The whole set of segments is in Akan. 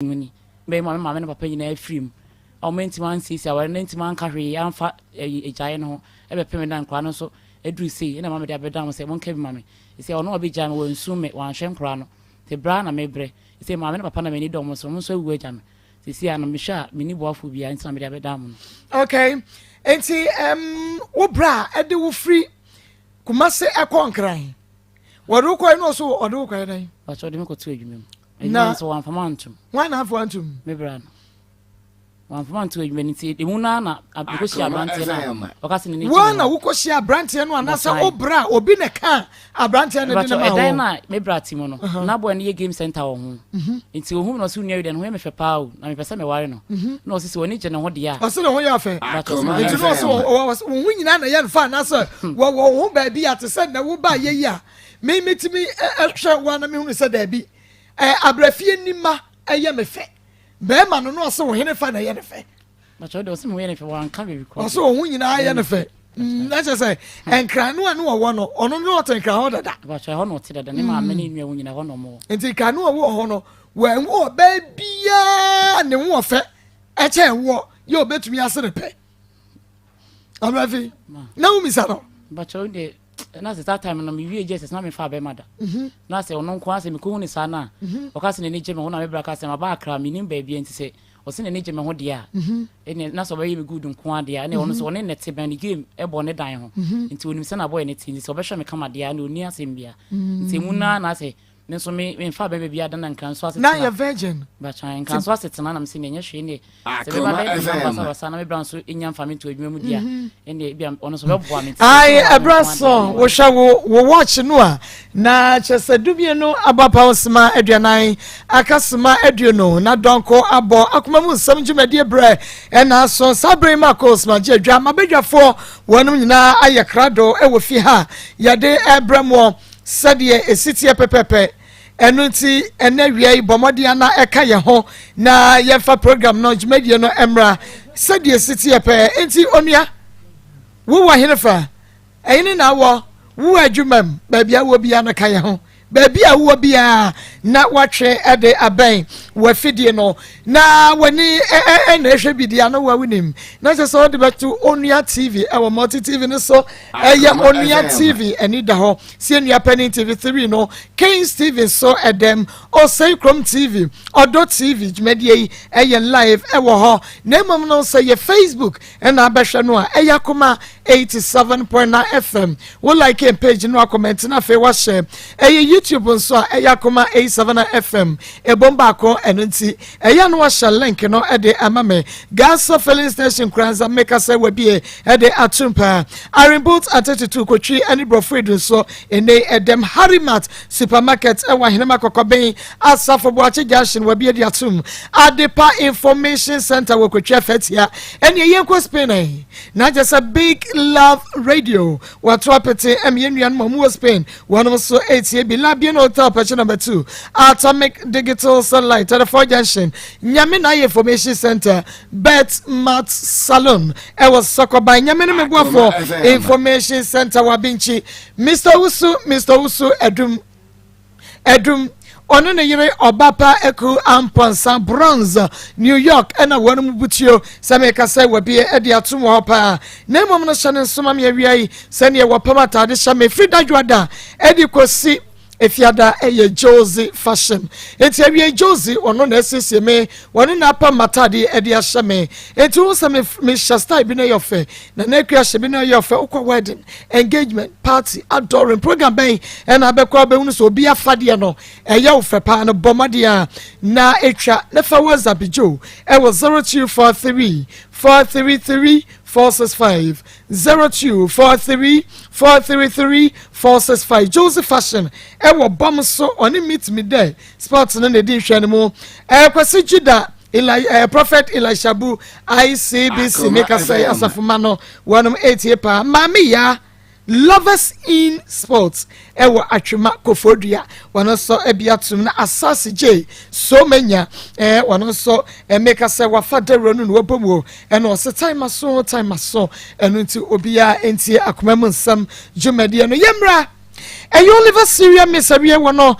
mu ni. Bɛyɛ ma me maame ne papa nyinaa afiri mu. A wɔantumi ansiesie aware no, antumi anka hwee amfa ɛyi agyaeɛ no ho ɛbɛpem da nkwadaa no nso aduru sei ɛna maame de abɛda mo sɛ monka bi ma me. Sɛ ɔno a ɔbɛgyae me, wansu me, wanhwɛ nkwadaa no. Nti berɛ a na mebrɛ. Sɛ maame ne papa na m'ani dɔ wɔn so, wɔn nso awu agya me. Seesei a no mehwɛ a menni boafoɔ biara nti na mede abɛda mo no. Okay, nti wo bra a ɛde wo firi Kumasi ɛkɔ Nkran, wɔde wo kɔɛ na ɔso ɔde wo kɔɛ dɛn? Bàtɛ ɔde me kɔto adwuma mu. Adwuma nso wɔamfa ma antom. Wɔn na amfa antom? Me bra no. Wɔamfa ma anto adwuma no nti emu no ara na mekɔhyia aberanteɛ no a ɔka sɛ n'ani gye Wɔn na wokɔhyia aberanteɛ no anaasɛ wo bra obi na ɛka aberanteɛ no de no ma wo? Ɛdan no a me bra te mu no, na boy no yɛ game center wɔ ho. Nti ohuu me na ɔse wo nua yi deɛ ne ho yɛ me fɛ paa o, na mepɛ sɛ meware no. Na ɔse sɛ w'ani gye ne ho deɛ a. Ɔse ne ho yɛ fɛ. Nti na ɔse wo ho nyinaa na ɛyɛ no fɛ anaasɛ wɔwɔ wo ho baabi a te sɛ nnɛ wobaeɛ yi a me metumi hwɛ wo a na mehunu sɛ daabi, abrafie nima ɛyɛ me fɛ. Bɛrima no na ɔse wo hene fa na ɛyɛ ne fɛ. Ɔse wo ho nyinaa yɛ ne fɛ. Na kyerɛ sɛ nkran no a ne wɔwɔ no, ɔno ne ɔte nkran hɔ dada. Nti nkran no a ɔwɔ hɔ no, wɔanhu ɔbaa biara ne ho ɔfɛ ɛkyɛn woɔ yɛ ɔbɛtumi ase ne pɛ. Abrafi, na womisa no. Na sɛ saa time no mewie gye sɛ na mefa bɛma da mhm. Na sɛ ɔno nko ara sɛ mekɔhu ne saa no a mhm. Ɔka sɛ n'ani gye me ho na mebra ka sɛ maba akra menim baabi nti sɛ ɔsɛ n'ani gye me ho deɛ a mhm. Ɛne na sɛ ɔbɛyɛ me good nko ara deɛ a ɛne ɔno sɛ ɔne ne te bɛn ne game ɛbɔ ne dan ho nti onim sɛ nabɔyɛ ne te nti sɛ ɔbɛhwɛ me kama deɛ a ɛne ɔnni asɛm bia nti emu naa na sɛ me nso me memfa bɛma bi ada na nkra nso asetena. Na yɛ virgin. Batwan nkra nso asetena na mese ɛnyɛ hwee ne sɛ bɛba bɛyɛ me basa basa na me bra nso nya mfa me nto adwuma mu di a mhm. ɛne ebi ɔno nso bɛboa me. Ayi ɛbra so wohwɛ wo wo watch no a na kyerɛ sɛ 12 abɔ apaw 40 aka 20 na dɔnko abɔ akoma mu nsɛm dwumadie brɛ ɛna so saa bere ma kɔ osima gye adwa mabadwafoɔ wɔnom nyinaa ayɛ krado ɛwɔ fi ha yɛde ɛbrɛ moɔ Sɛdeɛ ɛsi teɛ pɛpɛpɛ. Ɛno nti, ɛnnɛ awia yi, bɔ mmɔden ara na ɛka yɛn ho na yɛmfa program no, dwumadie no mmra sɛdeɛ ɛsi teɛ pɛɛ. Enti, onua, wowɔ henefa? Ɛhene na wɔ? Wowɔ adwuma mu? Baabi a wowɔ biara no, ka yɛn ho. Baabi a wowɔ biara na woatwe de abɛn w'afidie no na w'ani na ɛhwɛ bi deɛ ano wa wonim na kyerɛ sɛ wode bɛto Onua TV ɛwɔ Multi TV no so. Ɛyɛ Onua TV ani da hɔ sie nua panin TV 3 no, Kings TV nso ɛdɛm, Osei Krom TV, Ɔdɔ TV. Dwumadie yi ɛyɛ live ɛwɔ hɔ, na mmom no sɛ yɛ Facebook ɛna abɛhwɛ no a, ɛyɛ Akoma 87.9 FM. Wo like yɛn page no, akɔmɛnti na afei wahyɛ. Ɛyɛ YouTube nso a, ɛyɛ Akoma 87 FM ɛbom baako, ɛno nti ɛyɛ no wahyɛ link no ɛde ama me. Gas filling station Kuranza meka sɛ wabie ɛde atum paa. Iron Bolt Atetutu Kotwi ɛne Borɔfo Edu nso ɛnɛ ɛdɛm. Harimat Supermarket ɛwɔ Ahenema Kɔkɔben Asafo Boakye Junction wabie de atum. Adepa Information Center wɔ Kotwi Afɛtia. Ɛne ɛyɛ nkɔ Spain ɛ na kyɛ sɛ Big Love Radio wɔato apete ɛm yɛn nuanom a wɔwɔ Spain wɔnom nso ɛretie bi. Labien Hotel Pɛkye number 2 Atomic Digital Satellite 34 Junction Nyame na ayɛ Information Center Bet Mat Salon ɛwɔ Sɔkɔban Nyame no meboafoɔ Information Center wɔ Abinkyi. Mr. Owusu Mr. Owusu Adum Adum ɔne ne yere Ɔbapa Aku Amponsah Bronze New York ɛna wɔn mu butuo sɛ meka sɛ wabie ɛde atom wɔ hɔ paa na mmom no hyɛ ne nsoma me awia yi sɛdeɛ wɔpam ataade hyɛ me firi dadwoada ɛde kɔsi Efiada ɛyɛ Josie Fashion. Enti awie Josie ɔno na asiesie me, wɔne na apam m'ataade ɛde ahyɛ me. Enti wohu sɛ me mehyɛ style bi na ɛyɛ ɔfɛ, na na akua hyɛ bi na ɛyɛ ɔfɛ. Wokɔ wedding, engagement, party, adoring, program bɛn ɛna abɛkɔ abɛhunu sɛ obi afadeɛ no ɛyɛ wo fɛ paa no, bɔ mmɔden a na etwa na fa WhatsApp Joe ɛwɔ 0243 433 465. 0243 433 465. Joseph Fashion ɛwɔ bam so ɔne Meet Me There Sports no na ɛdi nhwɛ no mu. Kwasi Judah Eli, Prophet Elisha Bu ICBC meka sɛ asafoma no wɔnom ɛtie paa. Maame Ya Lovers in Sports ɛwɔ Atwema Kofodua wɔn nso ɛbi atum na Asase J so menya wɔn nso meka sɛ wafa dawuro no na wɔbɔ mu o ɛna ɔsɛ time aso time aso ɛno nti obiara ntie akoma mu nsɛm dwumadie no yɛmmra. Ɛyɛ Oliver Syria Miss awie wɔ no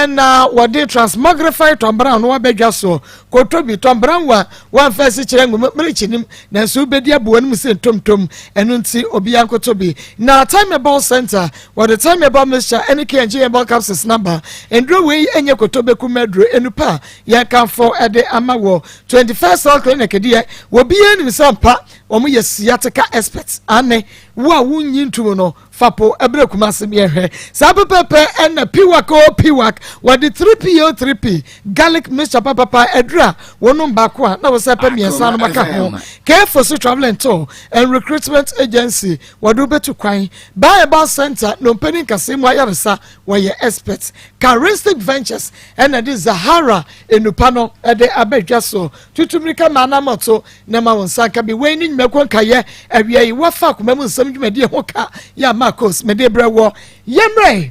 na wɔde transmogrify Tom Brown no abɛdwa soɔ. Kɔtɔ bi, Tom Brown wa wɔamfa asikyerɛ ngu mmerekyi nim, nanso wobɛdi aboa no mu sɛ ntomtom. Ɛno nti obiara nkɔtɔ bi. Na Time Herbal Center, wɔde Time Herbal Mixture ne K&G Herbal Capsules no aba. Nnuro wei nyɛ kɔtɔ bɛkum aduro, nnupa a yɛkamfo de ama wɔ 21st Health Clinic deɛ, obiara nim sɛ ampa wɔn yɛ sciatica experts. Aane, wo a wonnyi ntom no, Fa po brɛ Kumasi me yɛnhwɛ. Saa pɛpɛpɛ ɛna piwak o piwak wɔde 3P o 3P garlic mixture papapa aduru a wɔnom baako a na wɔsɛ pɛ mmiɛnsa no maka ho. Kfosi Travel and Tour and Recruitment Agency wɔde wobɛtu kwan. Baa Herbal Center nnompe ne nkasɛɛ mu ayaresa wɔyɛ expert. Charistic Ventures ɛna de Zahara nnupa no ɛde aba dwa so. Tutu mmirika ma anamɔto na ma wo nsa nka bi. Wei ne nnwumakuo nkaeɛ awia yi wɔfa akoma mu nsɛm dwumadie ho ka yɛ a Marcos mede brɛ wɔ. Yɛmmerɛ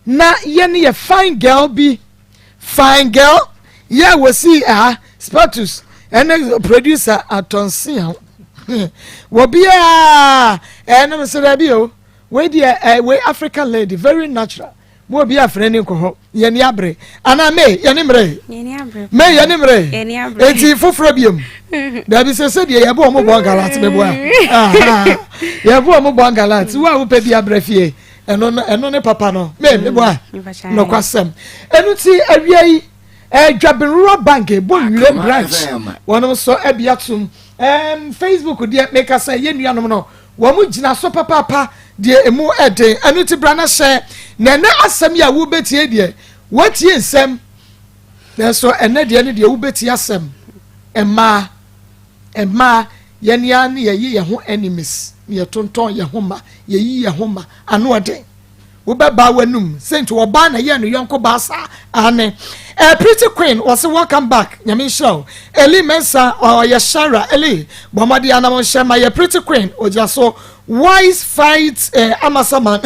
na yɛne yɛ fine girl bi, fine girl yɛ a wɔsii ɛha Spatus ɛne producer atɔnsia wɔ biara ɛne me sɛ daabi o wei deɛ ɛ wei African lady very natural. Mo obi afrɛ ni nkɔ hɔ. Yɛn ni abere. Ana me yɛn ni mmerɛ. Me yɛn ni mmerɛ. Eti foforɔ biom. Dabi sɛ sɛ deɛ yɛbɔ ɔmo bɔ galat meboa. Yɛbɔ ɔmo bɔ galat. Wo a wopɛ bi abrɛ fie. Ɛno no ɛno ne papa no. Me meboa. Nokwasɛm. Ɛno ti awia yi Dwabin Rural Bank ɛbɔ nwire branch. Wɔn nso ɛbi atum. Facebook deɛ meka sɛ yɛn nuanom no Wɔgyina so papaapa deɛ emu den. Ɛno nti bra na hyɛ. Na ɛnɛ asɛm yi a worebɛtie deɛ, woatie nsɛm, nanso ɛnɛ deɛ ne deɛ wobɛtie asɛm. Mmaa, mmaa, yɛn ara ne yɛyi yɛn ho enemies, ne yɛtontɔn yɛn ho ma, yɛyi yɛn ho ma, ano ɔden. Wobɛbaa w'anum sɛ nti ɔbaa na yɛɛ no yɔnko baa saa aane. Eh, pretty queen wɔse welcome back nyame nhyira wo. Eli Mensah ɔyɛ Shara Eli bɔ mmɔden anam nhyɛ ma yɛ pretty queen ogyina so wise fight eh, Amasaman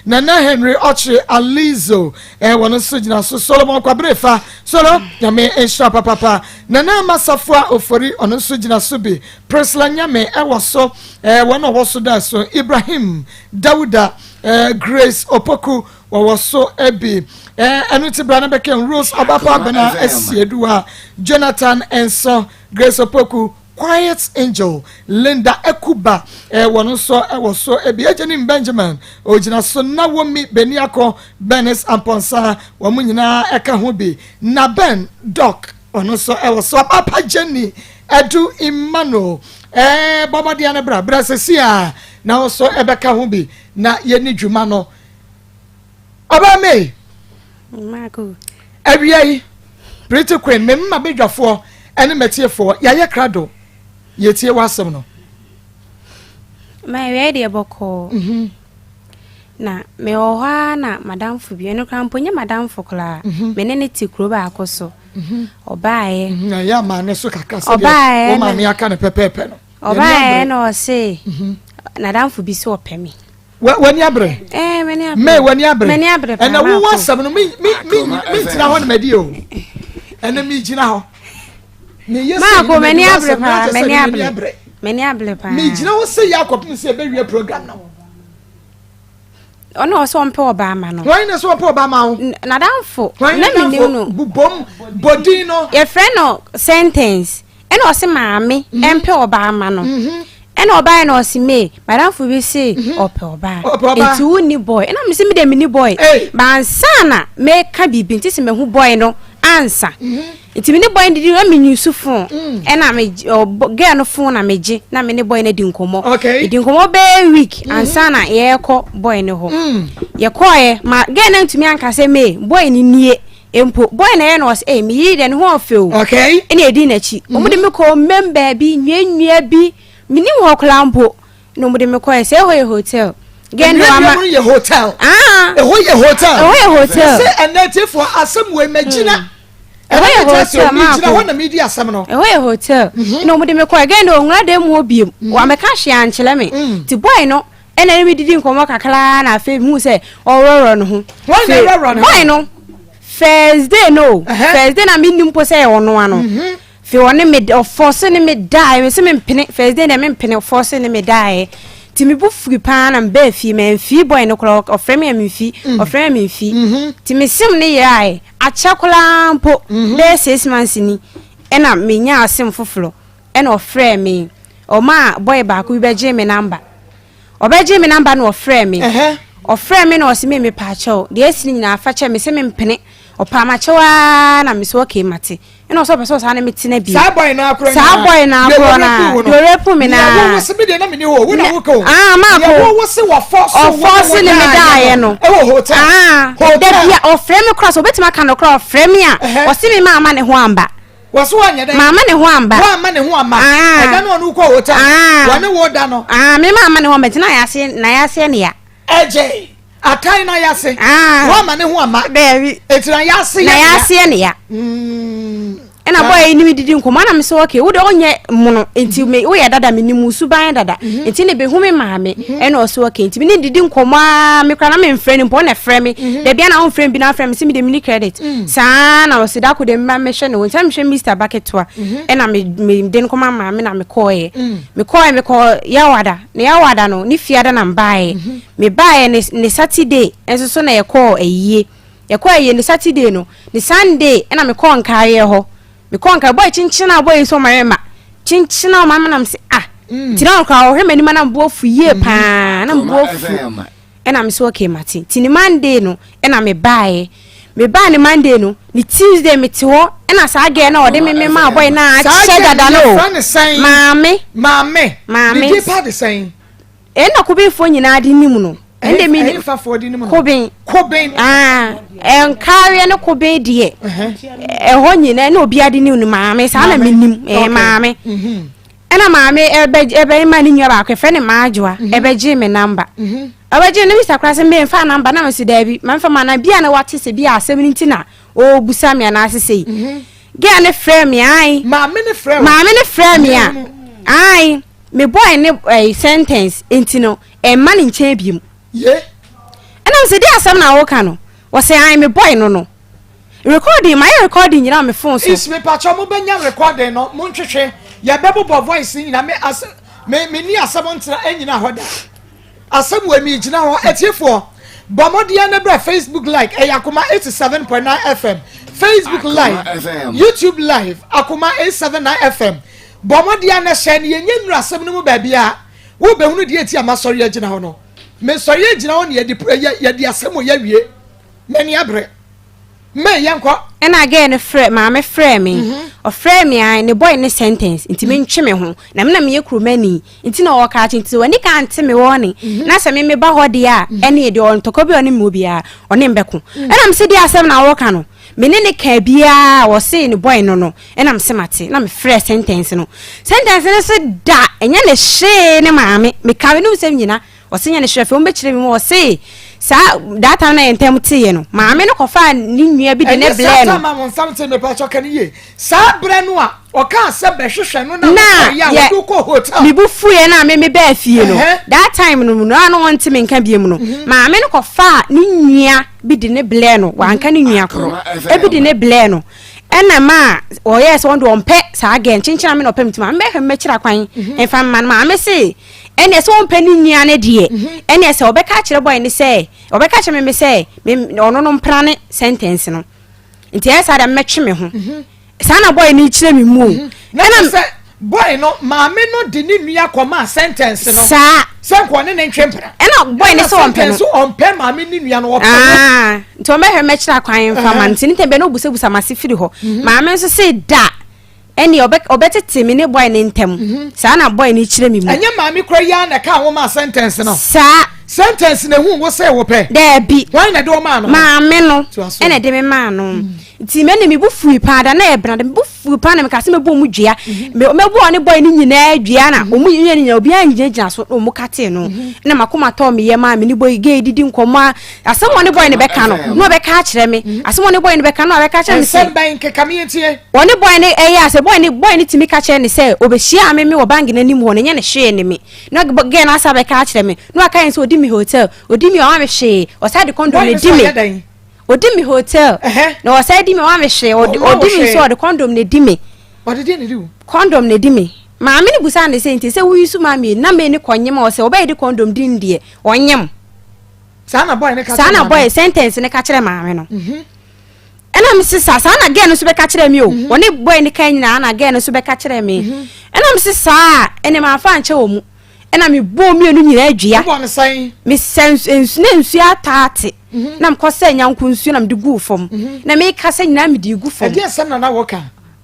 Nana Henry Ɔkyere Alizo eh, wɔn nso gyina so Solomon Kwabere fa Solo nyame nhyira papapa Nana Amasafua Ofori ɔno nso gyina so bi Priscilla Nyame ɛwɔ so eh, wɔn a wɔwɔ so da so Ibrahim Dawuda Eh, Grace Opoku wɔwɔ so bi. Eh, ɛno ti bra na bɛkɛn Rose Ɔbapa Abena Asieduwa, Jonathan Nso, Grace Opoku, Quiet Angel, Linda Ekuba, eh, wɔn nso wɔ so bi. Agyenim Benjamin, ogyina so, Naomi Beniako, Bernice Amponsah, wɔn nyinaa ɛka ho bi. Na Ben Doc, ɔno nso ɛwɔ so. Ɔbapa Jenny, Edu Emmanuel, eh, bɔbɔdeɛ no bra, bra sɛsi a. Na wo nso ɛbɛka ho bi na yɛni dwuma no. Ɔbaa May. Marco. Awia yi, Pretty Queen, me mma badwafoɔ ɛne matiefoɔ, yɛayɛ krado, yɛtie w'asɛm no. Ma awia yi deɛ bɔkɔɔ. Mhm. Na mewɔ hɔ ara na madamfo bi, ɛno koraa mpo nyɛ madamfo koraa, mhm. me ne ne te kuro baako so. Mhm. Ɔbaeɛ. Na ɛyɛ amaane so kakra sɛdeɛ wo maame aka no pɛpɛɛpɛ no. Ɔbaeɛ na ɔse n'adamfo bi sɛ ɔpɛ me. W'ani abere? Ɛɛ m'ani abere. May w'ani abere? M'ani abere paa. Ɛna wo asɛm no mi mi mi mi gyina hɔ na madi o. Ɛna mi gyina hɔ. Mi yɛ sɛ Maako m'ani abere paa m'ani abere. M'ani abere paa. Mi gyina hɔ sɛ yɛ akɔpem sɛ ɛbɛwie program no. Ɔno ɔsɛ ɔmpɛ ɔbaa ma no. Wɔn na sɛ ɔmpɛ ɔbaa ma wo. N'adamfo. Na mi nim no. Bobom bodin no. Yɛfrɛ no sentence. Ɛna ɔse maame mhm. ɛmpɛ ɔbaa ma no. Mhm. Ɛna ɔbaa na ɔse me madamfo bi se mhm. ɔpɛ ɔbaa. Nti wo ni boy. Ɛna me se me de me ni boy. Bansa na meka biribi nti se mehu boy no ansa. Nti me ne boy no didi na me nyusu phone. Mm. Ɛna me girl no phone na me gye na me ne boy no di nkɔmɔ. Okay. Di nkɔmɔ bɛyɛ week mm. ansa na yɛkɔ boy no hɔ. Mm. Yɛkɔɛ ma girl no ntumi anka sɛ me boy no nie mpo boy na ɛyɛ na ɔsɛ ee me yiri deɛ ne ho ɔfɛ o. Okay. Ɛna edi n'akyi. Mm. Wɔn de me kɔ mmɛm baabi nnuannua bi menim hɔ koraa mpo. Na wɔde me kɔɛ sɛ ɛhɔ yɛ hotel. Gɛn no ama. Ɛhɔ yɛ hotel. Ah. Ɛhɔ yɛ hotel. Ɛhɔ yɛ hotel. Sɛ ɛnɛ tifoɔ asɛm wei mɛ gyina. Mm. Ɛhɔ yɛ hotel maa ko. Gyina hɔ na mi di asɛm no. Ɛhɔ yɛ hotel. Mhm. Na wɔde me kɔɛ gɛn no onwura dɛm hɔ biem. Mm. Wɔamɛka hwee ankyerɛ me. Mm. Ti boy no ɛna ne mi didi nkɔmɔ kakra na afei hu sɛ ɔworɔworɔ ne ho. Wɔn na ɛworɔworɔ ne ho. Boy no first day no first day na mi nim po sɛ ɔno ano. Mhm. Afei ɔne me ɔfɔse ne me daeɛ, mese mempene, first day deɛ mempene, ɔfɔse ne me daeɛ. Nti me bo fui paa na mebaa fie, mamfii boy no koraa, ɔfrɛ me a memfi, ɔfrɛ me a memfi. Nti me sim no yerae, akyɛ koraa mpo, bɛyɛ 6 months ni, ɛna menyaa sim foforɔ, ɛna ɔfrɛɛ me, ɔmaa boy baako bi bɛgyee me number. Ɔbɛgyee me number na ɔfrɛɛ me. Ɔfrɛɛ me na ɔse me mepaakyɛw, deɛ asi no nyinaa fa kyɛ me, sɛ mempene. Ɔpaa m'akyɛw ara na mese okay mate. Ɛna ɔsɛ ɔpɛ sɛ ɔsaa ne me tena bio. Saa boy no akorɔ Saa boy no akorɔ no a, deɛ ɔrape me no a. Deɛ wo se me deɛ na menni hɔ, wo na woka o. Ah, maako. Deɛ wo se wɔfɔ so wo ne wo daeɛ no. Ɛwɔ hotel. Ah, Hotel. da bia ɔfrɛ me koraa sɛ ɔbɛtumi aka no koraa ɔfrɛ me a, ɔse me maama ne ho amba. Wɔse woanyɛ dɛn? Maama ne ho amba. Woamma ne ho amma. Ah. Ɛda no ɔne wo kɔɔ hotel. Ah. Wɔne wo da no. Ah, me maama ne ho amba nti na yɛase na yɛaseɛ ne ya. Ɛgyee. Atan na yɛase. Ah. Woamma ne ho amma. Daabi. Enti na yɛase yɛ Na ne ya. yɛaseɛ ne ya. Ɛna boy yi ne me didi nkɔmmɔ na me sɛ okay wo de ɔnyɛ mono nti me woyɛ dada me nim wo suban dada nti ne behu me maame ɛna ɔsɛ okay nti me ne didi nkɔmmɔ aa me kora na me mfrɛ no mpo ɔna frɛ me dabi ana ɔmfrɛ me bi na afrɛ me sɛ me de mini credit saa na ɔsɛ dako de mma mehwɛ ne ho nti na mehwɛ Mr. Baketewa ɛna me me de no kɔma maame na me kɔɔɛ me kɔɔɛ me kɔ yawada na yawada no ne fiada na mbaeɛ me baeɛ ne ne Saturday nso so na yɛkɔɔ ayie. Yɛkɔɔ ayie no Saturday no, ne Sunday ɛna mekɔɔ nkaeɛ hɔ. Mekɔɔ nkaeɛ, boy kyenkyen a boy yi sɛ ɔma me ma. Kyenkyen a ɔma me na mese ah. Nti na ɔkora ɔhwɛ m'anim a na mebo afu yie paa, na mebo afu. Ɛna mese okay mate. Nti ne Monday no ɛna mebaeɛ. Mebaa ne Monday no, ne Tuesday mete hɔ ɛna saa girl no a ɔde me me maa boy no a Saa akyɛ girl dada no no o. yɛfrɛ no sɛn? Maame. Maame. Maame. Ne din pa de sɛn? Ɛna Kobenfoɔ nyinaa de nim no. Ɛnde mi Ɛhe fafoɔ de nim no? Koben. Koben. Ah, nkareɛ ne Koben deɛ. Ɛhɔ nyinaa ɛna obiara de nim no maame saa na mi nim ɛɛ maame. Ɛna maame ɛbɛ ɛbɛ ma ne nua baako ɛfɛ ne maajoa ɛbɛgye me namba. Ɛbɛgye ne misa koraa sɛ mbɛnfa namba na mesi daabi ma nfa ma na bia na wate sɛ bia asɛm no nti na ɔrebusa me anaasɛ sei. Gɛɛ ne frɛ me ae. Maame ne frɛ wo. Maame ne frɛ me a ae. Me boy ne ɛyi sentence nti no ɛmma ne nkyɛn biom. Ye. Ɛna me sɛ di asɛm na woka no wɔsɛ ae me boy no no recording mayɛ recording nyina wɔ me phone so. Is me pakyɛ mo bɛnya recording no mo ntwetwe yɛ bɛ bobɔ voice no nyina me as me me ni asɛm ntena ɛnyina hɔ da asɛm wɔ mi gyina hɔ atiefoɔ bɔ mmɔdeɛ ne brɛ Facebook like ɛyɛ akoma 87.9 FM Facebook live YouTube live akoma 879 FM Bɔ mmɔden ara na hyɛ no, yɛnyɛ nnuru asɛm no mu baabiara. Wobɛhunu deɛ enti a masɔre agyina hɔ no. Mesɔre agyina hɔ na yɛde, yɛde asɛm wɔ yɛawie. M'ani abere. May, yɛnkɔ. Ɛna girl no frɛ, maame frɛɛ me. Ɔfrɛɛ me ae, ne boy ne sentence, nti mentwe me ho. Na me na meyɛ kuromani, nti na ɔɔka akyerɛ, nti sɛ w'ani ka ante me wɔne, na sɛ me meba hɔ deɛ a, ɛneɛ deɛ ntɔkwa bi a ɔne me wɔ biara, ɔne me bɛko. Ɛna mese deɛ asɛm na woka no? Me ne no kaa biaa a ɔsee ne boy no no ɛna mese mate na me frɛɛ sentence no sentence no se da ɛnyɛ ne hwee ne maame me ka me nom sɛm nyina ɔse nyɛ ne hwee afei ɔmbɛkyerɛ me mu ɔse saa that time na yɛn ntam teeɛ no maame no kɔfaa ne nua bi de ne Ɛnyɛ saa blɛɛ no time a mo nsam te mepa kyɛ ka no yie saa berɛ no a ɔkaa sɛ bɛhwehwɛ no na na wokɔeɛ a yɛ wɔde wo kɔɔ hotel me bo fuiɛ na me me baa fie no Ɛhɛ. that time no mu no a na ɔnte me nka biom no maame no kɔfaa ne nua bi de ne blɛɛ no wanka ne nua korɔ ebi de ne blɛɛ no ɛna maa ɔyɛɛ sɛ ɔno deɛ ɔmpɛ saa gɛ nkyenkyena me na ɔpɛ me ti maame bɛhwɛ me mɛkyerɛ kwan mfa mma no maame se ɛnna sɛ ɔmpɛ ne nua no deɛ ɛnna sɛ ɔbɛka akyerɛ bɔyɛ ne sɛ ɔbɛka akyerɛ me me sɛ me ɔno no mpra ne sentence no nti ɛyɛ saa deɛ mɛtwe me ho saa na boy no kyerɛ me mu o mhm. na ɛna sɛ boy no maame no de ne nua kɔmaa sentence no saa sɛ nkɔ ne ne ntwe mpena ɛna boy no sɛ ɔmpɛ no ɔmpɛ maame ne nua no ɔpɛ no ah, nti ɔmɛhwɛ mɛkyerɛ akwan mfa ma no nti ne tɛm bɛ na obusabusa m'ase firi hɔ mhm. maame nso se da ɛne ɔbɛtete me ne boy no ntam mhm. saa na boy no kyerɛ me mu ɛnyɛ maame kora yi ara na ɛka ho maa sentence no saa sentence na ehu wo sɛ wopɛ daabi wɔn na ɛde wɔn maa no maame no ɛna ɛde me maa no mm. Nti me ne me bo fui paa da na yɛ bena da me bo fui paa na me ka sɛ mɛbɔ ɔmo dua mɛbɔ ɔne bɔy no nyinaa dua na ɔmo yɛ ne nyinaa obiara ngyinagyina so na ɔmo katee no na makoma tɔɔ me yam a me ne bɔy gay didi nkɔmmɔ a asɛm ɔne bɔy no bɛka no na ɔbɛka akyerɛ me asɛm ɔne bɔy no bɛka no na ɔbɛka akyerɛ me sɛ nsɛm bɛn keka me yɛntie ɔne bɔy no ɛyɛ a sɛ bɔy no bɔy no tumi ka kyerɛ ne sɛ ɔbɛhyia me me wɔ bank no anim hɔ no ɛnyɛ ne hwee ne me na gay no asa bɛka akyerɛ me na waka yɛn sɛ ɔdi me hotel ɔdi me ɔma me hwee ɔsa de condom na ɛdi me Odi me hotel. Na ɔsan di me ɔma me hwee. Ɔdi me nso ɔde condom na edi me. Ɔde deɛ na edi wo? Condom na edi me. Maame no busaa no sɛ, nti sɛ woyi so maa mmienu na mmienu kɔnyem a ɔsɛ ɔbɛyɛ de kɔndɔm di no deɛ ɔnyem. Saa na boy no ka Saa na boy sentence no ka kyerɛ maame no. Mhm. Ɛna me se saa saa na girl no nso bɛka kyerɛ me o. Mhm. Ɔne boy no ka nyinaa na girl no nso bɛka kyerɛ me. Mhm. Ɛna me se saa ɛna ma afa nkyɛ wɔ mu. Ɛna me bɔ mmienu nyinaa dua. Wobɔ no sɛn? Me sɛ nsu na nsuo ataate. Na mekɔ sɛ nyanko nsuo na mede guu fam. Na meka sɛ nyinaa mede gu fam. Ɛdeɛ sɛm na na wɔka?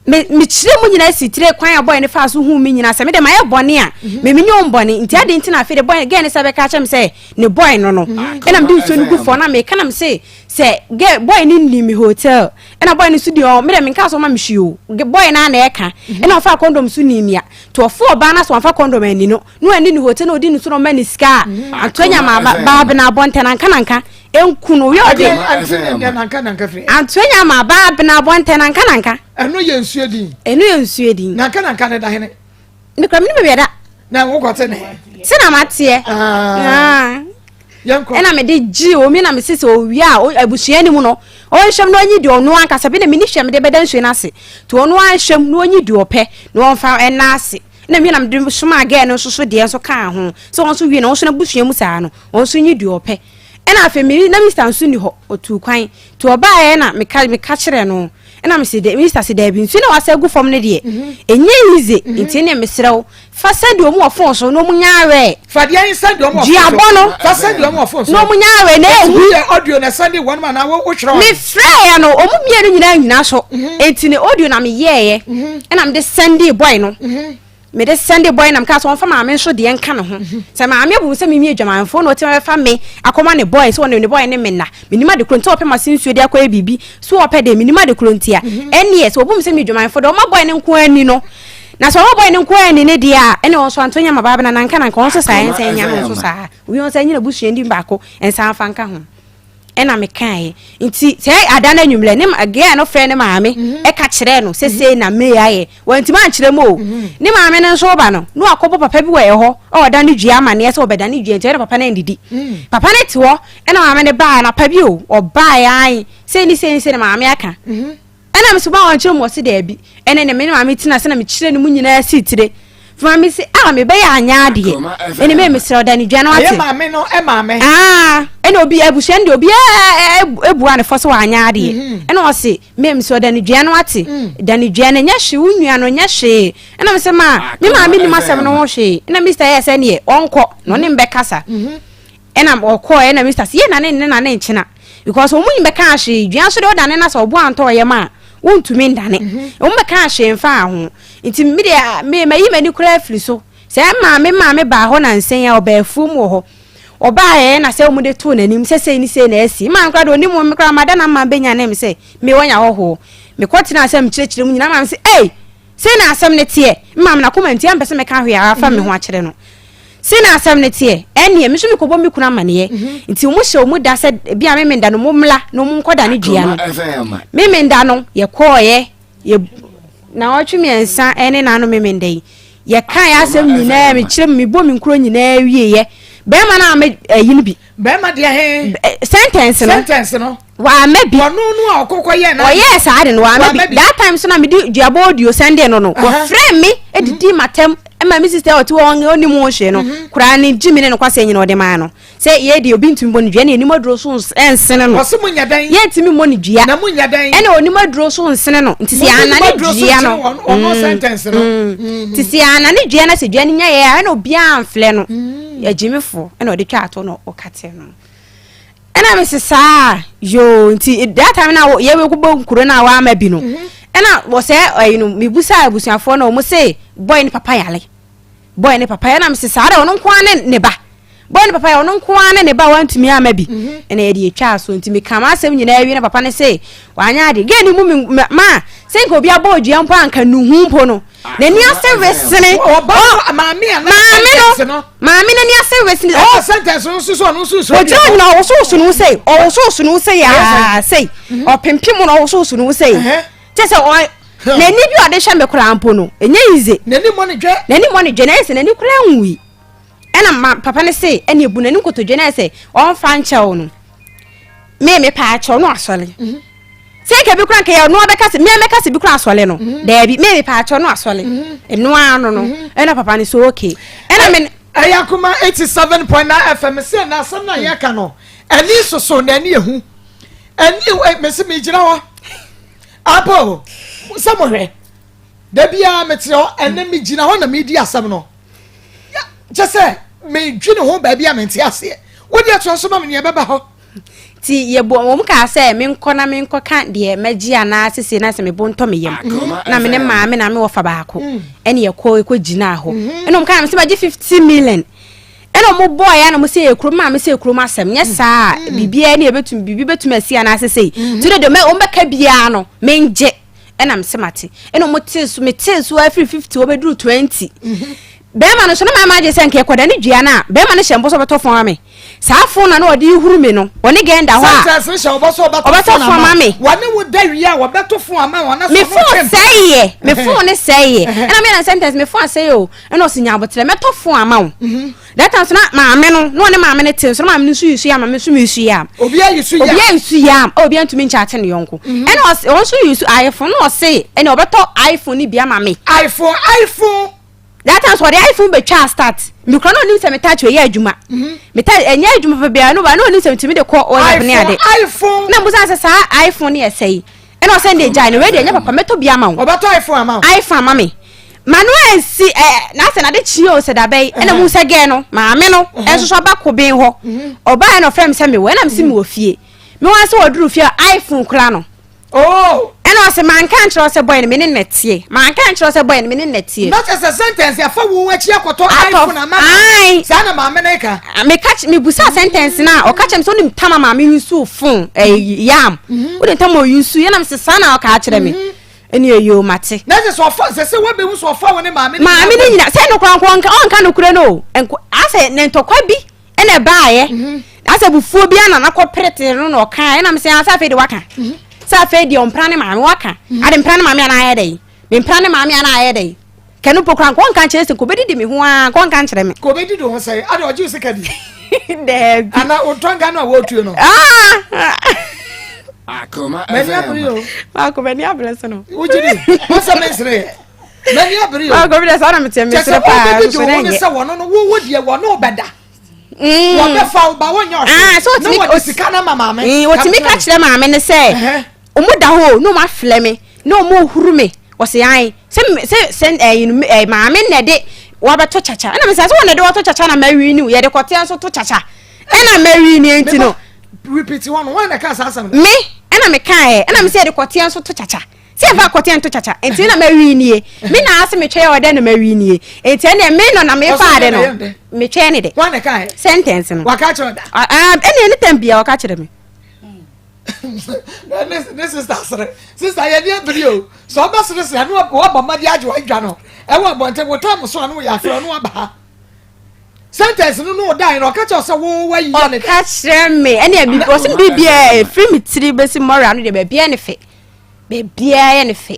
Me mekyerɛ mu nyinaa si tire kwan a bɔyɛ no faa so huu me nyinaa sɛ me de mayɛ bɔne a mhm. me menyɛ wɔn bɔne nti adi nti na afei de bɔyɛ gɛɛ ne sɛ bɛka akyerɛ me sɛ ne bɔyɛ no no mhm. ɛna mede nsuo no gu fam na meka na me se sɛ gɛɛ bɔyɛ no ni me hotel ɛna bɔyɛ no so deɛ ɔ me de menka sɛ ɔma me hwee o bɔyɛ no ana ɛka mhm. ɛna ɔfa kɔndɔm so ni mia to ɔfo ɔbaa no so ɔmfa kɔndɔm ani no na wani ne hotel na ɔdi ne so na ɔma ne sika a anto nya ma baabena abɔntɛn anka nanka nku no yɛ ɔde anto nya ma baabena abɔntɛn anka nanka ɛno yɛ nsuo din ɛno yɛ nsuo din nanka nanka ne da hene ne kura mi ne baabi ɛda na wokɔte ne sɛ na mateɛ ah. ɛna mede gye omi na mese sɛ owie a abusua no mu no ɔnhwɛm na ɔnyi deɛ ɔno ankasa bi na meni hwɛ mede bɛda nsuo no ase nti ɔno anhwɛm na ɔnyi deɛ ɔpɛ na ɔmfa ɛna ase na mi na mede somaa gɛɛ no nso so deɛ nso kaa ho sɛ wɔn nso wie na wɔn nso n'abusua mu saa no wɔn nso nyi deɛ ɔpɛ ɛna afei mi na mista nso ni hɔ otu kwan nti ɔbaeɛ na meka meka kyerɛ no ɛna mesi de mista si daabi nsuo na wasa agu fam no deɛ mhm. ɛnyɛ easy mhm. nti ne mesrɛ wo fa sɛ deɛ ɔmu wɔ fon so na ɔmu nya awɛ fa deɛ sɛ deɛ ɔmu wɔ fon so duabɔ no fa sɛ deɛ ɔmu wɔ fon so na ɔmu nya awɛ na ehu yɛ audio na sɛ de wɔn ma na wo twerɛ wɔn mefrɛ yɛ no ɔmu mmienu nyinaa nyina so mhm. nti ne audio na meyɛɛyɛ ɛna mede sɛnde boy no Mede sɛnde bɔe na mekaa sɛ ɔmfa maame nso deɛ nka ne ho. Sɛ maame abu me sɛ mimi adwamanfoɔ na ɔtumi abɛfa me akɔma ne bɔe sɛ ɔne ne bɔe ne me nna. Menim ade korɔ nti sɛ ɔpɛ m'ase nsuo de akɔyɛ biribi so ɔpɛ deɛ menim ade korɔ nti a. Ɛnneɛ sɛ ɔbu me sɛ meyɛ dwamanfoɔ deɛ ɔma bɔe no nko ara ni no. Na sɛ ɔma bɔe no nko ara ni no deɛ a, ɛnneɛ ɔno nso anto nyɛ ma baabena nanka nanka ɔno nso saa ɛnsa nya no nso saa. Obi nsa nyina busuani baako nsa mfa nka ho. ɛna mekaeɛ nti sɛ ada no anwummerɛ ne girl no frɛ ne maame mhm. ɛka kyerɛɛ no sɛ sei na May ayɛ wantumi ankyerɛ mu o mhm. ne maame no nso ba no na wakɔbɔ papa bi wɔ ɛhɔ ɔda ne dua amanneɛ sɛ ɔbɛda ne dua nti ɛna papa no andidi mm. papa no te hɔ ɛna maame no baa na pa bi o ɔbaa an sei ne sei ne sei na maame aka mhm. Ɛna me so ba ɔnkyerɛ mu ɔse daabi ɛne ne me ne maame tena ase na mekyerɛ ne mu nyinaa sii tire fo maame se ah mebɛyɛ anyɛ adeɛ ɛne me mesrɛ ɔda ne dwa no ate ɛyɛ maame no maame ah ɛna obi abusua no deɛ obi ebua ne fɔ sɛ wanyɛ adeɛ mhm. ɛna ɔse me mesrɛ ɔda ne dua no ate mm. da ne dua no nyɛ hwee wo nua no nyɛ hwee ɛna me sɛ ma me maame nim asɛm no ho hwee ɛna mr yɛ sɛ neɛ ɔnkɔ na ɔne mbɛkasa mhm. Ɛna ɔkɔɔ ɛna Mister se yɛ nane nne nane nkyena because wɔn nyi bɛka ahwee dua nso deɛ ɔdane na sɛ ɔbo antɔ ɔyam a wontumi ndane mhm. wɔn bɛka ahwee mfa ho nti me deɛ me mayi m'ani koraa afiri so sɛ maame maame baa hɔ na nsɛn a ɔbaa afuom wɔ hɔ ɔbaa yɛ na sɛ wɔn de too n'anim sɛ sei ne sei na asi maa koraa deɛ onim wɔn koraa ma da na mma bɛnya ne me sɛ me wɔnya hɔhoɔ mekɔ tena asɛm kyerɛkyerɛ mu nyinaa maame sɛ ei sei na asɛm ne teɛ mmaame na kɔma nti ampɛ sɛ mɛka hwee ara fa me ho akyerɛ no Sei na asɛm no teɛ, ɛnneɛ me nso mekɔbɔ me kunu amaneɛ. Mhm. Nti wɔn hyɛ wɔn da sɛ bi a Memenda no mommla na wɔn nkɔda ne dua no. Memenda no yɛkɔɔeɛ yɛ naawɔtwe mmiɛnsa ne n'ano Memenda yi yɛkaeɛ asɛm nyinaa mekyerɛ mu mebɔ me nkuro nyinaa wieɛ bɛrima no a me ayi no bi. Bɛrima deɛ he. Sentence no. Sentence no. Wama bi. Ɔno no a ɔkɔkɔ yɛ na. Ɔyɛɛ saa de no wama bi. That time so na mede duabɔ audio sɛnde no no. Wɔfrɛ me didi matam ma me sister ɔte hɔ ɔnim ho hwee no. Mhm. Koraa ne gye me ne no kwasɛ nyina ɔde maa no. Sɛ yɛ deɛ obi ntumi bɔ no dua ne anim aduro so nsene no. Ɔse mo nya dɛn? Yɛntumi mmɔ no dua. Na mo nya dɛn? Ɛna onim aduro so nsene no. Nti sɛ yɛanane dua no. Ɔno mm. sentence no. Mm. Mm. Nti sɛ yɛanane dua no sɛ dua no nya yɛ a ɛna obiara mflɛ no. Agyimifoɔ ɛna ɔde twa ato na ɔkate no. Ɛna me se saa yoo nti that time na yɛ bɛ kuro na wama bi no mhm. ɛna wɔsɛ ɛyi no mebusa abusuafoɔ na wɔn se boy ne papa yale boy ne papa ɛna me se saa dɛ ɔno nko ara ne ne ba boy ne papa yɛ ɔno nko ara ne ne ba wantumi ama bi mhm. ɛna yɛde etwa so nti meka m'asɛm nyinaa wie na papa ne se wanya ade gɛɛ ne mu mi ma sɛ nka obi abɔ odua mpo anka nuhu mpo no N'ani ase wesene. Ɔba maame a maame no maame n'ani ase wesene. Ɛna sentence no nso so ɔno nso so. Ogyina hɔ na ɔwosowoso ne ho sei ɔwosowoso ne ho sei aa sei mhm. ɔpempem na ɔwosowoso ne ho sei kyɛ sɛ ɔ n'ani bi a ɔde hwɛ me koraa mpo no ɛnyɛ yize. N'ani mmɔ ne dwɛ. N'ani mmɔ ne dwɛ na ɛyɛ sɛ n'ani koraa nwui ɛna ma papa no se ɛna ebu n'ani nkotodwe na ɛyɛ sɛ ɔnfa nkyɛw no me me paa kyɛw no asɔre. Mhm. Sɛ nka bi kora nka yɛ ɔno abɛka sɛ mmea mɛka sɛ bi kora asɔle no. Mhm. Daabi me me paakyɛw no asɔle. Mhm. Ɛno ano no. Mhm. Ɛna papa no so okay. Ɛna me Ɛyɛ akoma 87.9 FM sɛ na asɛm na yɛka no ɛni soso na ɛni ehu ɛni mesi mi gyina hɔ apo sɛ mo hwɛ da biara mete hɔ ɛnɛ megyina hɔ na medi asɛm no kyɛ sɛ medwene ho baabi a mente aseɛ wode atoa so ma me nea ɛbɛba hɔ. Nti yɛbɔ wɔn kaa sɛ menkɔ na menkɔka deɛ mɛgye anaa sese na sɛ mebo ntɔ me yam na me ne maame na me wɔfa baako mm. ɛne yɛkɔ ɛkɔ gyinaa hɔ mm-hmm. ɛna wɔn kaa me sɛ magye 50 million ɛna wɔn bɔɔ ya na wɔn sɛ yɛ kurom maame sɛ kurom asɛm nyɛ saa mm. biribiara ne yɛbɛtumi biribi bɛtumi asi anaa sese yi mm-hmm. nti de wɔn bɛka biara no mengye ɛna mese mate ɛna ɔmo tee so metee so afiri 50 wɔbɛduru 20 bɛrima no so na maa maa gye sɛ nka ɛkɔda ne dua no a bɛrima no hyɛ mbɔ sɛ ɔbɛtɔ fon ama me saa fon na na ɔde huru me no ɔne gɛn da hɔ a sentence hyɛ ɔbɔ sɛ ɔbɛtɔ fon ama me wɔne wo da wie a wɔbɛtɔ fon ama wɔn me fon sɛeɛ me fon ne sɛeɛ ɛna meyɛ na sentence me fon asɛe o ɛna ɔsi nya abotrɛ mɛtɔ fon ama wo mhm. That time so na maame no na ɔne maame no te nso na maame no nso yi so yam maame nso mi su yam. Obi ayi su yam. Obi ayi su yam. Obi antumi nkyɛ ate ne yɔnko. Mhm. Ɛna ɔse ɔno nso yi su iPhone na ɔse ɛna ɔbɛtɔ iPhone ni bi ama me. iPhone iPhone. That time so ɔde iPhone betwa start. Mekura na onim sɛ me touch ɛyɛ adwuma. Mhm. Me touch ɛnyɛ adwuma papa biara no ba na onim sɛ metumi de kɔ ɔyɛ ne ade. iPhone. Na mbusa sɛ saa iPhone ne yɛ sɛyi. Ɛna ɔsɛ ne gyae no wei deɛ ɛnyɛ papa mɛtɔ bi ama wo. Ɔbɛtɔ iPhone ama wo. iPhone ama me. Ma no ansi ɛ na asɛ n'ade kyeɛ o sɛ dabɛ yi ɛna mu sɛ gɛɛ no maame no ɛnso so aba koben hɔ ɔbaa ɛna ɔfrɛ me sɛ mewɔ ɛna me si mewɔ fie me wɔn sɛ wɔduru fie a iPhone kura no. Oh. Ɛna ɔsɛ manka nkyerɛ sɛ boy no me ne na teɛ manka nkyerɛ sɛ boy no me ne na teɛ. Na kyerɛ sɛ sentence afa wo akyi akɔtɔ iPhone ama no. Saa na maame no ka. Meka mebusa sentence na ɔka kyerɛ me sɛ wonim tama maame yusu phone ɛɛ yam. Wonim tama oyusu yɛnam sɛ saa na ɔka akyerɛ me. Ɛne ɛyɛ o mate. Na sɛ sɛ ɔfa sɛ sɛ woabɛhu sɛ ɔfa wo ne maame no maame no nyina sɛ no koraa nko ɔnka ɔnka nokorɛ no o nko asɛ ne ntɔkwa bi ɛna ɛbaayɛ mhm. asɛ bufuo bi ana nakɔ perete no na ɔka ɛna mesɛ asɛ afei de waka mhm. sɛ afei deɛ ɔmpra ne maame waka mhm. ade mpra ne maame ana ayɛ dɛ mempra ne maame ana ayɛ dɛ kɛno po koraa nko ɔnka nkyerɛ sɛ nkɔbɛdidi me ho a nko ɔnka nkyerɛ me kɔbɛdidi ho sɛ ade ɔgye wo sika bi daabi ana wotɔnka no a wɔtuo no ah! Akoma M'ani abere o. Maako m'ani abere so no. Wogye di? Wosɛ me nsere yɛ. M'ani abere o. Maako bi de saa na mete me sere paa. Kyɛ sɛ wobɛdi wo ne sɛ wɔno no wowo deɛ wɔne wobɛda. Mm. Wɔbɛfa wo ba wonyɛ ɔhwɛ. Ah, so otumi na wɔde sika no ma maame. Mm, otumi ka kyerɛ maame ne sɛ ɔmo da hɔ na ɔmo aflɛ me na ɔmo huru me wɔsi ayi sɛ sɛ sɛ ɛyi ɛɛ maame na ɛde wabɛto kyakya ɛna mesɛ sɛ wɔn na ɛde wɔto kyakya na mɛwi ni yɛde kɔteɛ nso to kyakya ɛna mɛwi ni nti no. Repeat hɔ no, wɔn na ɛka saa asɛm no. Me ɛna me kaeɛ ɛna me sɛ yɛde kɔteɛ nso to kyakya sɛ yɛfa kɔteɛ nto kyakya nti na mawi nie me na ase metwɛ ɔdɛ na mawi nie nti ɛnna me no na mefa ade no metwɛ ne de. Wɔn na ɛkaeɛ. Sentence no. Waka kyerɛ ɔda. Ɛna ɛne tɛm bia ɔka kyerɛ me. Ne ne sista sere sista yɛ ni abiri o sɛ ɔbɛ sere sere ano wabɔ mmadi agye wadwa no ɛwɔ abɔnten wotɔ mo so ano yɛ afrɛ no aba ha. Sentence no no ɔdae no ɔka kyerɛ sɛ wo wayi yɛ ne dɛ. Ɔka kyerɛ me ɛne ɛbi ɔsɛ biribiara ɛfiri me tiri bɛsi mmɔre ano deɛ baabiara ne fɛ baabiara yɛ ne fɛ.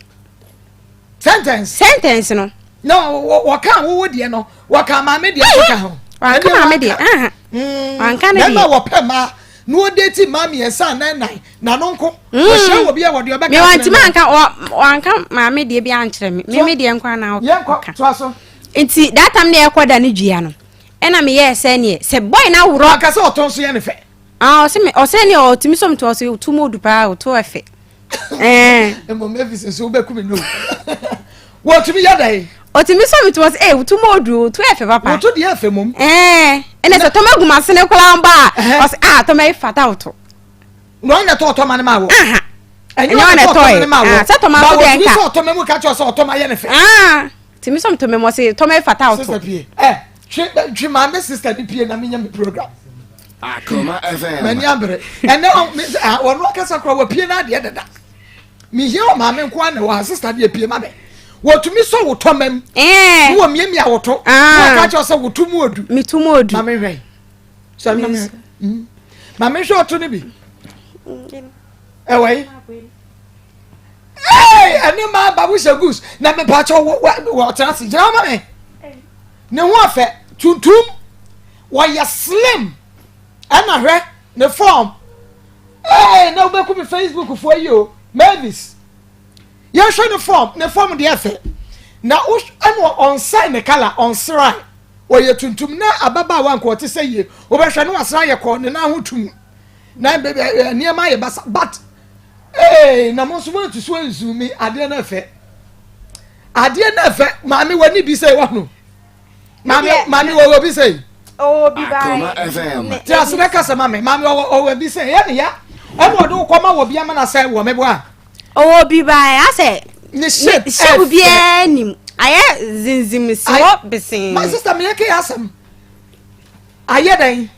Sentence. Sentence no. Na wɔka wowo deɛ no wɔka maame deɛ nso ka ho. Wɔka maame deɛ. Wɔnka ne deɛ. Bɛrima wɔpɛ mmaa na wɔde ti mmaa mmiɛnsa anan nan na no nko. Wɔhyɛ wɔ bi a wɔde ɔbɛka. Mi wɔn ntoma anka wɔnka maame deɛ bi ankyerɛ me me me deɛ nko ana ɔka. Yɛnkɔ toa so. Nti that time na yɛkɔ da ne dua no ɛna meyɛɛ sɛ neɛ sɛ boy na worɔ. Ɔka sɛ ɔtɔ nso yɛ ne fɛ. Ah ɔsɛ me ɔsɛ neɛ ɔtumi sɔ me to ɔsɛ ɔtu mu odu paa ɔto ɛfɛ. Ɛɛ. Mmom Mavis nso wobɛku me no. Wɔtumi yɛ dɛ. Ɔtumi sɔ me to ɔsɛ ee wotu mu odu ɔtu ɛfɛ papa. Wotu deɛ ɛfɛ mom. Ɛɛ ɛna sɛ tɔmɛ gu ma sene koraa mba a ɔsɛ ah tɔmɛ yi fata woto. Na ɔnyɛ tɔ ɔtɔma no ma wɔ. Aha. Ɛnyɛ ɔna tɔ ɔtɔma no ma wɔ. Sɛ tɔma nso deɛ nka. Ba wɔtumi sɔ ɔtɔma mu ka kyerɛ sɛ ɔtɔma yɛ ne fɛ. Ah. Tumi sɔ tɔmɛ mu ɔsɛ tɔmɛ fata ɔtɔ. Sister pie ɛ twe twe maame sister ni pie na mi nya mi program. Akoma FM. Mani abere ɛnɛ ɔno akasa kora wɔ pie n'adeɛ dada. Mi hia wɔ maame nko ana wɔ ha sister deɛ pie ma mi. Wɔtumi sɔ wo tɔmɛ mu. Ɛɛ. Ne wɔ miamia wo to. Ah. Ne wɔka kyerɛ sɛ wo to mu odu. Mi to mu odu. Maame hwɛ. Sɔre maame hwɛ. Mm. Maame hwɛ ɔto no bi. Ɛwɔ yi. Hey, ɛne maa ba wohyɛ goose na mepakyɛ wɔ wɔ ɔtena ase gyina ma me ne ho afɛ tuntum wɔyɛ slim ɛna hwɛ ne form hey, na wobɛku me facebook foɔ yi o. Mavis, yɛhwɛ ne form, ne form deɛ fɛ. Na wo ɛna ɔnsɛn ne kala, ɔnsrae. Ɔyɛ tuntum na ababaawa nka ɔte sɛ yie. Wobɛhwɛ no wasra yɛ kɔɔ, ne nan ho tum. Na nneɛma ayɛ basa but ee na mo nso mo ntu so nzu mi adeɛ no ɛfɛ. Adeɛ no ɛfɛ maame wɔ ni bi sɛ wɔhunu. Maame maame wɔ wɔ bi sɛ. Ɔwɔ bi ba. Ti ase na kasa maame maame ɔwɔ ɔwɔ bi sɛ yɛ ne ya ɛna ɔde wokɔ ma wɔ bi ama na sɛ wɔ mɛboa. Ɔwɔ bi ba asɛ. Ne shape shape biara nim ayɛ zinzim si hɔ besee. My sister meyɛ ke asɛm ayɛ dɛn.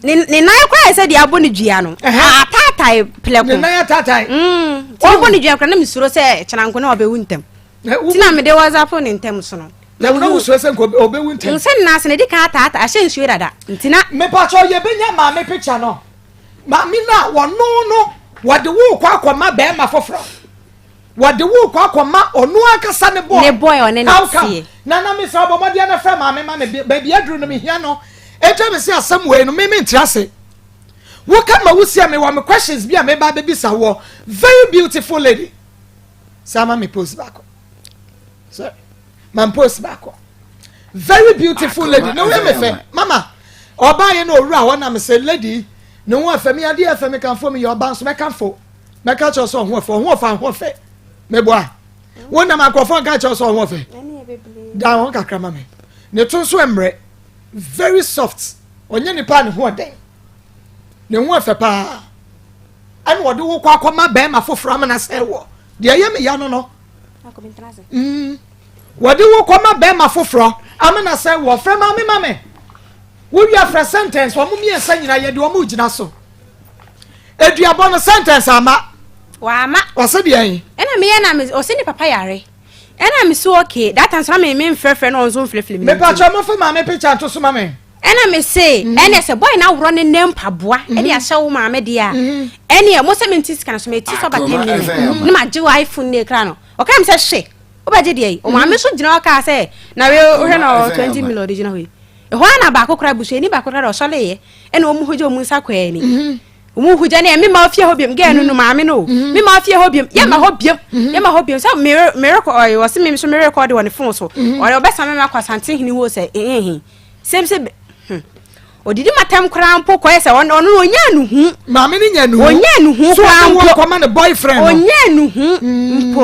Ne ne nan koraa yɛ sɛ deɛ abɔ ne dua no. Ataatae plɛko. Ne nan ataatae. Ti abɔ ne dua koraa na mesuro sɛ kyenanko na ɔbɛwu ntɛm. Ti na mede WhatsApp ne ntɛm so no. Na wona wosuro sɛ nka ɔbɛwu ntɛm. Nsɛ ne nan ase na edi kan ataatae ahyɛ nsuo dada nti na. Mepakyɛw yɛbɛnya maame picture no. Maame no a wɔno no wɔde wo kɔ akɔma bɛrima foforɔ. Wɔde wo kɔ akɔma ɔno ankasa ne boy. Ne boy ɔne ne How come? teɛ. Nana me sɛ ɔbɔ mmɔden na frɛ maame ma me baabi aduru no mehia no. Ɛgya me sɛ asɛm wei no me mente ase. Woka ma wosia me wɔ me questions bi a meba abɛbisa woɔ. Very beautiful lady. Saa ma me post baako. Sorry. Ma post baako. Very beautiful lady. Ne ho yɛ me fɛ. Mama, ɔbaa yɛ na owura hɔ na me sɛ lady ne ho ɛfɛ me adeɛ ɛfɛ me kanfo me yɛ ɔbaa nso mɛkanfo. Mɛka kyerɛ sɛ ɔho ɔfɛ ɔho ɔfɛ ɔho ɔfɛ. Meboa. Wo nam akorɔfo nka kyerɛ sɛ ɔho ɔfɛ. Da ho kakra ma me. Ne to nso mmerɛ. Very soft. Ɔnyɛ nipa a ne ho ɔdɛn. Ne ho ɔfɛ paa. Ɛna ɔde wo kɔ akɔma bɛrima foforɔ amena sɛ wɔ. Deɛ ɛyɛ me ya no no. Wɔde wo kɔma bɛrima foforɔ amena sɛ wɔ frɛ maame ma me. Wowie afrɛ sentence wɔn mmiɛnsa nyinaa yɛde wɔn gyina so. Eduabɔ no sentence ama. Wama. Ɔsɛ deɛ yi. Ɛna meyɛ na me ɔsɛ ne papa yare. Ɛna me so okay that time so na me me mfrɛfrɛ na ɔnso mfrɛfrɛ me. Mepakyɛ mo fɛ maame picture nto so ma me. Ɛna me se ɛna sɛ boy na worɔ ne ne mpaboa ɛde ahyɛ wo maame deɛ a ɛne mo sɛ me nti sika no so me ti so aba 10 million ne ma gye wo iPhone ne kra no. Ɔka me sɛ hwe wobɛgye deɛ yi. Ɔmaame so gyina hɔ kaa sɛ na we wohwɛ na 20 million de gyina hɔ yi. Ɛhɔ ara na baako koraa busuani baako koraa ɔsɔleeɛ ɛna wɔn hogya wɔn nsa kɔɛ ni. Wɔn hogya ne me ma ofie hɔ biom gɛɛ no no maame no me ma ofie hɔ biom yɛ ma hɔ biom yɛ ma hɔ biom sɛ mere mere kɔ ɔyɛ wɔsi me nso mere kɔ de wɔ ne phone so ɔyɛ ɔbɛsa me ma kɔ asante hene hɔ sɛ ɛhɛn sɛm sɛ odidi matam koraa mpo kɔɛ sɛ ɔno ɔno onyaa ne hu maame ne nya ne hu onyaa ne hu koraa mpo so ɔde wɔn kɔma ne boyfriend no onyaa ne hu mpo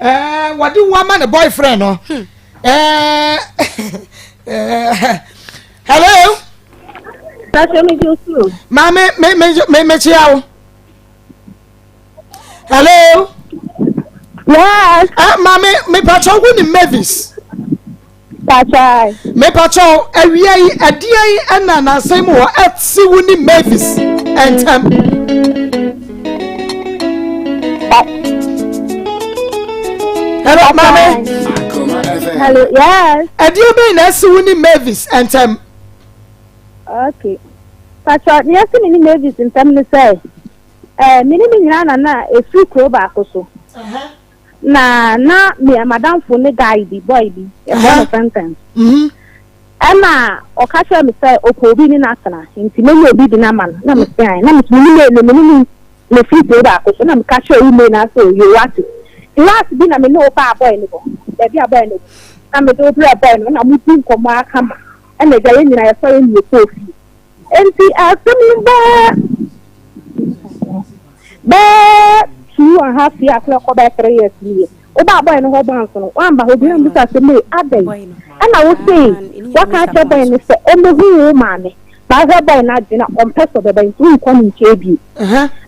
ɛɛ wɔde wɔn ama ne boyfriend no. Hello. Pastor mi ju so. Maame me me me me kyia wo. Hello. Yes. Ah, maame me patrɔ wo ni Mavis. Patrɔ. Me patrɔ awia yi ɛdeɛ yi ɛna n'asɛm mu wɔ ɛte wo ni Mavis ɛntɛm. Hello, maame. Hello, yes. Ɛdeɛ bɛn na ɛsi wo ne Mavis ntɛm? Okay. Pastor, nea ɛsi me ne Mavis ntɛm ne sɛ, ɛɛ me ne ne nyinaa na na efiri kuro baako so. Na na me madamfo ne guy bi, boy bi, yɛfrɛ no sentence. Ɛna ɔka kyerɛɛ me sɛ ɔpɛ obi ne no atena, nti mɛnya obi de no ama no. Na mese ae. Na mese me ne no, me ne no na ɛfiri kuro baako so. Na meka kyerɛɛ wo May no ara sɛ oye, wate. Last bi na me ne wo baa boy no hɔ, baabi a boy no wɔ. Na mede wo brɛɛ boy no, na modi nkɔmmɔ ara kama. Ɛna agya yɛn nyinaa yɛsɔre na yɛkɔɔ fie. Enti asɛm no bɛɛ bɛɛ 2½ years na ɛkɔ bɛyɛ 3 years nie. Wobaa boy no hɔ once no, woamba hɔ bio. Na mebisa sɛ, May, adɛn? Ɛna wosee woaka akyerɛ boy no sɛ ɔmmɛhu wo maame. But wohwɛ boy no adwene a, ɔmpɛ sɛ ɔbɛba nti wonkɔ ne nkyɛn bio.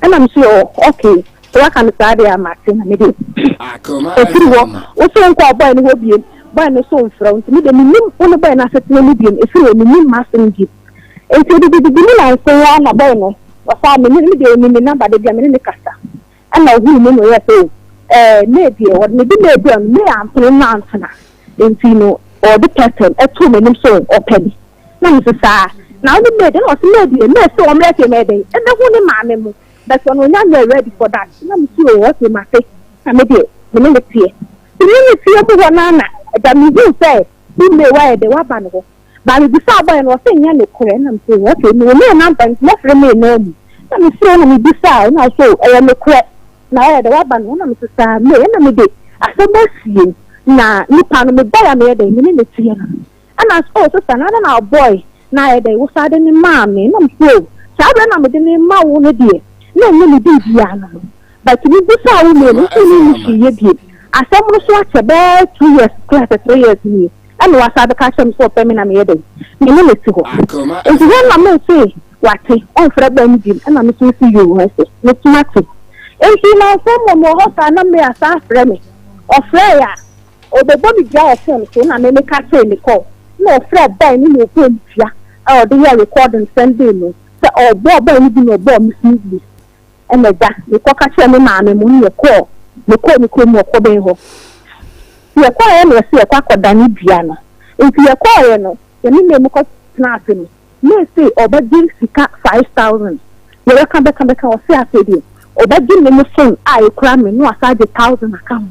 Ɛna mese oh, okay. Sɛ woaka no saa deɛ a, mate. Na mede ɛfiri hɔ, wose wonkɔɔ boy no hɔ bio. Boy no nso mfrɛ wo nti me deɛ mennim wo ne boy no asetena mu bio. Ɛfiri hɔ, mennim m'asɛm bio. Nti odidididi mu nansa yi ara na boy no, ɔsaa me, me deɛ ɔnim me number, da biara me ne no kasa. Ɛna ɔhuu me na ɔyɛɛ sɛ oh, ɛɛ May deɛ, ɔde me de May brɛɛ no, May ampene no antena. Nti no, ɔde pɛtɛm ɛtoo m'anim sɛ ɔpɛ me. Na me se saa, na wo ne May deɛ? Ɛna ɔse May deɛ, May se ɔmmrɛ fie mɛyɛ dɛn ɛmɛhu ne maame mo, but ɔno ɔnya nyɛɛ ready for that. Na me se oh, okay mate, na me deɛ me ne no teɛ. Nti me ne no teɛ mu hɔ no ara na agya mehuu sɛ wo May wayɛ dɛn, waba ne hɔ. But mebisaa boy no ɔse nnyɛ nokorɛ na mese okay mewɔ May number nti mɛfrɛ May no amu na mefrɛ na mebisaa na ɔse oh ɛyɛ nokorɛ. Na wayɛ dɛ waba no na mese saa me ɛna mede asɛm asie na nipa no me boy a meyɛ dɛ me ne no teɛ no ɛna oh sister na adɛn na boy na ayɛ dɛ wo saa de ne maa me na mese oh saa berɛ na mede ne ma wo no deɛ na ɛnyɛ me biribiara no no but me busaa wo mee no nso ne ne hwee yɛ biem asɛm no so akyɛ bɛɛ 2 years koraa sɛ 3 years nie ɛna wasa bɛka kyerɛ me sɛ ɔpɛ me na meyɛ dɛ me ne no te hɔ nti hɔ na mese Wate, ɔmfrɛ bɛ no bio. Ɛna me nso mese, Yoo, ɛse, mese mate. Enti nnansa mmom wɔ hɔ saa na Mayor san frɛ me. Ɔfrɛe a, ɔbɛbɔ me dua wɔ phone so na me meka kyeree ne call. Ɛna ɔfrɛɛ bɛn no na ɔbɔɔ me dua a ɔde yɛɛ recording sɛndee no sɛ ɔbɔɔ bɛn no bi na ɔbɔɔ me nso bi. Ɛna agya, mekɔka kyerɛɛ me maame mo ne yɛkɔɔ, mekɔɔ me kurom wɔ Kɔben hɔ. Nti yɛkɔeɛ na yɛse yɛkɔ akɔdane dua no. Nti yɛkɔeɛ no, yɛne May mo kɔtenaa ase no, May se ɔbɛgye sika 5000. Yɛbɛka bɛka bɛka, ɔse afei deɛ ɔbɛgye me me phone a ɛkura me na wasan agye thousand aka ho.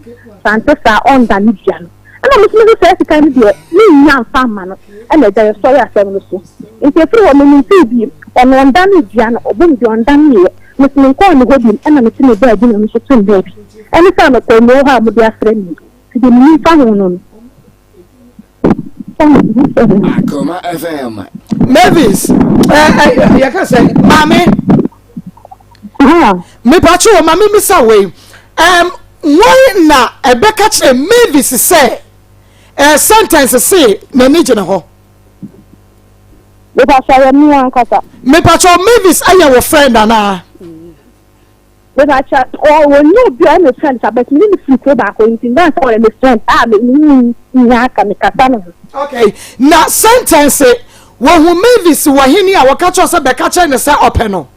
Sɛ ante saa a ɔndane dua no. Ɛna me nso mese saa sika no deɛ mennya mfa mma no. Ɛna agya yɛsɔre asɛm no so. Nti ɛfiri hɔ no mentee bio. Ɔno ɔndanee dua no, ɔbɔ me dua ɔndaneeɛ. Mese menkɔɔ ne hɔ bio. Ɛna mete me baabi na ɔno nso te ne baabi. Ɛne sɛ anɔpa yi mewɔ hɔ a mode afrɛ me yi. Nti deɛ menim fa ho no no. Akoma FM. Mavis, yɛka sɛ maame. Mepatwe wɔ maame misa wei. Wɔn na ɛbɛka kyerɛ Mavis sɛ sentence se n'ani gyina hɔ. Mepatwe yɛ mi ankasa. Mepatwe Mavis ayɛ wɔ friend anaa? Mepakyɛ ɔnyɛ obi a ɔyɛ me friend sa but me ne no firi kuro baako nti ndan sɛ ɔyɛ me friend a me ne no nya aka me kasa ne ho. Okay na sentence wɔhu Mavis wɔ hene a wɔka kyerɛ sɛ bɛka kyerɛ ne sɛ ɔpɛ no.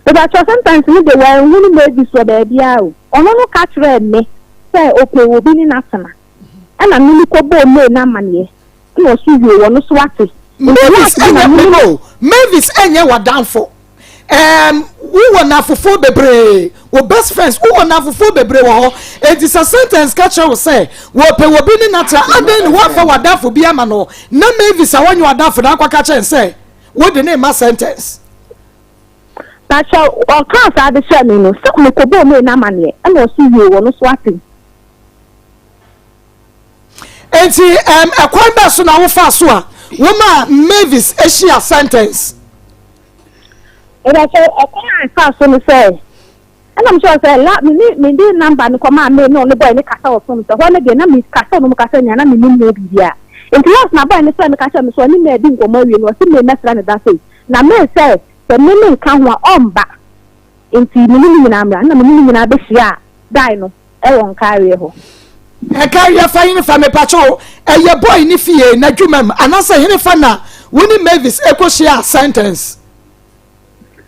Mepakyɛ sentence no de wɔanhunu Mavis wɔ baabiara o ɔno no ka kyerɛɛ me sɛ ɔpɛ obi ne no atena ɛna me me kɔbɔɔ May no amaneɛ ɛna ɔso yie wɔ no so ate. Mavis ɛnyɛ me o Mavis ɛnyɛ w'adamfo. Um, wowɔ nafofoɔ bebree, wo best friends, wowɔ nafofoɔ bebree wɔ hɔ. Enti sɛ sentence ka kyerɛ wo sɛ wɔpɛ obi ne natra, adɛn ne woamfa w'adamfo bi ama no na Mavis a wɔnyɛ w'adamfo no akɔka kyerɛ no sɛ wode ne ma sentence? Pakyɛ ɔkaa saa de kyerɛ me no, sɛ mekɔbɔɔ May no amaneɛ, ɛna ɔse yie wɔ no so ate. Enti um, ɛkwan bɛɛ so na wofaa so a womaa Mavis ahyia sentence? Ɛbɛsɛ ɛkwan a ɛfaa so no sɛ ɛna mo sɛ sɛ la me ne me de namba no kɔmaa me ne ɔno bɔyɛ ne kasa wɔ fon sɛ hɔ no deɛ na me kasa ɔno mo kasa nyinaa na me nim ho biribiara nti last na bɔyɛ ne sɛ me ka kyerɛ me sɛ ɔne me adi nkɔmmɔ awie no ɔse me mɛsra ne da sei na me sɛ sɛ me me nka ho a ɔmba nti me ne ne nyinaa mmra na me ne ne nyinaa bɛhyia a guy no ɛwɔ nkaareɛ hɔ. Nkaareɛ fa henefa mepakyɛw ɛyɛ boy ne fie n'adwuma mu anaasɛ henefa na wo ne Mavis ɛkɔhyia sentence.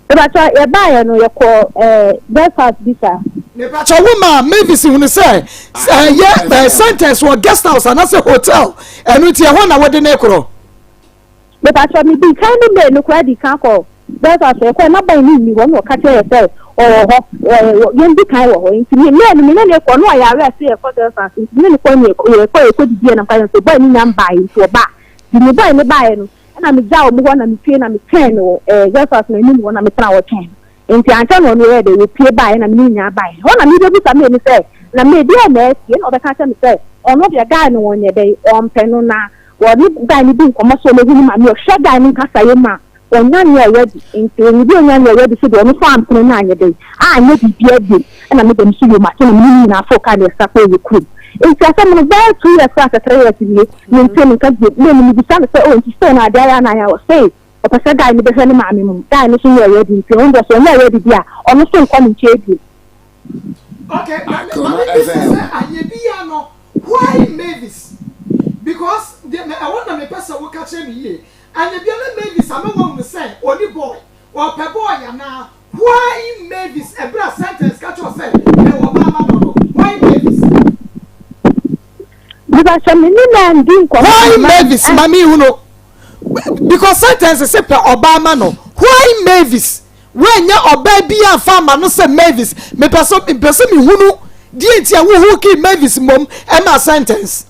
Mepakyɛw yɛbaeɛ no yɛkɔ ɛɛ guest house bi saa. Mepakyɛw wo maa Mavis hunu sɛ ɛyɛ ɛɛ sentence wɔ guest house anaasɛ hotel ɛno nti ɛhɔ na wode ne korɔ. Mepakyɛw me dii kan ne May no koraa dii kan kɔɔ Belfast yɛkɔɛ na bɔy no nni hɔ na ɔka kyerɛ yɛ sɛ ɔwɔ hɔ yɛn di kan wɔ hɔ nti me May no me ne no kɔ na ɔyɛ aware sɛ yɛkɔ Belfast nti me ne no kɔ ne yɛkɔ yɛkɔ didi yɛ na mka yɛn sɛ bɔy no nya mbaeɛ nti ɔba nti me bɔy no baeɛ no ɛna me gya wɔn hɔ na me pie na me twɛn no wɔ ɛɛ Belfast na anim hɔ na me tena hɔ twɛn no nti ankyɛ na ɔno yɛ dɛ wɔpie baeɛ na me ne nyinaa baeɛ hɔ na mebɛbusa May no sɛ na May deɛ na asi ɛna ɔbɛka kyerɛ me sɛ ɔno deɛ guy no wɔnyɛ dɛ ɔmpɛ no na Wɔne guy no di nkɔmmɔ sɛ ɔmɛhu ne maame, ɔhwɛ guy no nkasayɛ mu a, ɔnya nea ɔyɛ de, nti ɔhu bi ɔnya nea ɔyɛ de so deɛ ɔno nso ampene no anyɛ dɛn, anyɛ biribiara bio, ɛna me deɛ me nso yom ate na me ne no nyinaa foo car na yɛsan kɔɔ yɛ kurom. Nti asɛm no bɛyɛ 2 years koraa sɛ 3 years nie, mentee ne nka bio, me no mebisa no sɛ oh nti still no adeɛ ayɛ anaa ayɛ a, ɔse ɔpɛ sɛ guy no bɛhwɛ ne maame mmom, guy no nso nyɛɛ ready nti ɔno deɛ sɛ ɔnyɛɛ ready deɛ a ɔno nso nkɔ ne nkyɛn bio. Okay, ma me bisa sɛ anyɛ biara no Why Mavis? Because deɛ me ɛhɔ na mepɛ sɛ woka kyerɛ me yie. Anyɛ bia na Mavis ama woahunu sɛ ɔni boy, ɔpɛ boy anaa? Why Mavis ɛberɛ a sentence ka kyerɛ wo sɛ mewɔ ba ama no no? Why Mavis? Because sɛ me ne no andi nkɔmmɔ Why a, ma Mavis ma me hunu? Because sentence se pɛ ɔbaa ma no. Why Mavis? Woannya ɔbaa bi amfa amma no sɛ Mavis. Mepɛ sɛ mepɛ sɛ mehunu deɛ nti a wo hookii Mavis mmom ɛma sentence.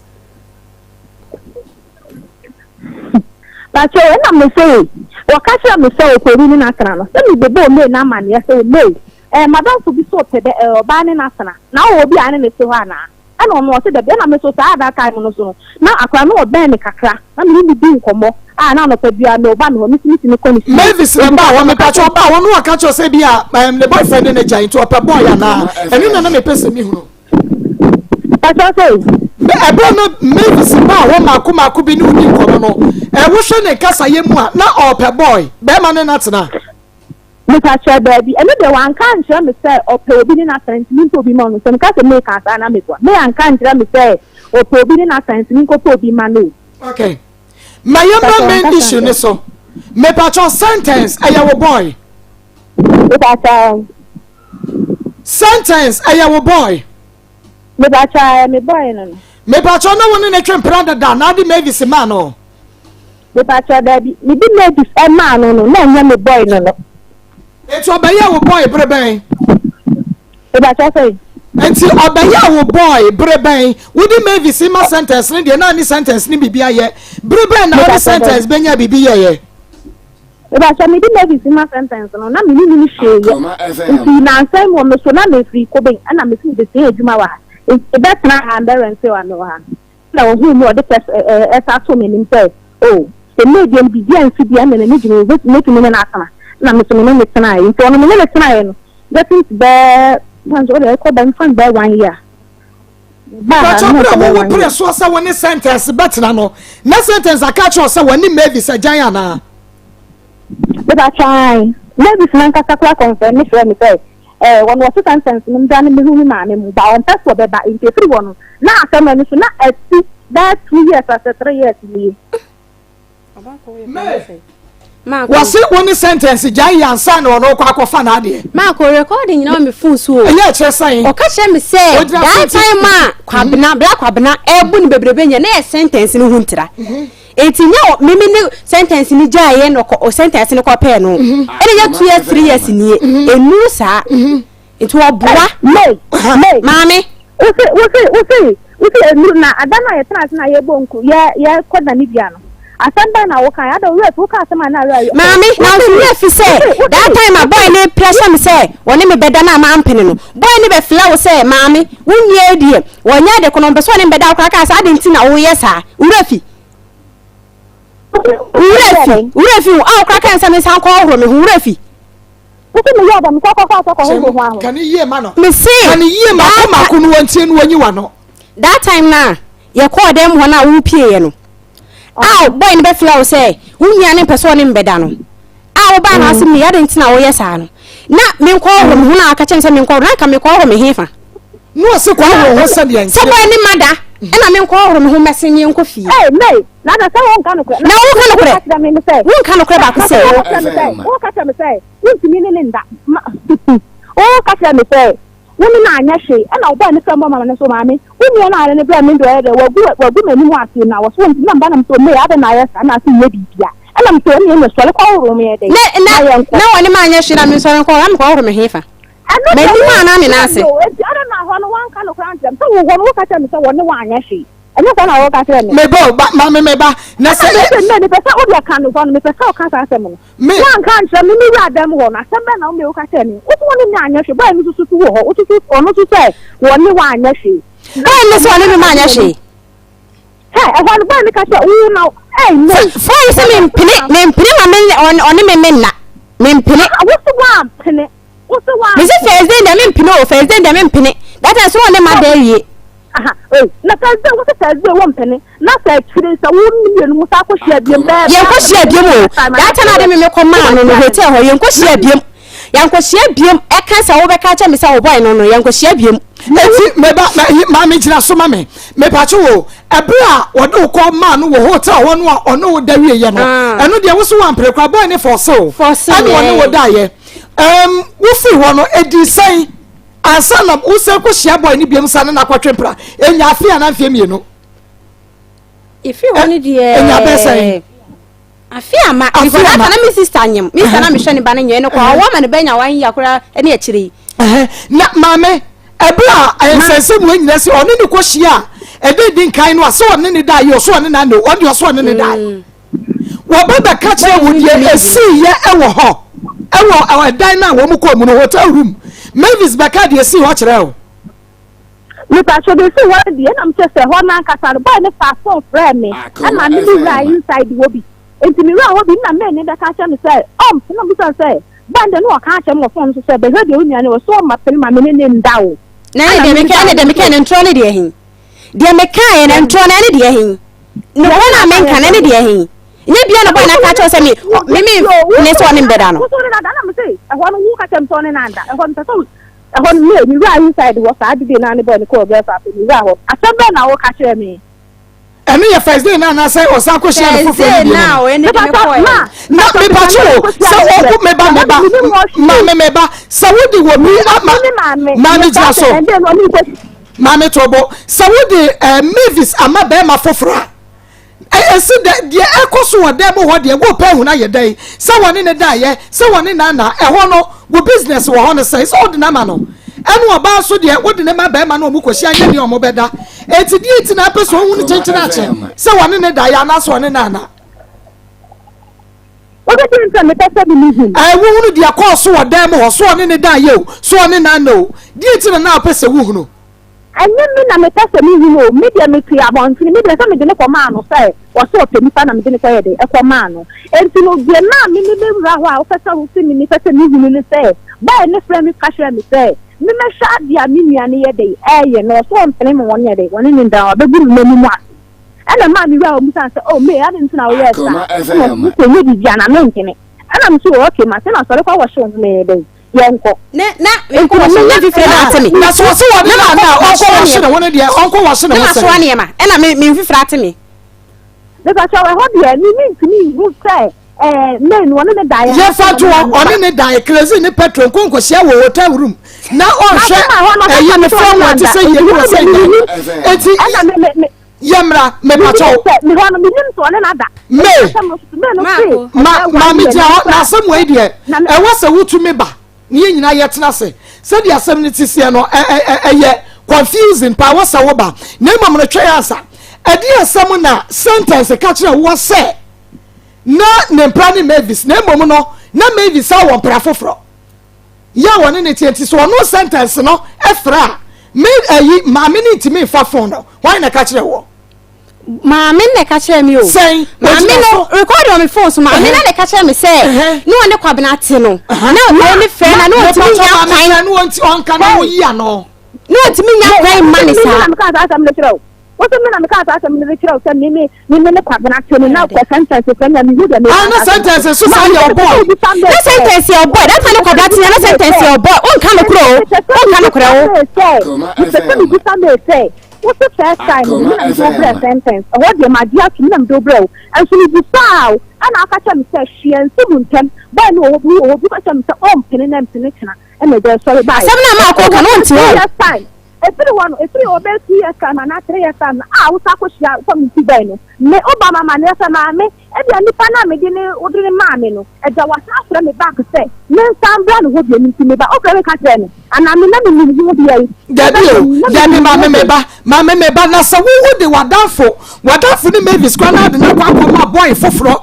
Pakyɛ ɛna me se wɔka kyerɛ me sɛ ɔkɔri ne n'atena no sɛ mebɛbɔɔ May no amaneɛ sɛ May. Ɛɛ madamfo bi so ɔpɛ bɛ ɛɛ ɔbaa ne no atena na wowɔ obi a ne no te hɔ anaa? Ɛna ɔno ɔse dabi ɛna me nso saa that time no so no na akwadaa no ɔbɛn me kakra na me ne no di nkɔmmɔ a na anɔpa biara me ɔba me hɔ me nso me tumi kɔ ne fie. Mavis na ɛbaa hɔ mepakyɛ ɔbaa hɔ no ɔka kyerɛ sɛ bi a ne boyfriend ne no gyae nti ɔpɛ boy anaa ɛno na na mepɛ sɛ mehunu. Pakyɛ sɛ. Ɛberɛ no Mavis baa hɔ mako mako bi ne wodi nkɔmmɔ no wohwɛ ne nkasayɛ mu a na ɔpɛ boy bɛrima ne no atena. Mepakyɛw, daabi. Ɛno deɛ wanka ankyerɛ me sɛ ɔpɛ obi ne no atena nti mempɛ obi mma no. Sɛ meka sɛ May kaa saa a na meboa. May anka ankyerɛ me sɛ ɔpɛ obi ne no atena nti menkɔpɛ obi mma no o. Okay. Ma yɛmmra Mepakyɛw, main wanka saa issue ankyerɛ no me. so. Mepakyɛw, sentence, ɛyɛ wo boy? Mepakyɛw. Sentence, ɛyɛ wo boy? Mepakyɛw, ɛyɛ me boy no no. Mepakyɛw, na wo ne no twe mpena dada na ade Mavis maa no? Mepakyɛw dabi, mede Mavis maa no no, na ɛnyɛ me boy no no. Enti ɔbɛyɛɛ wo boy bere bɛn? Mepakyɛw sɛn? Enti ɔbɛyɛɛ wo boy bere bɛn? Wode Mavis ma sentence no deɛ na ne sentence no biribi ayɛ. Bere bɛn na wode sentence bɛnya biribi yɛeɛ? Mepakyɛw mede Mavis ma sentence no, na me ne no nni hwee yɛ. Nti nansa yi mu me so na mefiri Koben ɛna mese mebɛsua adwuma wɔ ha. Nti mebɛtena ha mbɛrɛntew a mewɔ ha no. Ɛnna ohuu me a ɔde pɛ ɛsa too m'anim sɛ, O, sɛ nnɛ deɛ no biribi ansi deɛ, ɛnna n'ani gye me ho, mɛtumi ne no atena. Ɛnna me nso me ne no tenaeɛ. Nti ɔno me ne no tenaeɛ no, getting to bɛyɛ, mfa no sɛ wode ɛkɔ bɛ, mfa no bɛyɛ one year. Mebaa ha Mpakyɛw no, na bere a ɛkɔ bɛyɛ wowo one pere year. soɔ sɛ wo ne Sentence bɛtena no, na Sentence aka akyerɛ wo sɛ wɔne Mavis agyan anaa? Mepakyɛw, ae. Mavis no ankasa koraa kɔnfɛm me frɛɛ me sɛ, Ɛɛ, wɔn wɔte sentence no mbra no mehu me maame mu ba ɔmpɛ so ɔbɛba nti efiri hɔ no na asɛm no so na asi bɛyɛ 2 years asɛ 3 years nie. May, wɔse wo ne sentence gyae yɛ ansa na ɔno kɔ akɔfa n'adeɛ. Maako recording nyinaa wɔ me phone so o. Ɛyɛ ɛkyerɛ sɛn? Ɔka kyerɛ me sɛ that time a Kwabena, Bra Kwabena ɛɛbo no bebrebe nyɛ na yɛ sentence no ho ntira. Enti nyɛ ɔ meme ne sentence no gyaeɛ na ɔkɔ ɔ sentence no kɔpɛɛ no ɛna nyɛ 2 years 3 years nie ɛnuru saa nti ɔboa May, May. Maame. Wose, wose, wose, wose ɛnuru na ada no a yɛtena ase na yɛbɔ nku yɛ yɛkɔ Namibia no asɛm bɛn na wokae ada owura fi woka asɛm a na awura yɛ Maame, na nso werɛ fi sɛ that time a boy no pressure me sɛ ɔne me bɛda no a mampene no boy no bɛfrɛ wo sɛ maame wo nua yi deɛ Wɔnyɛ ade ko no, ɔmpɛ sɛ ɔne me bɛda koraa kaa sɛ, Adɛn nti na woyɛ saa? Wo werɛ fi? Wo werɛ fi? Wo werɛ fi wo a wokora kaa sɛ mensan nkɔhohoro me ho? Wo werɛ fi? Wosi meyɛ ɔdɔ mesɛ kɔkɔ asɛ kɔhohoro ho aho. Ka ne yie ma no. Mese, Ka ne yie mako mako no wɔntie no wɔnyi w'ano. That time no a yɛkɔɔ dɛm hɔ no a wopieeɛ no, a boy no bɛfrɛ wo sɛ wo nua no mpɛ sɛ ɔne me bɛda no a wobaa no ase mu adɛn nti na woyɛ saa no na menkɔhoro me ho na aka kyerɛ me sɛ menkɔhoro na anka mekɔhoro me he fa na ɔse kɔhoro ho sɛdeɛ sɛ boy ne ma da ɛna menkɔhoro me ho mɛse ne yɛnkɔ fie. Hey, May, na na sɛ wonka nokorɛ na wonka nokorɛ wonka nokorɛ baako sɛ woka kyerɛ me sɛ wontumi ne ne nda woka kyerɛ me sɛ Wo ne no anyɛ hwee. Ɛna ɔbɔɔ ne fam bɔ maa no so, Maame, wo nua no a ɔne no brɛɛ me no deɛ ɔyɛ dɛ, wagu wagu m'anim ase na wɔso wɔn ti na meba na mesɛ May adɛn na ayɛ saa na ase nyɛ biribia. Ɛna mesɛ ɛne ɛne sɔre kɔhoro me yɛ dɛn Na na na yɛnkɔ. na wɔne me anyɛ hwee na mensɔre nkɔhoro na mekɔhoro me hefa? Ɛno deɛ M'anim wo anaa me nan nkyerɛ ase? me o, enti adɛn na hɔ no woanka nokorɛ ankyerɛ me sɛ wo hɔ no woka kyerɛ me sɛ wɔne wo anyɛ hwee. Ɛnyɛ saa na woka kyerɛ me. Me ba o, ba maame me ba na Ɛna sɛ yɛ. mese May mepɛ sɛ wodeɛ ka no hɔ no mepɛ sɛ woka saa asɛm no. Me. Woanka ankyerɛ me, me wura dan mu hɔ no, asɛm bɛn na wo me woka kyerɛɛ me? Wo se wo ne me anyɛ hwee, boy no nso susu wɔ hɔ, wosusu ɔno nso sɛ wɔne wo anyɛ hwee. Boy no se ɔne me ma anyɛ hwee. Hɛ, ɛhɔ no boy no ka kyerɛ wo na, ɛy, no. Boy no se mempene, mempene ma me ɔne me me nna, mempene. Wo se woampene, wo se woampene. Me se first day deɛ mempene o, first day deɛ mempene, that time so ɔne ma da awie. Aha, ei, na Thursday, wo se Thursday wo mpene, na sɛ akyire sɛ wo ne mmienu mo san kɔ hyia biom bɛɛ. Yɛn kɔ hyia biom o, that time ade me me kɔ maa no no hotel hɔ, yɛn kɔ hyia biom, yɛn kɔ hyia biom, ɛka sɛ wo bɛka kyɛ me sɛ wo boy no no, yɛn kɔ hyia biom. Eti me ba, maame gyina so ma me, me pa kye wo, ɛbere a wɔde wo kɔ maa no wɔ hotel hɔ no a ɔne wo da wie yɛ no, ɛno deɛ wo so wampere koraa, boy ne fɔse wo, ɛna ɔne wo da yɛ, ɛm, wo firi hɔ no, edi sɛn? Ansa na wosan kɔhyia boy no biom san ne no akɔtwe mpra, ɛnya afe anaa mfeɛ mmienu. Ɛfiri hɔ no deɛ. Ɛnya bɛɛ sɛn? Afe ama. Afe ama. Because na me sister nyem. Me sister na mehwɛ ne ba no nyɛ no kɔ. Ɔwɔ ma ne ba nya one year koraa ɛne akyire yi. Na maame, ɛberɛ a nsɛnsɛm wɔ nyina si ɔne ne kɔhyia a ɛde di nkan no a sɛ ɔne ne da yɛ ɔso ɔne na ne ɔne ɔso ɔne ne da. Wɔba bɛka kyerɛ wo deɛ ɛsiiɛ wɔ hɔ, ɛwɔ ɛdan no a wɔn kɔɔ mu no, hotel room. Mavis bɛka deɛ esii hɔ kyerɛɛ wo. Mepakyɛw deɛ esii hɔ no deɛ ɛna mekyerɛ sɛ hɔ no ankasa no boy no faa phone frɛɛ me ɛna me me wuraa inside hɔ bi nti me wuraa hɔ bi na maid no bɛka kyerɛ me sɛ ɔmpene na mebisa no sɛ boy no deɛ na ɔka akyerɛ me wɔ phone no so sɛ bɛhwɛ deɛ wo nua no wɔ so ɔmma pene ma me ne ne nda o. Na ɛne deɛ meka ɛne deɛ meka no ntorɔ ne deɛ he? Deɛ mekaeɛ no ntorɔ no ɛne deɛ he? Nokorɛ no a menka no ɛne deɛ he? Nyɛ bia na boy no aka akyerɛ wo sɛ me me me ne sɛ ɔne me bɛda no. Wo sɛ ɔne no ada na mese ɛhɔ no wo ka kyerɛ me sɛ ɔne no anda ɛhɔ no mepɛ sɛ Ɛhɔ no, me, mewuraa inside hɔ saa de day no ara ne boy no kɔɔ girls afei mewuraa hɔ. Asɛm bɛn na woka kyerɛɛ me? Ɛno yɛ first day no anaasɛ ɔsan kɔhyia no foforɔ no bio no? Mepatɔ, ma, Na mepatɔ o, sɛ ɔko meba meba, maame meba, sɛ wode wɔ bi ama, maame gyina so, maame to bo, sɛ wode eh, Mavis ama bɛrima foforɔ a, Ɛ, ɛsi dɛ, deɛ ɛkɔ so wɔ dan mu hɔ deɛ, wopɛ ahunu ayɛ dɛn? Sɛ wɔne no daeɛ, sɛ wɔne no anna, ɛhɔ no, wo business wɔ hɔ no sɛn? Sɛ wode no ama no, ɛne ɔbaa nso deɛ, wode no ma barima na wɔkɔhyia nyɛ deɛ wɔbɛda. Enti deɛ nti na apɛ sɛ ɔhunu kyenkyen akye sɛ wɔne no daeɛ anaasɛ ɔne no anna? Wobɛdi nti a mepɛ sɛ me mehu. Ɛ, wohunu deɛ ɛkɔɔ so wɔ dan mu hɔ, so ɔne no daeɛ o, so ɔne no anna o, deɛ nti na na wopɛ sɛ wohunu? Ɛnyɛ me na mepɛ sɛ mehu no o, me deɛ mete abɔntene, me deɛ sɛ mede no kɔmaa no sɛ ɔsɛ ɔpɛ nipa na mede no kɔyɛ dɛn, ɛkɔmaa no. Enti no deɛ na me mebɛwura hɔ a wopɛ sɛ wose me mepɛ sɛ mehu no ne sɛ, boy no frɛɛ me ka kyerɛɛ me sɛ memmɛhwɛ adeɛ a me nua no yɛ dɛn, ɛreyɛ no, ɔse ɔmpene me wɔne yɛ dɛn, wɔne no nda, wabɛgu me m'anim ase. Ɛna ɛmaa mewuraa hɔ bisaa no sɛ, oh May, adɛn nti na woyɛɛ saa? Ɛna ɔse, wosɛ nyɛ biribi a na mentene. Ɛna mese, oh okay, mate na sɔre kɔ wɔhye wo ho meyɛ dɛn. yɛnkɔ. Ne na mekɔ wɔhyɛ na mfifire na ate me. Na sɛ ɔsɛ wɔde na na ɔnkɔ wɔhyɛ ne ho no deɛ ɔnkɔ wɔhyɛ ne ho sɛ. Na masoa nneɛma ɛna me me mfifire ate me. Mepakyɛw ɛhɔ deɛ me me ntumi nhu sɛ ɛɛ main wɔne ne daeɛ. Yɛfa to hɔ ɔne ne daeɛ kerosene ne petrol nko nkɔhyia wɔ hotel room na ɔnhwɛ ɛyi ne fɔn wɔn ti sɛ yie ne wɔ sɛ yɛ eti yɛmmra mepakyɛw. May ma maame gyina hɔ na asɛm wei deɛ ɛwɔ sɛ wotumi ba ne yɛn nyinaa yɛtena ase sɛdeɛ asɛm no ti seɛ no ɛyɛ confusing paa wɔ sɛ woba na mmom no twɛn ansa ɛde asɛm na sentence ka kyerɛ woɔ sɛ na ne mpra ne Mavis na mmom no na Mavis a wɔ mpra foforɔ yɛ a wɔne ne teɛ nti sɛ ɔno sentence no frɛ a me ayi maame no ntumi nfa phone no hwan na ɛka kyerɛ wɔ. Maame no na ɛka kyerɛ me o. Sɛn maame no record wɔ me phone so maame no na ɛka kyerɛ me sɛ ne wɔne Kwabena te no na ɔne frɛ na ne ɔntumi nya kwan na ɔnka na wɔyi ano na ɔntumi nya kwan mma ne saa. Wose me na mekaa saa asɛm no de kyerɛ wo sɛ me me me me ne Kwabena te no na kɔ sentence frɛ me a mehu deɛ meka Ah, na sentence so saa yɛ ɔbɔe. Na sentence yɛ ɔbɔe. That time ne Kwabena te na sentence yɛ ɔbɔe. Wonka nokorɛ o. Wonka nokorɛ o. Mepɛ sɛ mebisa May sɛ wose first time no me na mede wo brɛɛ sentence ɛhɔ deɛ magye ato me na mede wo brɛɛ wo nso mebisaa wo ɛna aka kyerɛ me sɛ hwee ansi mu ntɛm boy no wɔ hɔ bi wɔ hɔ bi ka kyerɛ me sɛ ɔmpene na mpene kyena ɛna ɛgya sɔre baeɛ. Asɛm no a maakɔ ka no wonte hɔ o. Ɛfiri hɔ no, ɛfiri hɔ bɛyɛ 2 years time anaa 3 years time no a wosan kɔhyia sɛ me ti bɛn no, me woba ma amaneɛ sɛ maame, ebia nipa no a mede ne wode no maa me no, agya wasan afrɛ me back sɛ mensan mbra ne hɔ bio nti meba, wofrɛ me ka kyerɛ me anaa me na menim ho deɛ yi. Dabi o, dabi maame meba, maame meba, na sɛ wo wode w'adamfo, w'adamfo ne Mavis koraa na ade no akɔ akɔma boy foforɔ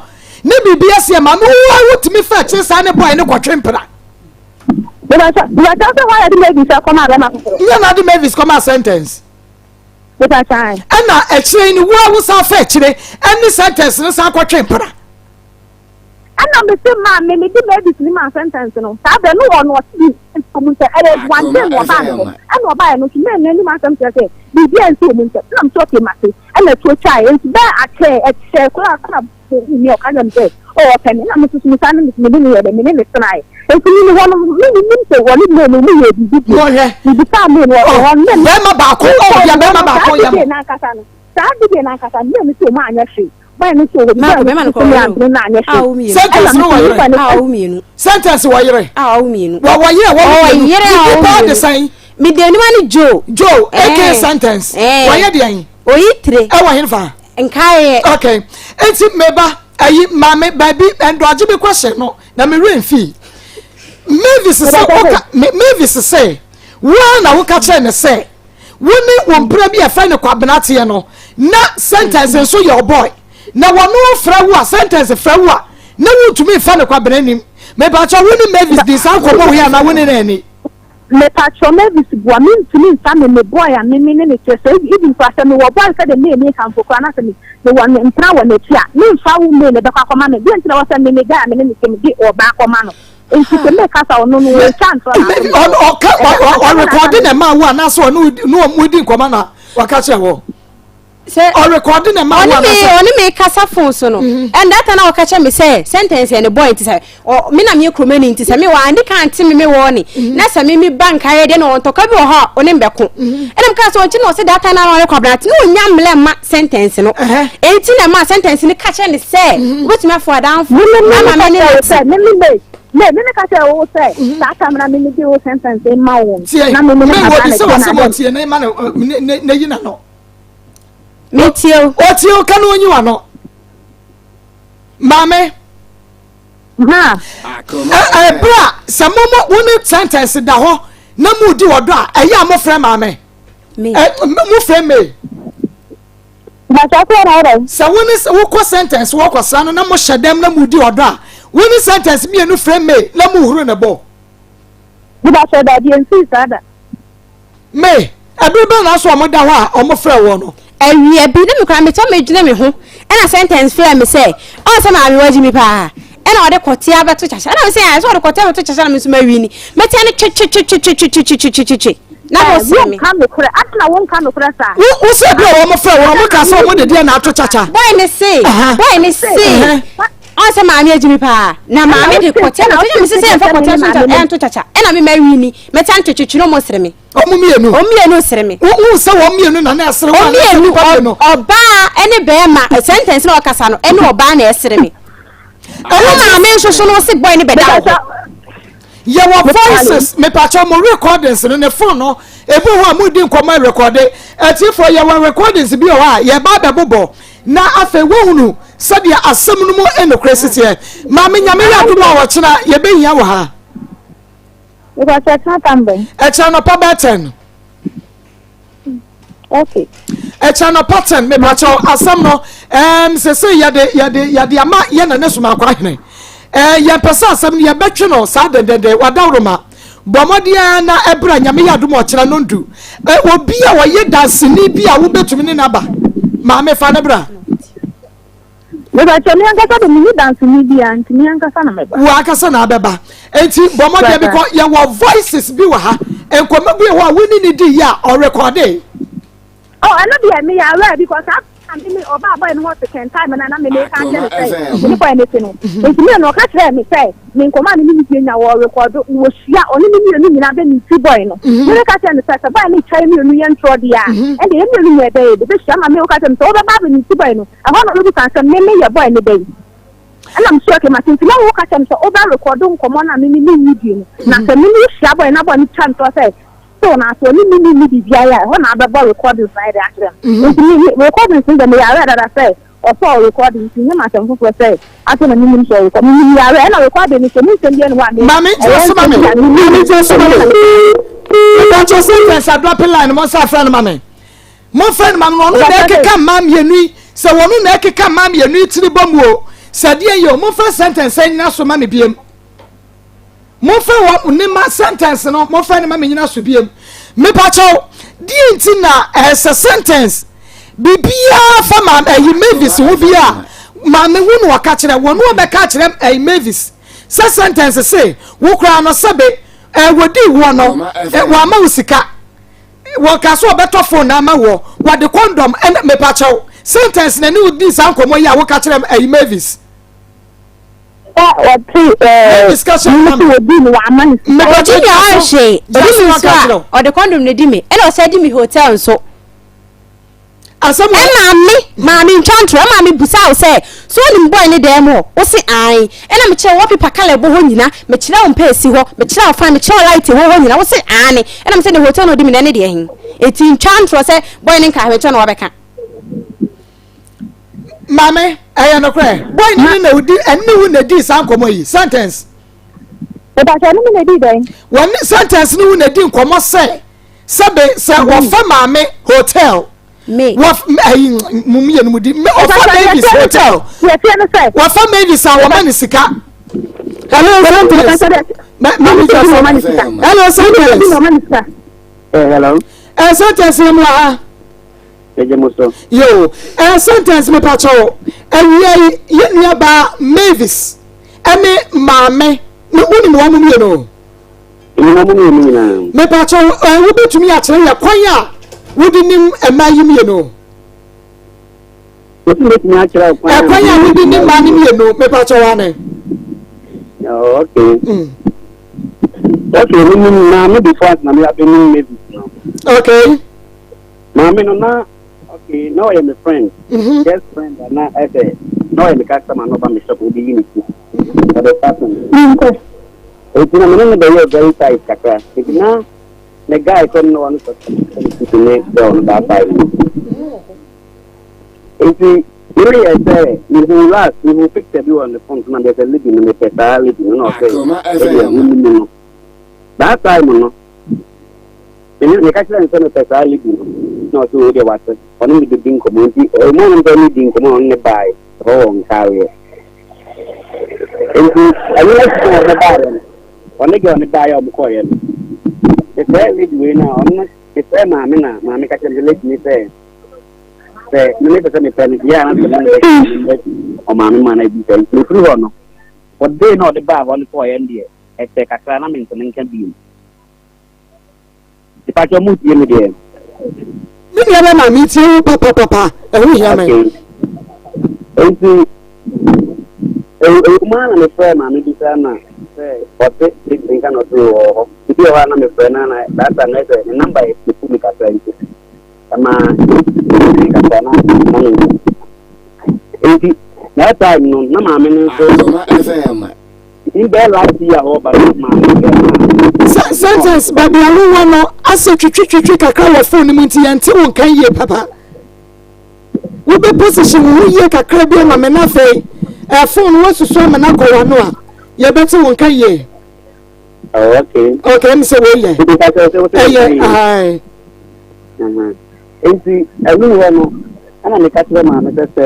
ne biribi asi a, maame wo a wotumi fa akyire saa ne boy no kɔtwe mpena. Mepakyɛw sɛ hɔ yɛde Mavis kɔmaa bɛrima foforɔ. Nyɛ na ade Mavis kɔmaa sentence. Mepakyɛw. Ɛna akyire ni wo a wo san fa akyire ɛne sentence no san kɔtwe mpena. Ɛna mese maa me mede Mavis ni maa sentence no saa bɛ no ɔno ɔte bi nti ɔmu ntɛ ɛyɛ one day na ɔbaa ne hɔ ɛna ɔbaa ɛno nso mɛn n'anim asɛm kyerɛ sɛ biribi a nsi ɔmu ntɛm ɛna mese okay mate ɛna ɛtuo twae nti bɛɛ akyɛ ɛkyɛ koraa na Ohuu me a, ɔka kyerɛɛ me sɛ, Oh, ɔpɛ me. Ɛnna me nso so mesan ne no, me ne no yɛɛ dɛn? Me ne no tenae. Enti me hɔ no, me minnim sɛ wɔne May no wɔyɛɛ biribi bio. Monhwɛ. Mebisaa May no, ɔwɔ hɔ no, na Bɛrima baako, oh, deɛ bɛrima baako yɛ mo. Saa no, saa video no ankasa no, May no sɛ ɔmo anyɛ hwee. Boy no nso wɔ hɔ bi, Marco, boy no bɛrima no nso kɔ sɛ me ɔyere ampene no anyɛ a hwee. ɔwo mmienu. Sentence Ɛnna no wɔ me yere. nso A ɔwo mmienu. Sentence wɔ yere. A ɔwo mmienu. Wɔ wɔ yere a wɔwo Ɔwɔ mmienu. yere a Ne ɔwo din paa de mmienu. sɛn? Mede anim ne Joe. Joe, aka Eh. sentence. Eh. Wɔyɛ deɛn? Oyi tire. Ɛwɔ hefa? Nkaeɛ. Okay. Enti meba ayi maame baabi ndɔgye bi kɔhyɛ no na me werɛ mfii. Mavis sɛ woka Mavis sɛ wo ara na woka kyerɛ ne sɛ wo ne wo mpra bi a ɛfrɛ no Kwabena teɛ no na sentence nso yɛ ɔbɔe na wɔno frɛ wo a sentence frɛ wo a na wontumi mfa no Kwabena nim. Mepakyɛ wo ne Mavis di saa nkɔmmɔ wei anaa wo ne no anni? Mepakyɛw Mavis boa me ntumi nfa me me boy a me me ne no te sɛ even koraa sɛ mewɔ boy sɛ de May ne kamfo koraa na sɛ me mewɔ ne mpena wɔ n'akyi a me nfa wo May na ɛbɛkɔ akɔma no deɛ nti na ɛwɔ sɛ me me guy a me ne no te me de ɔbaa kɔma no nti sɛ May kasa ɔno no ɔretwa ntorɔ na ato me so Ɔka ɔrekɔde na ɛma wo anaasɛ ɔne ne ɔmo di nkɔmɔ na waka kyerɛ wɔ. sɛ ɔrekɔde na ɛma wo anaasɛ ɔne me kasa phone so no mhm. and that time na ɔka kyerɛ me sɛ sentence yɛ ne boy nti sɛ ɔ me na meyɛ kuromani nti sɛ me wɔ andi kan te me me wɔ ne mhm. na sɛ me me ba nkaeɛ deɛ na ɔntɔka bi wɔ hɔ a ɔne mbɛko mhm. ɛna meka sɛ ɔnkyi na ɔsɛ that time na ɔne kwabena te na ɔnya mmerɛ ma sentence no enti na ma sentence no ka kyerɛ ne sɛ wobɛtumi afo adamfo ama me ne ne te Me me me ka kyerɛ wo sɛ saa tam na me me de wo sentence ma wo na me me ne ma ba na tie na ma na yi na no Metie o. Otie o ka na onyi wano. Maame. Ha. Ɛberɛ a sɛ mo mo wo ne sentence da hɔ na mo di ɔdɔ a ɛyɛ a mo frɛ maame. Mo frɛ me. Sɛ wo ne wokɔ sentence wɔkɔ sra no na mo hyɛ dɛm na mo di ɔdɔ a wo ne sentence mmienu frɛ me na mo huru ne bo. Bùbá dàbí nsi saa da. May, Ɛbere bɛn na so wɔda hɔ a wɔfrɛɛ woɔ no? Awia bi, na me koraa metɔ medwene me ho, ɛna sentence frɛɛ me sɛ, ɔn sɛ maame wagye mi paa, ɛna ɔde kɔteɛ abɛto kyakya, ɛna me sɛ ɛɛ sɛ ɔde kɔteɛ abɛto kyakya na me nso mawi ni, mɛtea no twetwetwetwetwetwetwetwe, na Ɛɛ, wɔsere me. wonka nokorɛ, adɛn na wonka nokorɛ saa? Wo, wo sɛ ebi a wɔfrɛɛ wo no, wɔkaa sɛ wɔde deɛ na ato kyakya. Boy ne se, boy ne se, ɔn sɛ maame agye mi paa, na maame de kɔteɛ na ɔtwe, me se sɛ yɛmfa kɔteɛ so nto kyakya, ɛna me mawi ni, mɛtea no twetwetwe na wɔsere me. Wɔn mmienu. Wɔn mmienu sere me. Wohu sɛ wɔn mmienu na na ɛsere wɔn anaasɛ nipa mmienu. Ɔbaa ne bɛrima sentence na ɔkasa no ɛne ɔbaa na ɛsere me. Ɛno maame nso so no ɔsi boy ne bɛda wɔ hɔ. Yɛwɔ voices mepakyɛ mo recordings no ne phone no ebi hɔ a mo di nkɔmɔ rekɔde atiefoɔ yɛwɔ recordings bi wɔ hɔ a yɛba abɛbobɔ na afei wohunu sɛdeɛ asɛm no mu nokorɛ si teɛ maame nyame yɛ adom a ɔkyena yɛbɛhia wɔ ha. Mepakyɛ ɛkyena tam bɛn? Ɛkyena anɔpa bɛyɛ ten. Okay. Ɛkyena anɔpa ten mepakyɛ asɛm no ɛɛm sese yɛde yɛde yɛde ama yɛn na ne soma akɔ ahene. Ɛɛ yɛn pɛ sɛ asɛm no yɛbɛtwe no saa dɛndɛndɛn wadawuroma bɔ mmɔden ara na ɛbra nyame yɛ adom ɔkyena no ndu. Ɛ obi a ɔyɛ danseni bi a wobɛtumi ne n'aba maame fa ne bra. Mepakyɛ me ankasa de menni danseni biara nti me ankasa na mɛba. Wo ankasa na abɛba. Nti bɔ mmɔden bi kɔ yɛwɔ voices bi wɔ ha nkɔmmɔ bi wɔ hɔ a wo ne ne di yɛ a ɔrekɔde. Oh ɛno deɛ meyɛ aware because saa na me me ɔbaa bɔyɛ no hɔ second time na na me me ka kyerɛ ne sɛ me ne bɔyɛ no te no nti me no ɔka kyerɛ me sɛ me nkɔmmɔ a me ne ne die nya wɔ rekɔdo wɔhyia ɔne me mmienu nyinaa bɛ me ti bɔyɛ no me me ka kyerɛ ne sɛ sɛ bɔyɛ no twa yɛ mmienu yɛ ntorɔ deɛ a ɛnde yɛ mmienu nyɛ ɛbɛyɛ de bɛhyia ma me woka kyerɛ me sɛ wobɛba abɛ me ti bɔyɛ no Ɛhɔ na ɔbɛbisa no sɛ, Me meyɛ boy ne dɛn? Ɛna mese, Okay, mate. Nti na woka kyerɛ me sɛ wobɛ rekɔdo nkɔmmɔ no a me ne no redi no, na sɛ me ne wo hyia boy na boy no twa ntorɔ sɛ still na so ɔne me nni biribiara yɛ a, ɛhɔ na abɛbɔ recordings no ayɛ dɛn akyerɛ me. Nti me me recordings no deɛ meyɛ aware dada sɛ ɔsɛ ɔrekɔdo nti nyɛ me asɛm foforɔ sɛ afei na menim sɛ ɔrekɔ. Menim yɛ aware ɛna recording no sɛ mu nsɛm biara nni hɔ a me Maame gyina ɛyɛ so ma nsɛm me. bi a menim. Maame gyina so ma me. Mepakyɛw sentence a dropping line no mo nsa afrɛ no ma me. Momfrɛ no ma no, na ɔno na ɛkeka mmaa mmienu yi, sɛ wɔn na ɛkeka mmaa mmienu yi tiri bɔ mu o, sɛ deɛ yɛ o, momfrɛ sentence nyina so ma me biem. Momfrɛ wɔn ne ma sentence no, momfrɛ ne ma me nyina so biem. Mepakyɛw, deɛ nti na ɛsɛ sentence biribiara fa ma ɛyi Mavis ho bi a maame wo na ɔka kyerɛ wɔn na ɔbɛka kyerɛ ɛyi Mavis sɛ sentence se wo koraa no sɛbe ɛwɔdi woɔ no wɔama wo sika. Wɔka sɛ ɔbɛtɔ phone na ama woɔ, wɔde condom ɛna mepakyɛw sentence na ne wo di saa nkɔmɔ yi a woka kyerɛ ɛyi Mavis. Sɛ ɔte ɛɛ Mavis ka kyerɛ ne me. sɛ wɔdi no wɔama no sika. Mepakyɛw Ɔdi me a gyina so ɔnhwee, gyina ɔdi so me na nso ka a kyerɛ wo. ɔde condom na di me, ɛna ɔsan di me hotel nso. Asɛm wɔ. Ɛna me maame ntwa ntorɔ, ɛma me busaa wo sɛ, so wonim boy ne dan mu hɔ? Wo se ae. Ɛna mekyerɛ wo wallpaper colour ɛbɔ hɔ nyina, mekyerɛ wo mpa esi hɔ, mekyerɛ wo fan, mekyerɛ wo light ɛwɔ hɔ nyina, wo se aane. Ɛna me se ne hotel na odi me na ɛne deɛ he? Enti ntwa ntorɔ sɛ boy ne nka ahwɛkyɛ na wabɛka. Maame, ɛyɛ nokorɛ, boy ne ne na odi, ɛne wo na edii saa nkɔmɔ yi, sentence. Mepakyɛ ɛne me na edii dɛn? Wɔne sentence ne wo na edi nkɔmɔ sɛ. Sɛbe sɛ wɔfa maame hotel. Me. Wɔ ayi mu mmienu mu di. Ɔfa Mavis hotel. Wɔfa Mavis a wɔma ne sika. Hello sentence. Maame sɛ bi na ɔma ne sika. Hello, sentence. Bi na ɔma ne sika. Eh, hello. Eh, sentence yɛ mu ha. Ɛgye mo so. Yo, eh, sentence me pakyɛw. Awia yi, yɛ nua baa Mavis ɛne maame. Ne wonim wɔn mu mmienu? Menim wɔn mmienu nyinaa. Me pakyɛw, eh, wobɛtumi akyerɛ yɛ kwan a wode nim mmaa yi mmienu? Wosi mɛtumi akyerɛ kwan a. Ɛkwan a wode nim mmaa no mmienu, me pakyɛw ane. Oh, okay. Okay, menim maame before ansa na me abɛnim Mavis no. Okay. Maame no na okay na ɔyɛ me friend. Mm-hmm. Best friend na ɛsɛ na ɔyɛ me customer na ɔba me shop obi yi ne ti. Ɔbɛ fashion. Eti na me ne no bɛyɛ very tight kakra. Eti na ne guy sɛ no ɔno sɛ sɛ ne girl no that time no. Eti me yɛ sɛ mehu last mehu picture bi wɔ ne phone so na meyɛ sɛ lady no mepɛ saa lady no na ɔsɛ ɛdeɛ wonim no. That time no Me ne meka kyerɛɛ no sɛ mepɛ saa lady no na ɔse wei deɛ wate ɔne me bɛdi nkɔmmɔ nti ɛmu a na mepɛ ne di nkɔmmɔ a ɔne ne baeɛ ɛhɔ wɔ nkaareɛ nti ɛno akyi na ɔne baeɛ no ɔne girl ne baeɛ a ɔmo kɔɔeɛ no mefrɛ lady wei no a ɔno mefrɛ maame na maame ka kyerɛ me sɛ lady ne sɛ sɛ me mepɛ sɛ mepɛ no deɛ a na sɛ me ne ɔmaame ma no adi sɛ nti mefiri hɔ no ɔde na ɔde baa hɔ no kɔɔeɛ no deɛ ɛkyɛ kakra na mentene nka bio. Mepakyɛw mo tie me deɛ. Me nua bɛma me tie wo papapapa ɛho hia me. Okay. Nti ɛwɔ mu ara na mefrɛ maame bi saa na sɛ ɔte ne nka na ɔte wɔ hɔ. Nti wɔ hɔ a na mefrɛ na na that time na sɛ ne namba yɛ fu mi kakra nti ɛma ne kakra na na me nka. Nti that time no na maame no nso. Akoma FM. Mbɛ last year hɔ ba no maame bɛ ma. Sɛ sentence baabi a wowɔ no asɛ twitwitwitwi kakra wɔ phone no mu nti yɛnte wo nka yie papa. Wobɛ position wo ho yie kakra bi ama me na afei eh, phone no woasusu ama no akɔ w'ano a yɛbɛte wo nka yie. Oh, okay. Okay, ɛm sɛ wei yɛ. Ɛyɛ, ae. Nti ɛnu hɔ no ɛna meka kyerɛ maame sɛ sɛ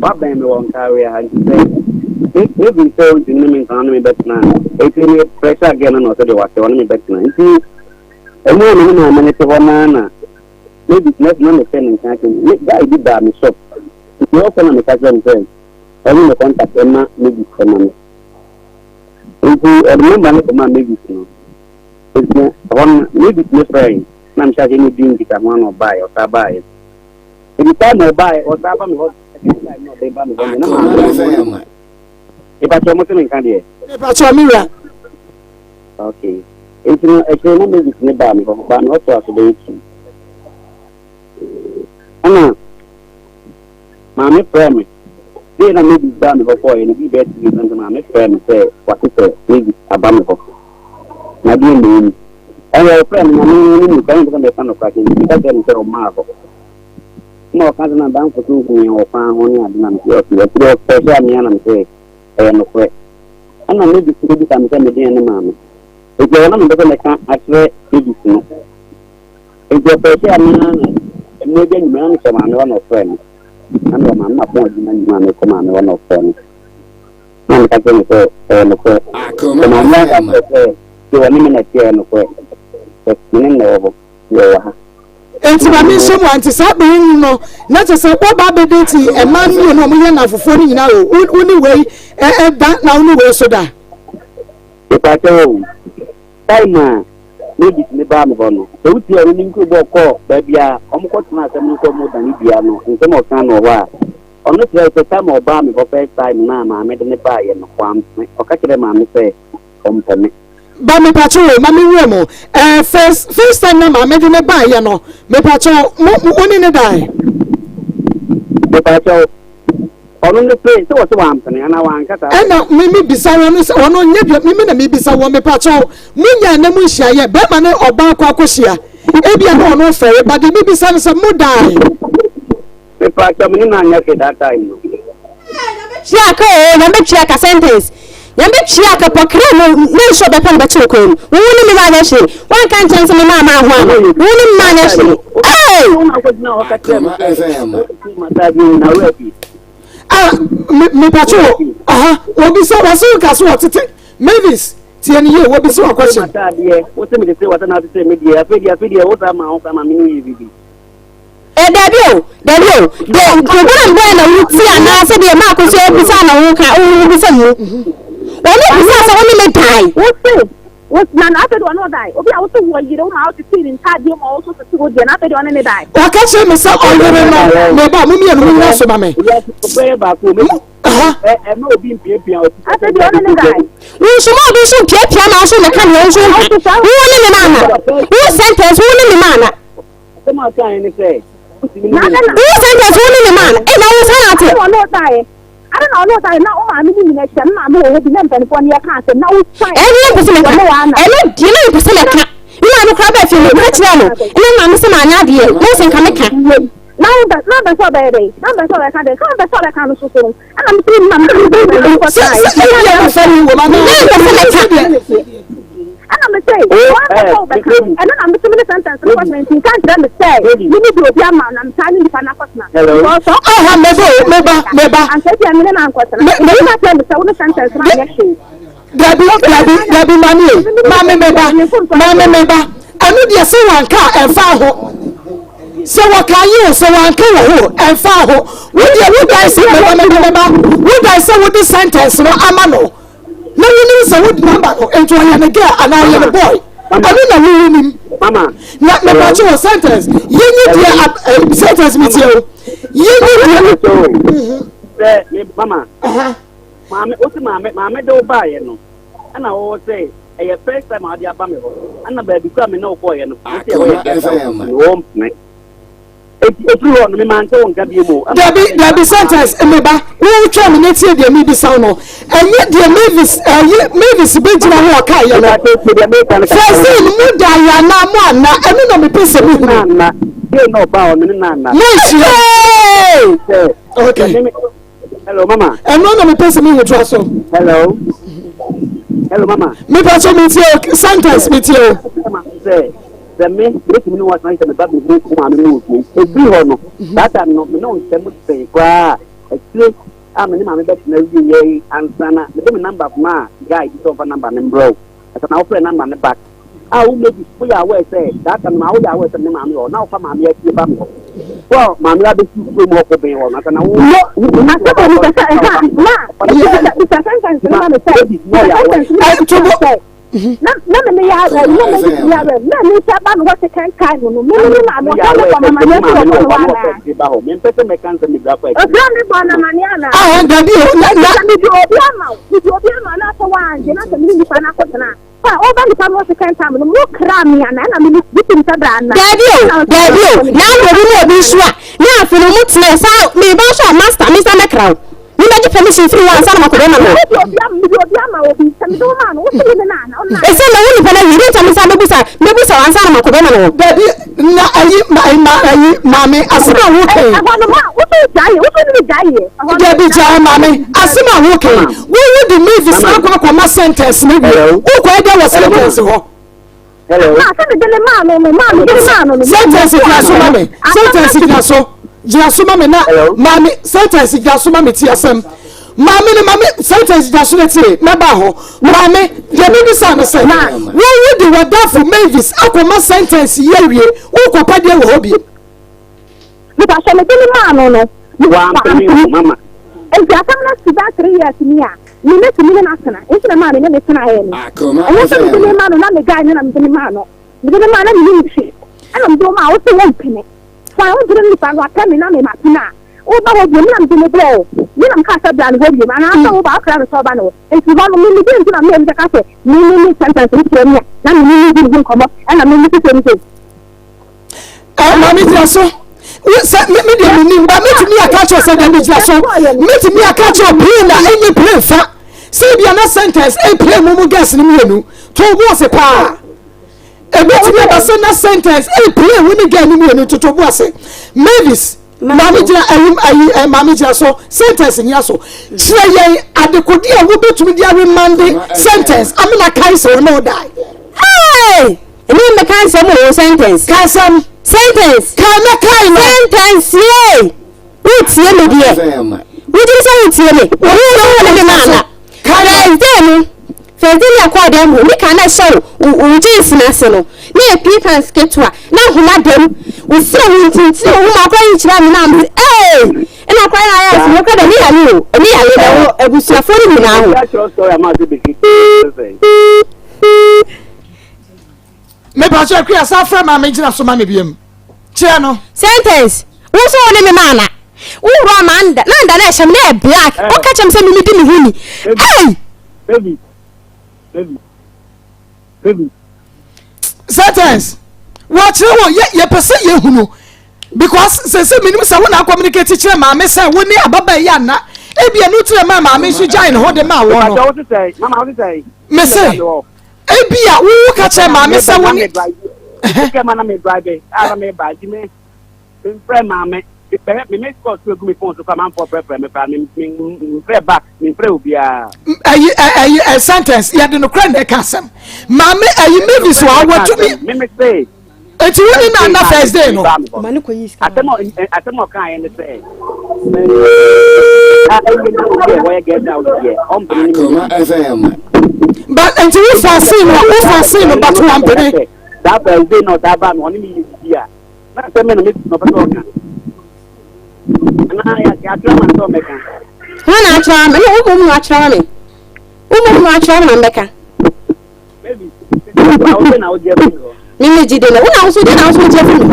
wabɛn me wɔ nkaareɛ ha nti sɛ maybe sɛ ɔntumi ne me ntena ne me bɛtena a ɛti me pressure girl no na ɔsɛ deɛ wate ɔne me bɛtena nti ɛmu a me ne maame no te hɔ naa na maybe na na mefɛ ne nka akyɛ me guy bi baa me shop nti ɔkɔ na meka kyerɛ no sɛ ɔne me contact ɛma maybe ɛma me nti ɔde nɔmba no kɔmaa Mavis no nti ɛhɔ no Mavis ne frɛe na mehyɛ aseɛ ne di nkitaho ano ɔbaeɛ ɔsaa baeɛ nti saa na ɔbaeɛ ɔsaa ba me hɔ second time na ɔde ba me hɔ no na maame mepakyɛ mo se me nka deɛ mepakyɛ me wura okay nti no akyire na Mavis ne baa me hɔ baa me hɔ toa so bɛyɛ tu ɛna Maame frɛɛ me. Dee na Mavis baa me hɔ kɔɔeɛ no, bii bɛyɛ 3 weeks no, maame frɛɛ me sɛ wate sɛ Mavis aba me hɔ. Na deɛn na ɛni? Ɛnna ɔfrɛɛ me na me ne no kura, mempɛ sɛ mɛka nokorɛ akyerɛ no nti meka kyerɛɛ no sɛ ɔmmaa hɔ. Ɛnna ɔka sɛ n'adamfo nso huu yɛn wɔ kwan ho ne ade na mese okay. Akyire ɔfrɛɛ me a na mese ɛyɛ nokorɛ. Ɛnna Mavis nso bisa me sɛ me deɛn ne maame. Enti ɛhɔ na mempɛ sɛ mɛka akyerɛ Mavis no. Enti ɔpɛɛ sɛ ɔno ara na mmerɛ bi anwummerɛ na mesɔ maame hɔ na ɔfrɛɛ me. Na mewɔ maame mapɔn adwuma anwummerɛ a merekɔ maame hɔ na ɔfrɛɛ me. Na meka kyerɛ no sɛ ɛyɛ nokorɛ. Sɛ maame anka kyerɛ sɛ sɛ ɔne me na ɛte ɛyɛ nokorɛ. Sɛ me ne no na ɛwɔ hɔ, nti ɔwɔ ha. Enti ma menhyɛ mu a, nti saa bere no no, na kyerɛ sɛ woaba abɛdate mmaa mmienu a wɔyɛ nnamfofoɔ no nyinaa o, wo ne wei da na wo ne wei nso da? Mepakyɛw o, Time a Mavis ne baa me hɔ no, sɛ wotie a ɔno ne nkurobɔ kɔɔ baabi a wɔkɔtenaa asɛm no sɛ wɔredane dua no, nsɛm a ɔkaa no wɔ hɔ a, ɔno kyerɛe sɛ time a ɔbaa me hɔ first time no a maame de no baeɛ no, wampene. Ɔka kyerɛɛ maame sɛ ɔmpɛ me. Ba mepakyɛw o, ma me nwura mu. Eh, first, first time na maame de no baeɛ no, mepakyɛw, mo, wo ne no dae? Mepakyɛw, Ɔno ne se sɛ wɔse wampene anaa wanka saa. Ɛna me me bisa wɔn sɛ ɔno nyɛ deɛ me me na me bisa wɔn mepa kyɛw mo nya na mo nhyia yɛ bɛrima ne ɔbaa kɔ akɔhyia ebia na ɔno fɛre ba deɛ me bisa no sɛ mo dae. Mepa kyɛw me ne no anyɛ hwee that time no. Nyame tua ka oo Nyame tua ka sentence Nyame tua ka pɔkra no ne nso ɔbɛpɛ no bɛkye wo kwan mu wo ne me anyɛ hwee wanka nkyɛn sɛ me maa maa ho ama wo ne me anyɛ hwee ee. Ah, me me pacho aha obi sɛ wɔse wo ka so wɔtete Mavis. Tie no yie, wɔbisa wo question. M'ataadeɛ, wo se mede se wata na ase me deɛ, afei deɛ afei deɛ wo saa ma ho kwan ma me ne wo yɛ biribi. Ɛ dabi o, dabi o, de program bɛn na wo ti anaasɛ deɛ maako so abisa na wo ka wo bisa mu. Wɔn bisa sɛ wo ne me dan. Wo se wo na na afei deɛ ɔne wo dan. Obi a wo se wɔ yere wo ma wo tete ne ntaadeɛ mu a wo so tete wo deɛ na afei deɛ ɔne ne dan. Ɔka kyerɛ me sɛ ɔyere no, me ba, mo mmienu mo nyina so ma me. Ɔbɛyɛ baako o, mɛbi. Ɛma obi mpiapia ɔte sɛ Afei deɛ ɔne ne dan. Wo nso ma obi nso mpiapia ma wo so mɛka deɛ wo nso nka. Wo ne ne ma ana? Wo sentence wo ne ne ma ana? Asɛm a ɔkaeɛ ne sɛ, wotumi ne me Wo sentence wo ne ne ma ana? Ɛna wo nsa na ate. Ade na ɔne wo daeɛ. Ade na ɔne wo daeɛ na wo maame ne nyina ahyia ne maame wɔ hɔ bi na mpanimfoɔ no yɛka asɛm na wo san. Ɛno na mpɛ sɛ mɛka. Ɛno deɛ na mepɛ sɛ mɛka. Me maame koraa baa fie meka kyerɛɛ no ɛna me maame sɛ manyɛ adeɛ na ɔsɛ nka meka. Na wo bɛ na bɛ sɛ ɔbɛyɛ dɛn na bɛ sɛ ɔbɛka dɛn sɛ ɔbɛ sɛ ɔbɛka no soso no ɛna me sɛ ma me sɛ sɛ ebi a bɛfɛ no wɔ ma na mpɛ sɛ mɛka. Ɛna me sɛ wɔn bɛ sɛ ɔbɛka ɛno na me sɛ me ne sentence no kɔtena nti nka nkyerɛ me sɛ me ne de obi ama na me saa ne nipa no akɔtena. Aha mɛba o mɛba mɛba. Anka ebi a me ne no ankɔtena. Me ka kyerɛ me sɛ wo ne sentence no anyɛ hwee. Dabi, dabi, dabi, maame e, maame me ba, maame me ba. Ɛno deɛ sɛ wanka a ɛmfa ho. Sɛ wɔka yi o, sɛ wanka wɔ ho ɛmfa ho. Wo deɛ wodae sɛ meba meba meba, wodae sɛ wode sentence no ama no. Na wonim sɛ wode number no, nti ɔyɛ ne girl anaa ɔyɛ ne boy. Ɛno na wo wonim. Na mepatwe wɔ sentence, yɛnyi deɛ sentence mi tie o. Yɛnyi deɛ. Sɛ mama. Maame, wo se maame, maame de wo baeɛ no, ɛna wo se ɛyɛ first time a wode aba me hɔ, ɛna baabi kora me ne wo kɔɔeɛ no, wo se ɛhɔ yɛ guest house nti wo mpene. Eti efiri hɔ no, me mante wo nka bio mu. Dabi, dabi, sentence, me ba, wo twa me ne tie deɛ mebisa wo no, ɛnyɛ deɛ Mavis, ɛyi, Mavis bɛgyina hɔ ɔkaeɛ no. First day no, mo da yɛ anaa mo anna, ɛno na mepɛ sɛ mehunu. Na, day na ɔbaa hɔ no, ne na anna. Mo nhyia. Okay. Hello, mama. Ɛno na mepɛ sɛ mehu toa so. Hello. Hello, mama. Mepɛ sɛ metie o, sentence metie o. Sɛ sɛ me metumi ne wɔn sɛ meba mehu wo maame mu wɔ fie. Ɛfiri hɔ no, saa time no, me ne wo nsɛm sɛn koraa akyire a me ne maame bɛtena wie yɛ yi ansa na mede me namba maa guy bi sɛ ɔmfa namba no mbrɛ wo. Ansa na wofrɛ namba no back. A wo maybe woyɛ aware sɛ that time ma woyɛ aware sɛ me maame wɔ na wofa maame atie ba me hɔ. Well, maame abɛsi kurom hɔ kɔ bɛn hɔ no ansa na wo. Na sɛ mo bisa sɛ ɛha ma bisa bisa sentence no ma me sɛ bisa sentence no ma me sɛ na na me me yɛ awɛ na me me yɛ awɛ na me sɛ ba no hɔ second time no me me me maame ɔka me bɔ mama nyɛ sɛ ɔkɔ no wa na. Ɔfrɛ me bɔ na mane ana. Ah, dabi o na na. Me di obi ama wo me di obi ama na sɛ wa angye na sɛ me ne nipa na akɔtena. Fa ɔba nipa no second time no mo kra me ana ɛna me me tim sɛ bra ana. Daabi o daabi o na afei obi ne obi nso a na afei no mo tena saa me ba nso a master me nsa mɛkra wo me bɛgye permission firi hɔ ansa na makɔ bɛma no. Mede obi ama mede obi ama obi sɛ mede wo maa no wo se wo ne no ana ɔno Ɛsɛ ma wo nipa no awie ne nta me nsa mɛbusa mɛbusa wo ansa na makɔ bɛma no hɔ. Dabi na ayi ma ma ayi maame asem a wo kɛn. Ɛhɔ no ma wo so gyae wo so ne gyae yɛ. Dabi gyae maame asem a wo kɛn wo wo de Mavis akɔ akɔ ma sentence ne wie wo kɔ ɛdɛ wɔ sentence hɔ. Sentence gyina so ma me sentence gyina so gyina so ma me na maame sentence gyina so ma me ti asɛm maame ne maame sentence gyina so ne tie mɛba hɔ maame deɛ mi bisa no sɛ wo wo de wadafo Mavis akɔ ma sentence yi awie wo kɔ pɛ deɛ wɔ hɔ bie. Nipa sɛ mede ne maa no no. Wampene o mama. Nti asɛm no si bɛyɛ 3 years ni a, me mɛtumi ne no atena. Nti na maa me ne no tenaeɛ no. Ɛnyɛ sɛ mede ne ma no na me guy no na mede ne maa no. Mede ne maa na menim hwee. Ɛna mede wo maa wo sɛ wompene. Fine, wompene no nipa no apɛ me na me mapene a, woba hɔ bio, me na mede ne brɛ wo. Me na mekaa sɛ bra ne hɔ bio. Anaasɛ woba wokra no sɛ ɔba ne hɔ. Nti hɔ no, me mede nti na me bɛka sɛ me ne ne sentence no kyerɛ me a, na me ne ne di ne ho nkɔmmɔ, ɛna me me sesɛ me sɛ. Maame gyina so sɛ me me deɛ menim ba mɛtumi aka kyerɛ sɛ deɛ megyina so mɛtumi aka kyerɛ plane na ɛnyɛ plane fa sɛ ebia na sentence ɛplane mu mu gas no mmienu to bo ase paa ɛbɛtumi aba sɛ na sentence ɛplane wo ne gas no mmienu to to bo ase. Mavis maame gyina ayi ayi maame gyina so sentence nyina so kyerɛ yɛn adekode a wobɛtumi de aremande sentence amena kae sɛ ɔne ɔdae. Hey! Ɛne mmɛka nsɛm o, sentence. Ka asɛm. Sentence. Ka na kae no. Sentence yee. Wotie me deɛ. Wogye sɛ wotie me. Wo nso wo ne me ma ana. First day no. First day ne yɛkɔɔ dɛm hɔ, nika na ɛhyɛ wo wo jeans no ase no, na yɛ pii pants ketewa, na nhoma dam, wo serɛ wo ntintini wo ho ma akora yi kyerɛ me na mese ee, ɛna akora yi ayɛ ase, mekora dɛ ne yale o, ne yale na wɔ abusuafoɔ no nyinaa ho. Mepakyɛ Akua san frɛ maame gyina so ma me biam. Kyerɛ no. Sentence, Wo nso wo ne me ma ana? Wo wura ma nda na nda na ɛhyɛ me na ɛyɛ black. Wo ka kyerɛ me sɛ me me di me ho ni. Hey! Baby, baby, baby. Sentence, Wɔkyerɛ wo yɛ yɛpɛ sɛ yɛhunu because sɛ sɛ menim sɛ wo na communicate kyerɛ maame sɛ wo ne ababaa yi anna ebia no kyerɛ ma maame nso gyae ne ho de ma wɔ no. Mese Ebia wo wo ka kyerɛ maame sɛ wo ne. Ɛkɛ ma na me drive a na me ba nti me me mfrɛ maame me me me kɔ so egu me phone so kora manfoɔ frɛfrɛ me kora me me mfrɛ back me mfrɛ obiara. Ɛyi ɛyi ɛ sentence yɛde no kora na ɛka asɛm maame ɛyi mavis wɔ awɔ tumi. Me me se. Eti wo ne na na first day no. Asɛm a asɛm a ɔka yɛ ne sɛ. A ɛyɛ ne obi a wɔyɛ get out deɛ ɔmpene ne mu. But nti wo fa se no wo fa se no but wampene. Saa first day na ɔtaa ba no ɔne me yɛ bibi a na asɛm bɛ na mesi na ɔpɛ sɛ ɔka. Anaa yɛatwerɛ ama no sɛ ɔmmɛka. Hwan na atwerɛ ama me? Wo mmom na woatwerɛ ama me. Wo mmom na woatwerɛ ama na mbɛka. Me me gye de na wo na wo so de na wo so gye fi me. Wo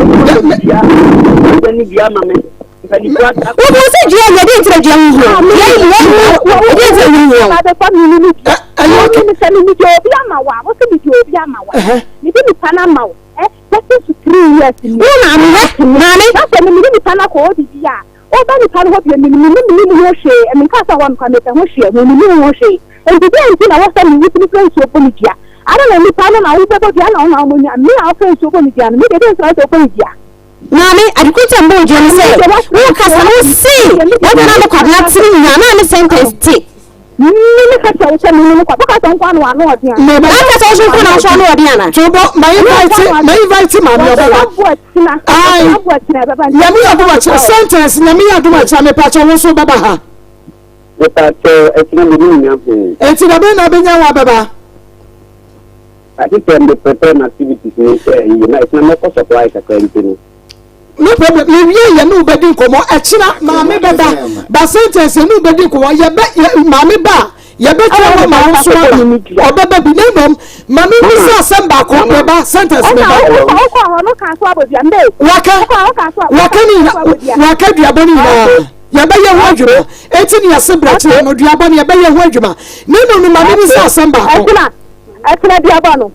bo sɛ dua yɛ de ntina dua ho hia. Dua yi wɔ wɔ de ntina ho hia. Ɛyɛ okay. Me sɛ me gye obi ama wa, wo sɛ me gye obi ama wa. Me de nipa na ma wo. Eh, getting to 3 years. Wo na me hɛ, maame. Na sɛ me me nipa na kɔ obi bi a. Woba nipa no hɔ bio, menim no, mennim ho hwee, menkaa sɛ hɔ no koraa mepɛ ho hwee, mennim ho hwee. Enti dɛn nti na ɛwɔ sɛ me wutumi frɛ nsuo bɔ me dua? Adɛn na nipa no na wobɛbɔ dua na wo na womɔ nua? Me a wofrɛ nsuo bɔ me dua no, me deɛ dɛn nti na wosɛ wobɔ me dua? Maame, ade koro nti a mebɔ wo dua ne sɛ, wokasa no wose w'adwene ano kwabena tene nyinaa na ne sentence te. Me me ka kyerɛ wo sɛ me ne kwa bɛka sɛ nko ano ano ɔden ana. Me ba ka sɛ wo nko na wo so ano ɔden ana. To bɔ ma invite ma invite maame ɔbɛba. Ayi nyame yɛ adum akyerɛ sentence nyame yɛ adum akyerɛ me pakyɛ wo nso bɛba ha. Me pakyɛ ɛkyina me ne nya ho. Eti da bɛn na abɛnya wo abɛba. Ati sɛ me prepare my activities ne sɛ yiye na ɛkyina mɛkɔ supply kakra nti no. No problem yɛwie yɛ ne wo bɛdi nkɔmmɔ ɛkyena maame bɛba ba sentence yɛ ne wo bɛdi nkɔmmɔ yɛbɛ yɛ maame ba a yɛbɛtwa wɔ ma wo nso aba ɔbɛba bi na mmom maame bi sɛ asɛm baako mɛba sentence mɛba waka waka ne nyina waka duabɔ ne nyinaa yɛbɛyɛ ho adwuma eti ne yɛse brɛkyerɛ no duabɔ no yɛbɛyɛ ho adwuma na mmom no maame bi sɛ asɛm baako ɛkyena duabɔ no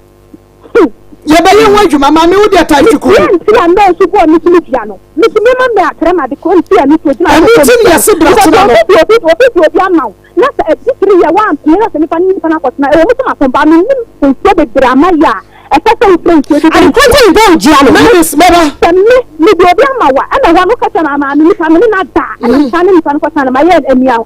Yɛbɛyɛ ho adwuma maame wo deɛ tae twuku. Deɛ nti a nurse bɔɔ me tumi dua no, me so mema me atrɛ ma de kɔ nti a me gyina Ɛno nti na yɛse bra tena no. Obi de obi obi de obi ama wo na sɛ ɛdi tiri yɛ wampene na sɛ nipa ne nipa no akɔtena ɛwɔ mu sɛ masom baa menim nsuo bebree ama yɛ a ɛsɛ sɛ wofrɛ nsuo de Ade koro nti mebɔ wo dua no. Mavis mɛba. Sɛ me mede obi ama wo a ɛna hɔ no woka kyerɛ me maame nipa me ne no ada ɛna mesan ne nipa no kɔtena no mayɛ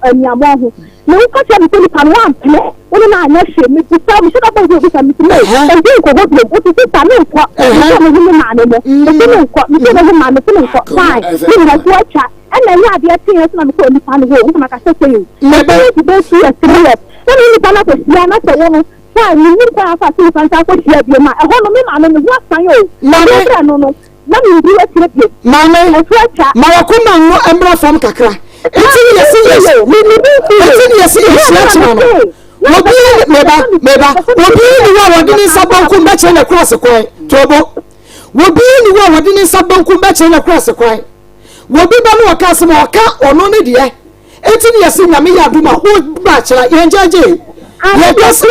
aniammɔn ho. Na woka kyerɛ me sɛ nipa no wampene, wo ne no anyɛ hwee. Mebisa wo, mehyɛ da bɔ wo din bisa, mese me, ɛnde nkɔ hɔ bio. Wote sista, menkɔ. Mese mehu me maame mo. Mese menkɔ, mese mehu maame, mese menkɔ. Fine, me nyina so atwa. Ɛna ɛnyɛ adeɛ kyeeɛ nso na mekɔɔ nipa no hɔ o, nka maka sɛ sei o. Ɛbɛyɛ nti bɛyɛ 2 years, 3 years, na me ne nipa no akɔhyia na sɛ wo no, fine, mennim kwan a afa so nipa no san kɔhyia bio a, ɛhɔ no me maame me ho asan o. Ɛdeɛ berɛ no no. Na menni akyire bio. Maame, Ɛso atwa. ma w'akoma no mmra fam kakra. Enti ne yɛse yɛ Enti ne yɛse yɛhyia kyena no. Obiara ne meba meba obiara ni hɔ a wɔde ne nsa benkum bɛkyerɛ n'akurase kwan. Tobo. Obiara ni hɔ a wɔde ne nsa benkum bɛkyerɛ n'akurase kwan. Obi ba no ɔka asɛm a ɔka ɔno ne deɛ. Enti ne yɛse Nyame yɛ adom a wo bra kyena yɛn gyɛgyee. Yɛka sɛ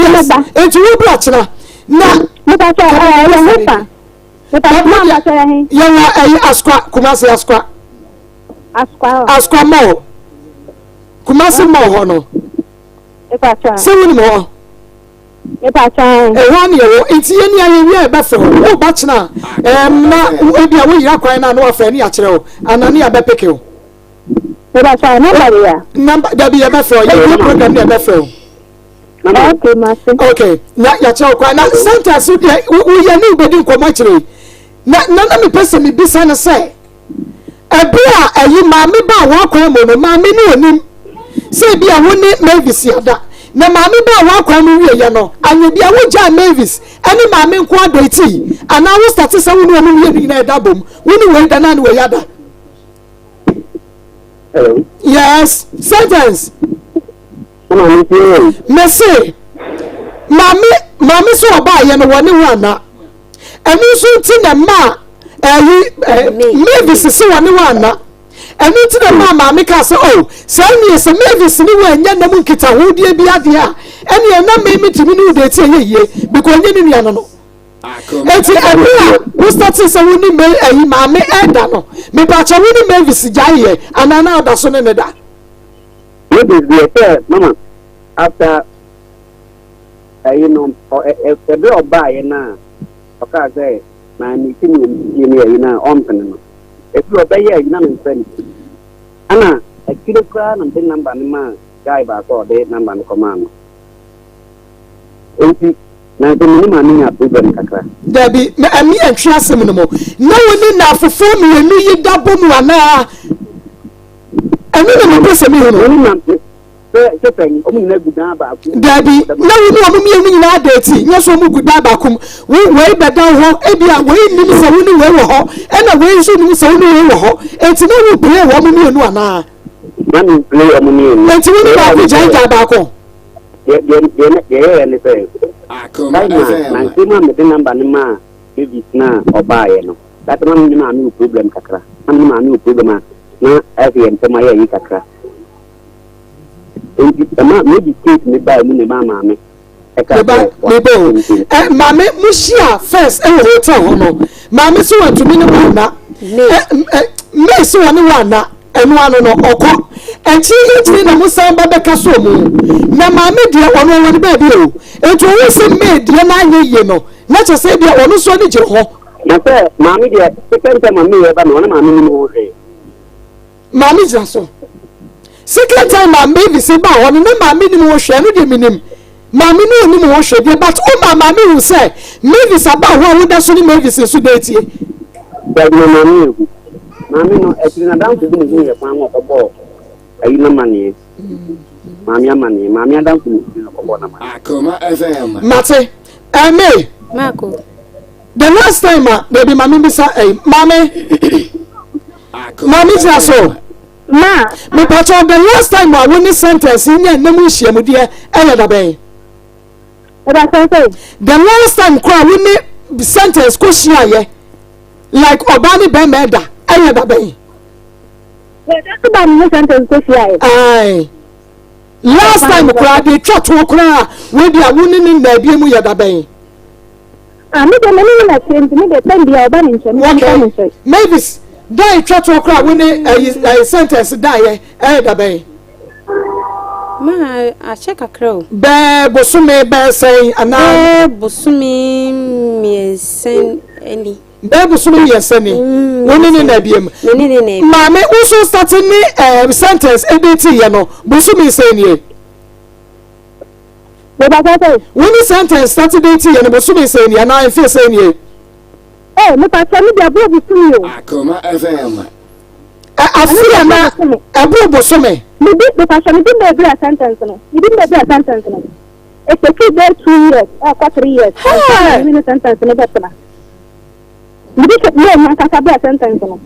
yes. Enti wo bra kyena na. Yɛwɔ ɛyi Asukwa Kumasi Asukwa. Asukwa mall Kumasi mall hɔ no. Sɛ wonim hɔ. Ɛhɔ ne yɛwɔ nti yɛn ni ayɛ wia ɛbɛfrɛ wo wo ba kyena ɛm na ebi a woyira kwan na ano afrɛ ne yɛakyerɛ wo ana ne yɛabɛpeke wo. Namba dabi yɛbɛfrɛ wo yɛwie program ne yɛbɛfrɛ wo. Okay, mate. Okay, na yɛakyerɛ wo kwan na sentence deɛ woyɛ ne wobɛdi nkɔmmɔ akyire yi na na na mepɛ sɛ mebisa no sɛ ɛberɛ a ɛyi maame baa w'akwan mu no maame ne onim sɛ ebi a wo ne Mavis ada. Na maame baa w'akwan mu wieɛ no, anyɛ bia wogyaa Mavis ne maame nko ara datii anaa wo starte sɛ wo ne wɔn mmienu nyinaa ɛda bom, wo ne wei da na ne wei ada? Hello. Yes, sentence. Mese, maame maame sɛ ɔbaayɛ no wɔne wo ana? Ɛno nso nti na mmaa ɛyi ɛ Mavis sɛ wɔne wo ana? Ɛno nti na ɛmaa maame kaa sɛ, Oh, saa nnie, sɛ Mavis ne wo annya nna mu nkitahodie bi adeɛ a, ɛnneɛ na me metumi ne wo date ɛyɛ yie, because ɔnyɛ ne nua no no. Enti ɛberɛ a wo startee sɛ wo ne May ayi maame ɛda no, mepaakyɛ wo ne Mavis gyaeɛ anaa na ɔda so ne ne da? Mavis deɛ sɛ mama after ɛyi no, ɛberɛ ɔbaeɛ no a ɔkaa sɛ na ne ti ne ne ne ayi no a ɔmpene no. Ɛfiri ɔbɛyɛ ayi na memfrɛ no bio. Ɛna akyire koraa na mede number no maa guy baako a ɔde number no kɔmaa no. Enti na nso me ne maame nya problem kakra. Dabi, me ɛme ɛntwe asɛm no mu. Na wo ne naafofoɔ mmienu yi da bɔ mu anaa? Ɛno na mepɛ sɛ mehunu. Me ne maame, Sɛ sɛ sɛn, wɔn nyinaa gu dan baako mu. Dabi, na wo ne wɔn mmienu nyinaa da eti, nyɛ sɛ wɔn gu dan baako mu. Wo wei bɛda wo hɔ, ebia wei nnim sɛ wo ne wei wɔ hɔ, ɛna wei nso nnim sɛ wo ne wei wɔ hɔ. Enti na wo play wɔn mmienu anaa? Na me play wɔn mmienu. Enti wo ne baako gyaagyaa baako? Deɛ deɛ deɛ deɛ yɛyɛ ne sɛ, time a na nsɛm a mede number no maa Davis na ɔbaayɛ no, that na me ne maame wɔ problem kakra, na me ne maame wɔ problem a na ɛsɛ yɛn ntɛm ayɛ ayi kakra. Enti ɛma medi case ne baa mu na ɛmaa maame ɛka sɛ meba o ɛ maame mo hyia first ɛwɔ hotel hɔ no maame sɛ wantumi ne wɔn na ɛ ɛ may sɛ wɔne wɔn ana ɛno ano no ɔkɔ akyiri akyiri na mo san ba bɛka so mu na maame deɛ ɔno ɔwɔ ne baabi o nti ɔwɔ sɛ may deɛ n'anyɛ yie no na kyɛ sɛ deɛ ɔno nso ani gye hɔ. Na sɛ maame deɛ second time a may ɛba no ɔne maame nim ho hwee. Maame gyina so. Second time a Mavis baa hɔ no, na maame nim ho hwɛ, ɛno deɛ menim. Maame no onim ho hwɛ deɛ, but ɔma maame hu sɛ Mavis aba hɔ a woda so ne Mavis nso da atie. Dabi na maame ehu. Maame no, akyiri n'adamfo bi na ehu yɛ kwan ho ɔkɔbɔɔ ayi n'amaneɛ. Maame amaneɛ. Maame adamfo na ehu na ɔkɔbɔɔ n'amaneɛ. Akoma FM. Mate. Ɛmee. Marco. The last time a, dabi maame bisa ɛyi, maame. Maame gyina so. Ma. Mepatɔ the last time a wo ne sentence yi nya nna mu nhyiamudeɛ ɛyɛ da bɛn? The last time koraa wo ne sentence kɔ hyiaeɛ like ɔbaa ne bɛrima ɛda ɛyɛ da bɛn? Ae. Last time koraa deɛ etwa toɔ koraa wo deɛ wo ne ne nna abie mu yɛ da bɛn? Ah, me deɛ me ne no na ɛteɛ nti me deɛ tɛm biara ɔba me nkyɛn, me nso mekɔ ne nkyɛn. Mavis, da a etwa toɔ koraa wo ne ɛyi ɛyi sentence daeɛ ɛyɛ da bɛn? Ma akyɛ kakra o. Bɛɛ bosome bɛɛ sɛn anaa? Bɛɛ bosome mmiɛnsa ni. Bɛɛ bosome mmiɛnsa ni. Mm, wo ne ne na abiem. Me ne ne na abiem. Maame, wo nso start ne ɛɛ sentence ɛdate yɛ no bosome sɛn nie? Wo ne sentence Saturday ti yɛ no bosome sɛn ni anaa mfe sɛn nie? Eh, mepakyɛ me de ɛboro bosome o. Akoma FM. Ɛ afe anaa ɛboro bosome? Medi mepakyɛ medi mma ebira sentence no. Medi mma ebira sentence no. Eteki bɛyɛ 2 years ɛkɔ 3 years. Ansa na me ne sentence no bɛtena. Mede sɛ me nankasa bɛɛ sentence no.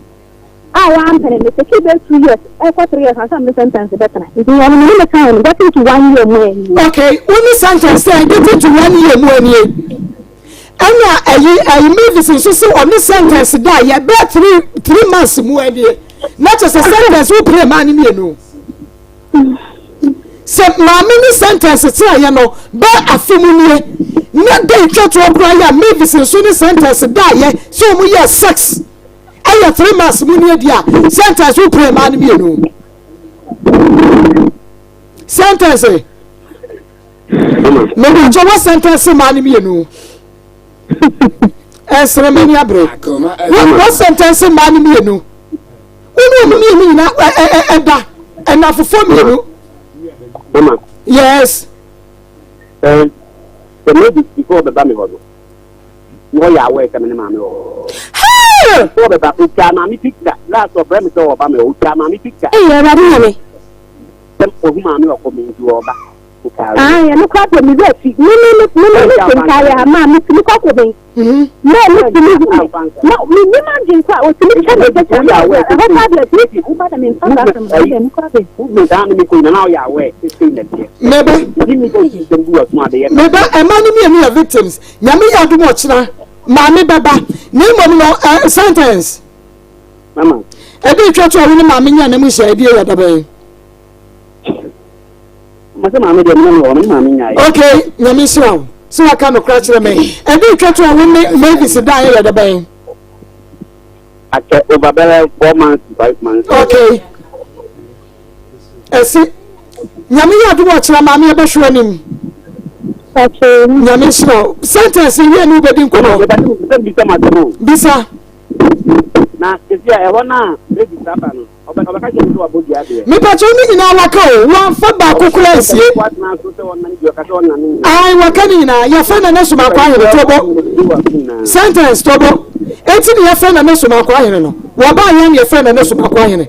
A wampene me take bɛyɛ 2 years ɛkɔ 3 years ansa na me sentence bɛtena. Nti ɔno me ne me kan no getting to one year mu anie. Okay, wo ne sentence sɛ getting to one year mu anie. Ɛna ɛyi ɛyi Mavis nso sɛ ɔne sentence da yɛ bɛɛ 3 months mu anie. Na kyerɛ sɛ sentence wo pere maa ne mmienu. Sɛ maame ne sentence tenaeɛ no bɛɛ afe mu nie. Na da etwa toɔ koraa yɛ a Mavis nso ne sentence da yɛ sɛ wɔn yɛ sex. Ɛyɛ 3 months mu nie di a sentence wo pere maa no mmienu. Sentence mepatwɛ wɔ sentence maa no mmienu. Ɛnsere m'ani abere. Wɔ sentence maa no mmienu. Wo ne ɔmo mmienu nyinaa ɛda ɛnafofoɔ mmienu. Mama. Yes. Sɛ maybe before ɔbɛba mi hɔ no, na ɔyɛ aware sɛ me ne maame wɔ hɔ. Hey! Before ɔbɛba, otwa maame picture. Last ɔfrɛ me sɛ ɔba mi hɔ, otwa maame picture. Ee, Awurade Nyame. Sɛ ohu maame ɔkɔ mi nti ɔba. Ae, ɛno koraa deɛ me werɛ fi. Me ne no me ne no te ntaare a maa metumi kɔ kɔbɛn. Na ɔno tumi hu me. Na mennim adwene koraa a ɔtumi kyɛ me picture na ɛhɔ koraa deɛ tumi woba na memfa saa asɛm no ɛno koraa deɛ. Meba meba ɛma no mmienu yɛ victims nyame yɛ adom ɔkyena maame bɛba na mmom no eh, sentence ɛde twa to a wo ne maame nya na mu hyɛ ɛdeɛ yɛ dabɛn. Mese maame deɛ mene wɔ mene maame nyaeɛ. Okay, nyame nhyira wo sɛ waka nokora kyerɛ me. Ɛde twa to a wo ne Mavis da yɛ dɛ bɛn? Akyɛ over bɛyɛ 4 months to 5 months. Okay. Ɛsi nyame yɛ adom ɔkyerɛ maame ɛbɛhwɛ anim. Nyame nhyira wo. Sentence wie ne wobɛdi nkɔmmɔ. Bisa. Na sisi a ɛhɔ no a Mavis aba no. Mepakyɛw ne nyinaa waka o, wamfa baako koraa ansie. Ae waka ne nyinaa, yɛfrɛ Nana Somankwa Ahene Tobo. Sentence Tobo. Enti ne yɛfrɛ Nana Somankwa Ahene no, wɔbaa yɛn ne yɛfrɛ Nana Somankwa Ahene.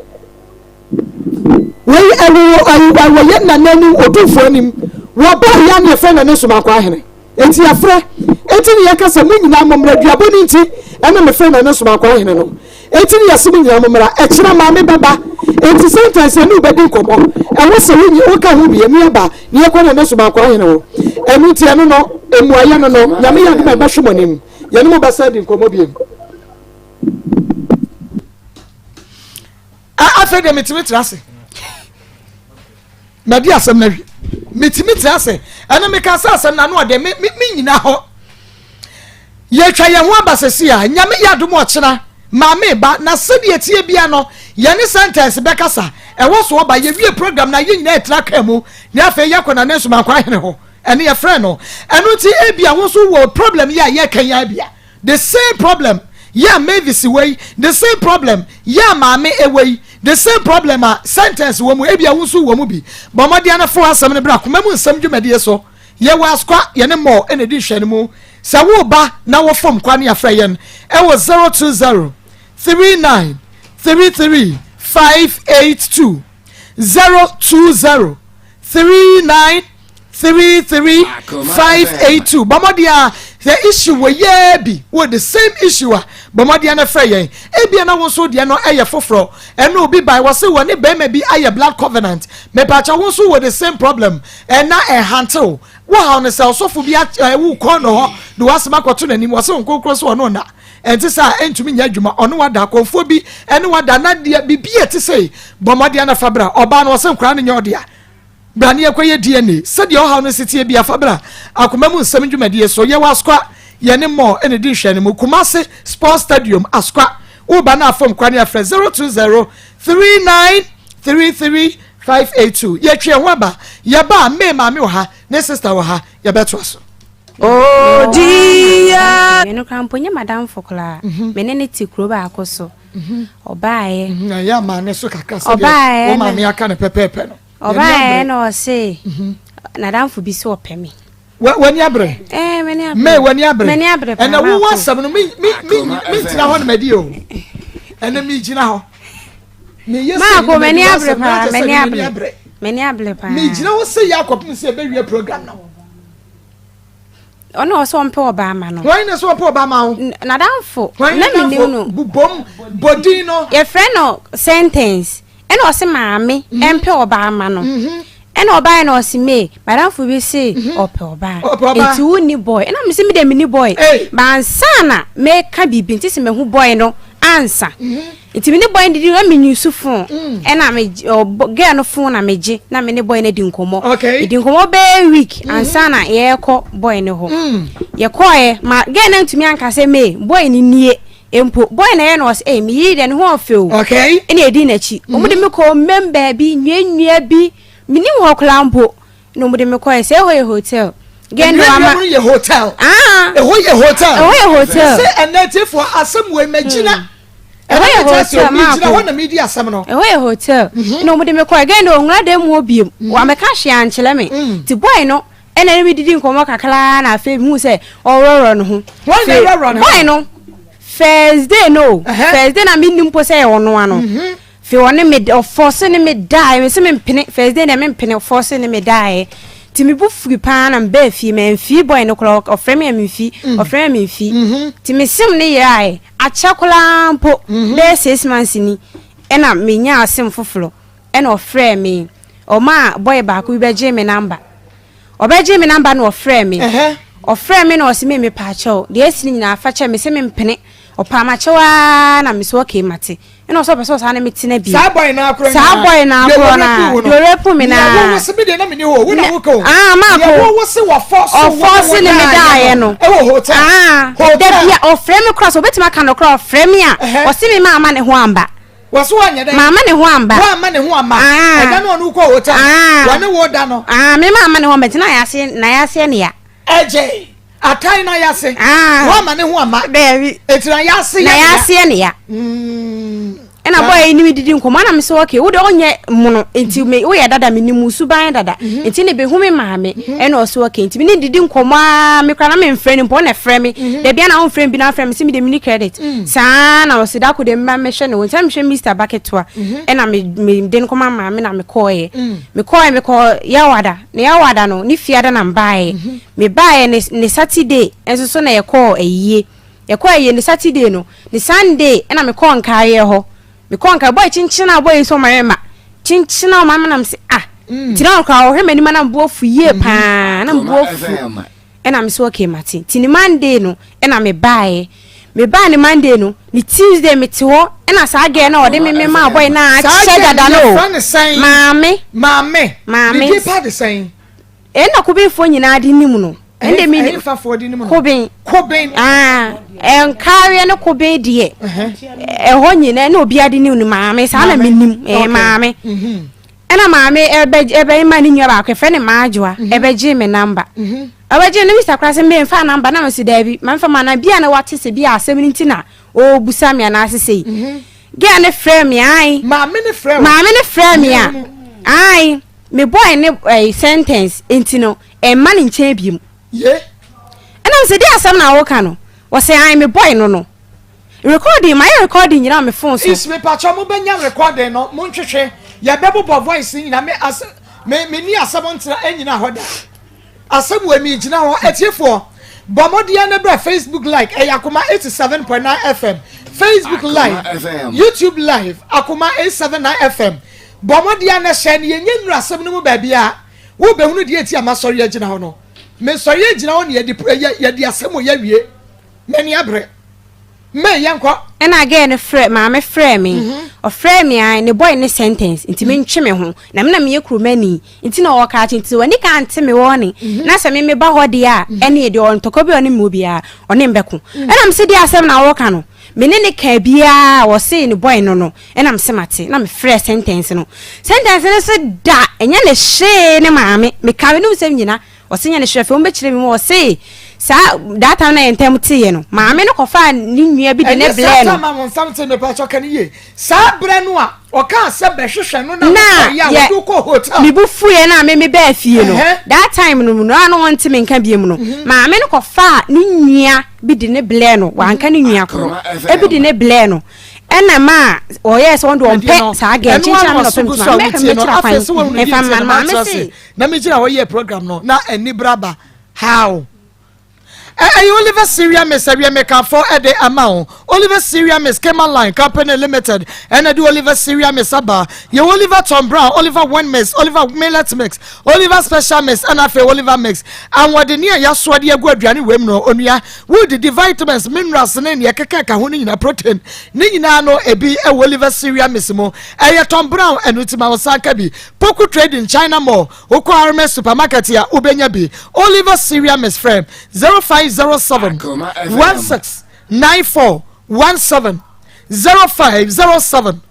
Wei ɛwɔ ɛwɔ yɛn nana anim, otumfoɔ anim. Wɔbaa yɛn ne yɛfrɛ Nana Somankwa Ahene. Enti yɛfrɛ, enti ne yɛka sɛ, Mo nyinaa mommra, duabɔ no nti na mefrɛ Nana Somankwa Ahene no. Enti ne yɛse mo nyinaa mommra, ɛkyena maame bɛba. Enti sometimes yɛne wo bɛdi nkɔmmɔ, ɛwɔ sɛ wonyi, woka ho bi, ɛne yɛba ne yɛkɔ Nana Somankwa Ahene hɔ. Ɛno nti ɛno no, mmuaeɛ no no, Nyame yɛ adom a ɛbɛhwe mo anim, yɛne mo bɛsan adi nkɔmmɔ biom. Afei deɛ metumi tra ase. Madi asɛm no awie. Metumi tena ase. Ɛno meka sɛ asɛm no ano ɔdɛ me me me nyina hɔ. Yɛtwa yɛn ho aba sɛsi a nyame yɛ adom ɔkyena maame ba na sɛdeɛ ɛteɛ bia no yɛne sentence bɛkasa ɛwɔ so ɔba yɛwie program na yɛn nyinaa yɛtena kaa mu na afei yɛkɔ na ne nso mankɔ ahene hɔ ɛne yɛfrɛ no ɛno nti ebia wo nso wɔ problem yɛ a yɛka yi ebia The same problem yɛ a Mavis wɔ yi, the same problem yɛ a maame wɔ yi, the same problem a sentence wɔ mu, ebia wo nso wɔ mu bi. Bɔ mmɔden ara fa w'asɛm no bra koma mu nsɛm dwumadie so. Yɛwɔ Asukwa, yɛne Moore na ɛdi nhwɛanimu. Sɛ woreba na wofom kwa ne afrɛ yɛn wɔ 020 39 33 582, 020 39 33582 bɔ mmɔden a sɛ issue wɔ yɛɛ bi wɔ the same issue a bɔ mmɔden na frɛ yɛn ebia na wo nso deɛ no ɛyɛ foforɔ ɛna obi bae wɔ se wɔ ne bɛrima bi ayɛ blood covenant mepaakyɛ wo nso wɔ the same problem ɛna ɛhantew wo haw no sɛ ɔsɔfo bi ɛwo kɔn no hɔ de w'asɛm akɔto n'anim wɔ se wo nkonkron so ɔno na ɛnte sɛ a ɛntumi nyɛ adwuma ɔno wada akɔmfoɔ bi ɛne wada na deɛ biribi a ɛte sɛ bɔ mmɔden na fa bra ɔbaa no wɔ se nkora no nyɛ ɔdea Bra na yɛnkɔyɛ DNA. Sɛdeɛ ɔhaw no si teɛ biara, fa bra Akoma mu Nsɛm dwumadie so. Yɛwɔ Asokwa, yɛne Moore na ɛdi nhwɛanimu. Kumasi Sports Stadium, Asokwa. Woreba no a fam kwan a frɛ 020 3933 582. Yɛtwe yɛn ho aba. Yɛba a, May maame wɔ ha, ne sister wɔ ha. Yɛbɛtoa so. Oh dear. Ɛno koraa mpo nyɛ m'adamfo koraa. Me ne no te kuro baako so. Ɔbaeɛ. Na ɛyɛ ama ne so kakra sɛdeɛ wo maame aka no pɛpɛɛpɛ no. Ɔbaeɛ na ɔse n'adamfo bi sɛ ɔpɛ me. W'ani abere. Ɛɛ m'ani abere. May w'ani abere. M'ani abere paa. Ɛnna wo asɛm no mi mi mi mi ntina hɔ na madi o. Ɛnna mi gyina hɔ. Mi yɛ sɛ mi m'ani abere paa m'ani abere. M'ani abere paa. Mi gyina hɔ sɛ yɛ akɔpem sɛ ɛbɛwie program no. Ɔno ɔsɛ ɔmpɛ ɔbaa ma no. Wɔn na sɛ ɔmpɛ ɔbaa ma wo. N'adamfo. Na mi nim no. Bobom bɔdin no. Yɛfrɛ no sentence. Ɛna ɔse maame mhm. ɛmpɛ ɔbaa ma no. Mhm. Ɛna ɔbaa yɛ na ɔse mee madamfo bi se mhm. ɔpɛ ɔbaa. Nti wo ni boy. Ɛna mi se mi de mi ni boy. Bansa na meka biribi nti sɛ mehu boy no ansa. Nti me ne boy no didi na me use phone. Mm. Ɛna me girl no phone na me gye na me ne boy no di nkɔmɔ. Okay. Di nkɔmɔ bɛyɛ week mm. ansa na yɛkɔ boy no hɔ. Mm. Yɛkɔɛ ma girl no ntumi anka sɛ me boy no nie mpo boy na yɛ na ɔsɛ eh me yiri deɛ ne ho ɔfɛ o. Okay. Ɛna edi n'akyi. Mm. Wɔn de me kɔ mmɛm baabi nua nua bi menim hɔ koraa mpo. Na wɔde me kɔɛ sɛ ɛhɔ yɛ hotel. Gɛn no ama. Ɛnua yɛ hotel. Ah. Ɛhɔ yɛ hotel. Ɛhɔ yɛ hotel. Sɛ ɛnɛ tiefo asɛm wɔ mɛ gyina. Hmm. Ɛhɔ yɛ hotel maa ko. Gyina hɔ na mi di asɛm no. Ɛhɔ yɛ hotel. Mhm. Na wɔde me kɔɛ gɛn no onwura dɛm hɔ biem. Mhm. Wɔamɛka hwee ankyerɛ me. Mm. Ti boy no ɛna ne mi didi nkɔmɔ kakra na afei mi hu sɛ ɔworɔworɔ ne ho. Wɔn na ɛworɔworɔ ne ho. Boy no first day no first day na mi nim po sɛ ɛyɛ ɔno ano. Mhm. Afei ɔne me ɔfɔse ne me daeɛ, mese mempene, first day deɛ mempene, ɔfɔse ne me daeɛ. Nti me bo fui paa na mebaa fie, mamfii boy no koraa, ɔfrɛ me a memfi, ɔfrɛ me a memfi. Nti me sim no yeraeɛ, akyɛ koraa mpo, bɛyɛ 6 months ni, ɛna menyaa sim foforɔ, ɛna ɔfrɛɛ me, ɔmaa boy baako bi bɛgyee me number. Ɔbɛgyee me number na ɔfrɛɛ me. Ɔfrɛɛ me na ɔse me mepaakyɛw, deɛ asi no nyinaa fa kyɛ me, sɛ mempene. Ɔpaa m'akyɛw ara na mese okay mate. Ɛna ɔsɛ ɔpɛ sɛ ɔsaa ne me tena bio. Saa boy naa korɔ naa. Saa boy naa korɔ naa. Deɛ ɔrape me naa. Deɛ wɔwɔ se me deɛ na me ni hɔ wo na wo ka o. Ah maa ko. Deɛ wɔwɔ se wɔfɔ so wɔfɔ se ne me daayɛ no. Ɛwɔ hotel. Ah hotel. Dabi a ɔfrɛ me korɔ sɛ ɔbɛtumi aka no korɔ ɔfrɛ me a ɔse me maa ma ne ho amba. Wɔso wanyɛ dɛ. Maa ma ne ho amba. Wɔn ama ne ho amba. Ah. Ɛda no ɔno kɔ hotel. Ah. Wɔne wo da no. Ah me maa ma ne ho amba nti na yase na yase ne ya. Ɛgyɛ. Atan na yase. Ah. Wama ne ho ama. Dabi. Eti na yase na yase ne ya. Ɛna boy yi ni mi didi nkɔmɔ na mi sɛ okay wo de ɔnyɛ mono nti me woyɛ dada mi nim suban dada nti ne behu mi maame ɛna ɔsɛ okay nti mi ne didi nkɔmɔ aa mi kora na mi nfrɛ ne mpo ɔna frɛ mi dabi ana ɔnfrɛ mi bi na ɔfrɛ mi sɛ mi de mi ni credit saa na ɔsɛ dako de mma mɛhwɛ ne ho nti na mi hwɛ Mr Baketewa ɛna mi mi de no kɔma maame na mi kɔɔyɛ mi kɔɔyɛ mi kɔ yawada na yawada no ne fiada na mbaayɛ mi baayɛ ne ne Saturday nso so na yɛkɔɔ ayie. Yɛkɔɔ ayie ne Saturday no, ne Sunday ɛna mekɔɔ nkaeɛ hɔ. Mekɔɔ nkaeɛ, boy kyenkyen a boy yi sɛ ɔma mma. Kyenkyen a ɔma me na mese ah. Nti na ɔkora ɔhwɛ m'anim a na mebo afu yie paa, na mebo afu. Ɛna mese okay mate. Nti ne Monday no ɛna mebaeɛ. Mebaa ne Monday no, ne Tuesday mete hɔ ɛna saa girl no a ɔde me me maa boy no a akyɛ dada no o. Maame. Maame. Maame. Ne din pa de sɛn? Ɛna Kobenfoɔ nyinaa de nim no. Ɛnde mi ni no? Koben. Koben. Ah, nkaareɛ ne koben deɛ. Ɛhɔ nyinaa ɛna obiara de nim no maame saa na mi nim ɛɛ maame. Ɛna maame ɛbɛ ɛbɛ ma ne nua baako ɛfɛ ne maajoa ɛbɛgye me namba. Ɛbɛgye ne mr kora sɛ mbɛ nfa namba na mɛ si daabi ma nfa ma na bia na wate sɛ bia asɛm ne ti na ɔɔbusa mi anaasɛ sɛ yi. Gɛɛ ne frɛ mi ayi. Maame ne frɛ. Maame ne frɛ mi a ayi. Me boy ne ɛyi sentence nti no ɛmma ne nkyɛn biem. Ye. Ɛna me sɛ di asɛm na woka no wɔsɛ an me boy no no recording mayɛ recording nyina me phone so. Is me pakyɛ mo bɛnya recording no mo ntwetwe yɛ bɛ bobɔ voice nyina me as me me ni asɛm ntena ɛnyina hɔ da asɛm wɔ mi gyina hɔ atiefoɔ bɔ mmɔdeɛ ne brɛ Facebook like ɛyɛ akoma 87.9 FM Facebook live YouTube live akoma 879 FM bɔ mmɔdeɛ na hyɛ ne yɛnyɛ nnuru asɛm no mu baabi a wobɛhunu deɛ ɛti a masɔre agyina hɔ no mesɔre agyina hɔ ne yɛde yɛde asɛm wɔ yɛawie m'ani abere May yɛnkɔ. Ɛna girl no frɛ maame frɛɛ me ɔfrɛɛ me ae ne boy ne sentence nti me ntwe me ho na me na meyɛ kuromani nti na ɔka akye nti sɛ wani ka ante me wɔne na sɛ me meba hɔ deɛ a ɛne deɛ ɔntɔkwa bi a ɔne me wɔ biara ɔne mbɛko ɛna me se deɛ asɛm na wɔka no me ne ne kaa biara ɔse ne boy no no ɛna me se mate na me frɛ sentence no sentence no se da ɛnyɛ ne hwee ne maame meka me num sɛm nyina Ɔse nyɛ ne hwɛ afei wɔbɛkyerɛ me mu ɔse saa that time na yɛn ntam teeɛ no maame no kɔfaa ne nua bi de ne Ɛnyɛ saa blɛɛ no. time a wɔn ntam tee mepakyɛ ka no yie saa berɛ no a ɔkaa sɛ bɛhwehwɛ no na Na wokɔeɛ a yɛ wɔde wo kɔɔ hotel. me bo fuiɛ no a me me baa fie no Ɛhɛ. that time no mu no a na wɔnte me nka biom no maame no kɔfaa ne nua bi de ne blɛɛ no wanka ne nua korɔ ebi de ne blɛɛ no ɛna maa ɔyɛɛ sɛ wɔn de ɔmpɛ saa gɛɛ Ɛno kyenkyen ano a me na ɔpɛ aso me gu tuma so a mɛka wotie no mɛkyerɛ afei kwan sɛ wɔn ɛfa deɛ mma nti no na maame matena se ase na megyina hɔ yɛ program no na ani bra ba how ɛyɛ Oliver Syria Miss ɛwiɛ mekafo ɛde ama wo Oliver Syria Miss Kema Line Company Limited ɛna de Oliver Syria Miss aba yɛ Oliver Tom Brown Oliver Wen Mix Oliver Millet Mix Oliver Special Mix ɛna afei Oliver Mix ahoɔdenne a yɛasoa de agu aduane wei mu no onua wodidi vitamins minerals ne nea ɛkeka ka ho no nyinaa protein ne nyinaa no ebi ɛwɔ Oliver Syria Mix mu ɛyɛ Tom Brown ɛno ti ma wo san ka bi Poku Trading China Mall wokɔ Armes supermarket a wobɛnya bi Oliver Syria Mix frɛ 0507 16 94 17 0507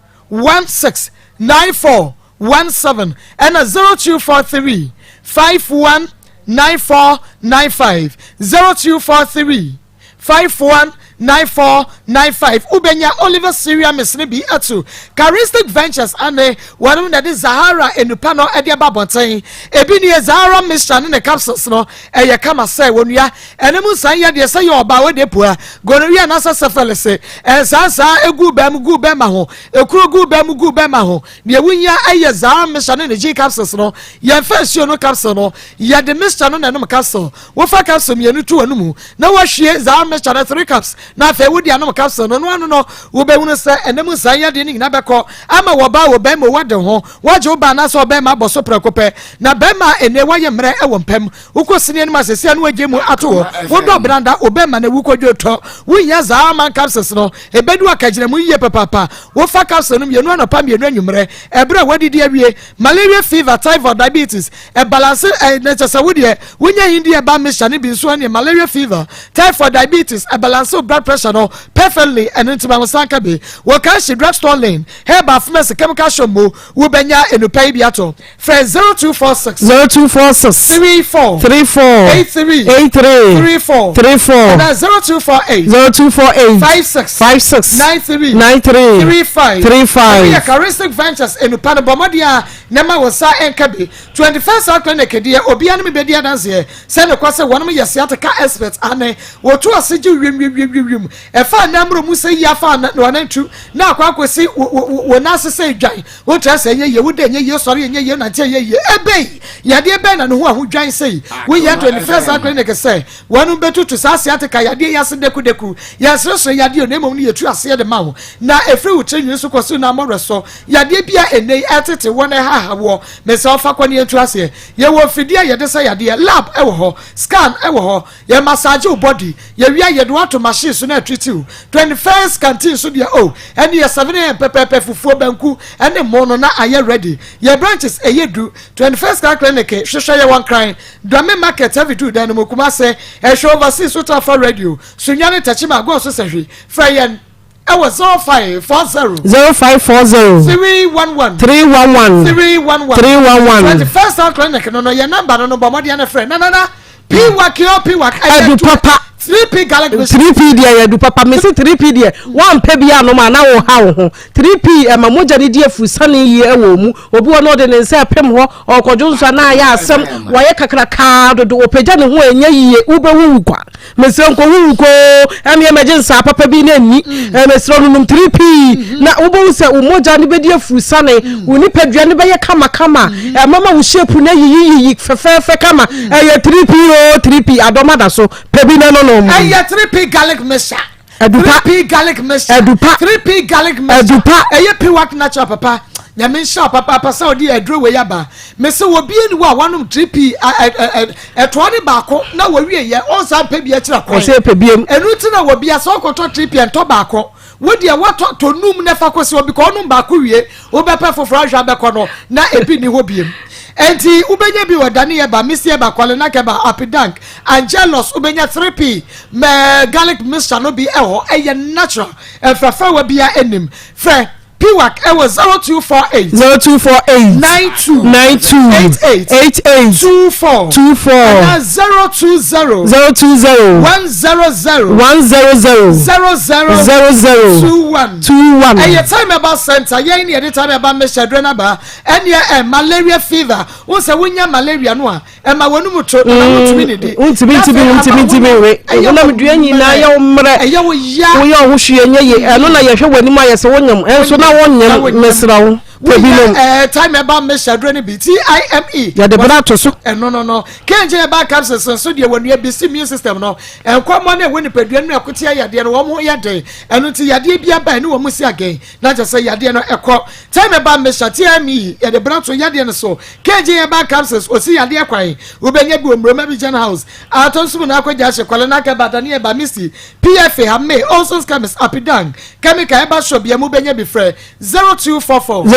16 94 17 ɛna 0243 51 94 95 0243 51. 94 95 Wobɛnya Oliver Syria Mix no bi ato Charistic Ventures ane wɔnom na ɛde Zahara nnupa no de aba abɔnten. Ebi nie Zahara Mixture ne ne capsules no ɛyɛ kama sɛ wɔnua ɛne mu nsan yadeɛ sɛ yɛ ɔbaa wode pua, gonorrhea anaasɛ syphilis nsansaa egu baa mu gu bɛma ho, ekuro gu baa mu gu bɛma ho. Deɛ wohia ɛyɛ Zahara Mixture ne ne G capsules no. Yɛmfa nsuo no capsule no, yɛde mixture no na ɛnom capsule. Wofa capsule mmienu to w'anomu na woahwie Zahara Mixture no 3 cups na afei wode anom capsule no no ano no, wobɛhunu sɛ ɛnam nsan yadeɛ no nyinaa bɛkɔ ama wɔ baa wɔ bɛrima wade ho woagye wo ba anaasɛ ɔbɛrima abɔ so prɛko pɛ. Na bɛrima a ɛnɛ woayɛ mmerɛ wɔ mpam wokɔ sini anim asɛsi a na wagye mu ato hɔ wodɔ branda wo bɛrima na wukɔdwo tɔ wohia Zahara Man capsules no ɛbɛdu akagyina mu yie papaapa. Wofa capsule no mmienu anɔpa mmienu anwummerɛ ɛberɛ a woadidi awie. Malaria, fever, typhoid, diabetes ɛbalance ɛ na kyɛ sɛ wo deɛ wonya hindi ɛba mixture no bi nso ɛne malaria, fever, typhoid, diabetes ɛbalance blood pressure no perfectly. Ɛno nti ma wo sanka bi wɔ Kanshi Drugstore Lane, Herbal Pharmacy, chemical shop mu. Wobɛnya enupa yi bi ato. Frɛ 0246 0246 34 34 83 83 34 34 ɛna 0248 0248 56 56 93 93 35 35. Ɛno yɛ Charistic Ventures enupa no. Bɔ mmɔden a nneɛma wɔ sa nka bi. 21st Health Clinic deɛ, obiara no mi bɛdi adanseɛ sɛ ne kɔ sɛ wɔnom yɛ sciatica expert ane wɔtu ase gye wiem ɛfa anamuro mu sɛ yi afa na wɔnantu na akɔ akɔsi wɔ n'ase sɛ dwan wotra sɛ ɛnyɛ yie, woda ɛnyɛ yie, sɔre ɛnyɛ yie, nante ɛnyɛ yie, ɛbɛyi yadeɛ bɛn na ne ho ahodwan sɛ yi woyɛ 21st Health Clinic sɛ wɔnom bɛtutu saa sciatica yadeɛ yi ase dekudeku. Yɛseresere yadeɛ o, na mmom no yɛtu aseɛ de ma wo na ɛfiri wo tiri nwi so kɔ so na amɔwerɛ so yadeɛ bi a ɛnɛ yi ɛtete wɔ na ɛhaha wɔ mesɛ ɔfa kɔ ne yɛntu aseɛ. Yɛwɔ mfidie a yɛde sɛ yadeɛ, lab ɛwɔ hɔ, scan ɛwɔ hɔ, yɛ massage wo body, yɛwia yɛde wato machine so na ɛtreat wo. 21st Canteen so deɛ o ɛne yɛ 7 am pɛpɛɛpɛ, fufuo, banku ɛne mo no na ayɛ ready. Yɛ branches ɛyɛ du. 21st Car Clinic, hwehwɛ yɛ wɔn kran Dwame Market heavy du dan no mu, Kumase, ɛhwɛ overseas so tafa radio Sunyane, Tɛkyima, agɔn so sɛhwi. Frɛ yɛn ɛwɔ 0540 0540 311 311 311 311. 21st Health Clinic no yɛ number no bɔ mmɔden no frɛ nanana piwak yɛ piwak. Adu papa. 3P garlic mixture. 3P deɛ yɛ adu papa. Mesi 3P deɛ, wampɛ bi anom a na wo ha wo ho. 3P ɛma mogya ne di afurusane yie ɛwɔ mu. Obi wɔ no ɔde ne nsa ɛpem hɔ ɔkɔdwo nso a na ayɛ asɛm wayɛ kakrakaa dodo, ɔpagya ne ho a ɛnyɛ yie. Wobɛwuwu kwa, mesrɛ nkɔwuwu koo ɛmeɛ mɛgye nsaa papa bi na ɛnni. Mesrɛ no nom 3P na wobɛhu sɛ wo mogya no bɛdi afurusane, wo nipadua no bɛyɛ kamakama, ɛmama wo shape no ayiyiyiyi fɛfɛɛfɛ kama. Ɛyɛ 3P o, 3P adɔm ada so pɛ bi na no nom. Ɛyɛ 3P garlic mixture. Adupa. 3P garlic mixture. Adupa. 3P garlic mixture. Adupa. Ɛyɛ piwak natural papa. Nyame nhyira papaapa sɛ ɔde aduro wei aba. Mese wɔbie ni wɔ a wanom 3P ɛtoa ne baako na wɔwie yɛ ɔnsa mpɛ bi akyerɛ kwan. Ɔsɛ pɛ biem. Ɛnu ti na wɔbi asɛ ɔkɔtɔ 3P ɛntɔ baako, wodeɛ watɔ tɔ num na fa kɔsi obi kɔ ɔnum baako wie, wobɛpɛ foforɔ ahwɛ abɛkɔ no na ebi ni hɔ biem. Nti wobɛnya bi wɔ Dani Ɛba, Misi Ɛba, Kwalena Kɛba, Apidank, Angelos. Wobɛnya 3P mɛ garlic mixture no bi ɛwɔ. Ɛyɛ natural, mfrafrawa bia anim. Frɛ Piwak ɛwɔ 0248 0248 92 92 88 88 24 24 ɛna 020 020 100 100 00 00 21. 21. Ɛyɛ Time Herbal Center yɛn ne yɛde Time Herbal mixture duro naba. Ɛneɛ malaria fever wo sɛ wonya malaria no a ɛma wɔn mu to na wotumi ne di. Wontumi ntumi wontumi ntumi nwe wonam dua nyinaa yɛ wo mmerɛ. Ɛyɛ wo ya. Woyɛ wo ho hwee nyɛ ye. Ɛno na yɛhwɛ w'anim ayɛ sɛ wonyam ɛnso na wonyam. Mesrɛ wo pɛ bi nom. Time Herbal mixture duro no bi, TIME. Yɛde bena ato so. Ɛno no kɛnkyɛn herbal capsules nso deɛ wɔnua bi si immune system no nkɔmmɔ no ɛwɔ nipadua no ɛkote yadeɛ no wɔn ho yɛ den. Ɛno nti yadeɛ bi aba ɛne wɔn si agɛn na kyerɛ sɛ yadeɛ no ɛkɔ. Time Herbal mixture, TME, yɛde bena to yadeɛ no so. Kɛnkyɛn herbal capsules osi yadeɛ kwan. Wobɛnya bi wɔ Muroma Vision House, atɔ nso mu na akɔgya ahyɛ Kwale na akɛba Dani Ɛba, Misty, PFA, Hame, Olson's Chemist, Apidang Chemical, ɛba shop bia mu wobɛnya bi. Frɛ 0244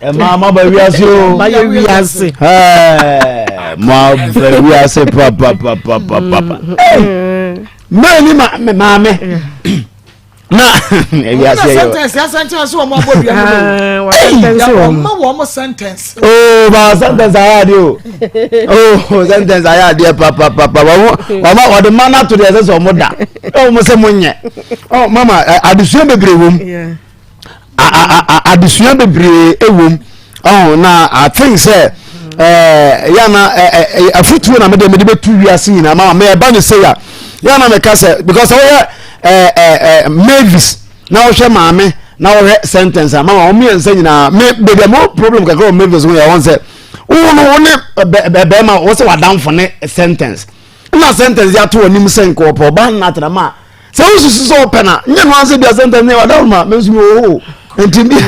Ɛmaa mo aba wiase o. Ma yɛ wiase. Mo aba wiase papapapapapa. Mmaa ni maame. Na wiase yɛ. Sentence ya sentence wɔn abɔ dua mu. Sentence wɔn. Ma wɔn sentence. Oo ba sentence ayɛ adeɛ o. Oo sentence ayɛ adeɛ papapapa wɔn wɔn wɔde ma n'ato deɛ ɛsɛ sɛ wɔn da. Ɛwɔ mo sɛ mo nyɛ. Ɔ mama adesua bebree wɔ mu. Adesua bebree wɔ mu. Ɔn na I think sɛ ɛɛ yana ɛɛ afutuo na mede mede bɛtu wiase nyinaa mama mɛ ɛba ne sɛ ya yana mɛka sɛ because ɔyɛ ɛɛ ɛɛ Mavis na ɔhwɛ maame na ɔhwɛ sentence a mama wɔn mmiɛnsa nyinaa me beebi a mo problem kakra wɔ Mavis ho yɛ wɔn sɛ wɔn no wɔn ne bɛ bɛrima wɔn sɛ wadanfo ne sentence na sentence yɛ ato wɔn anim sɛ nkɔɔpɔ ɔbaa nna ma. Sɛ wosusu sɛ ɔpɛ na nyɛ no ansɛ bia sɛntɛm ne wada ma me nso mewɔ hɔ nti bia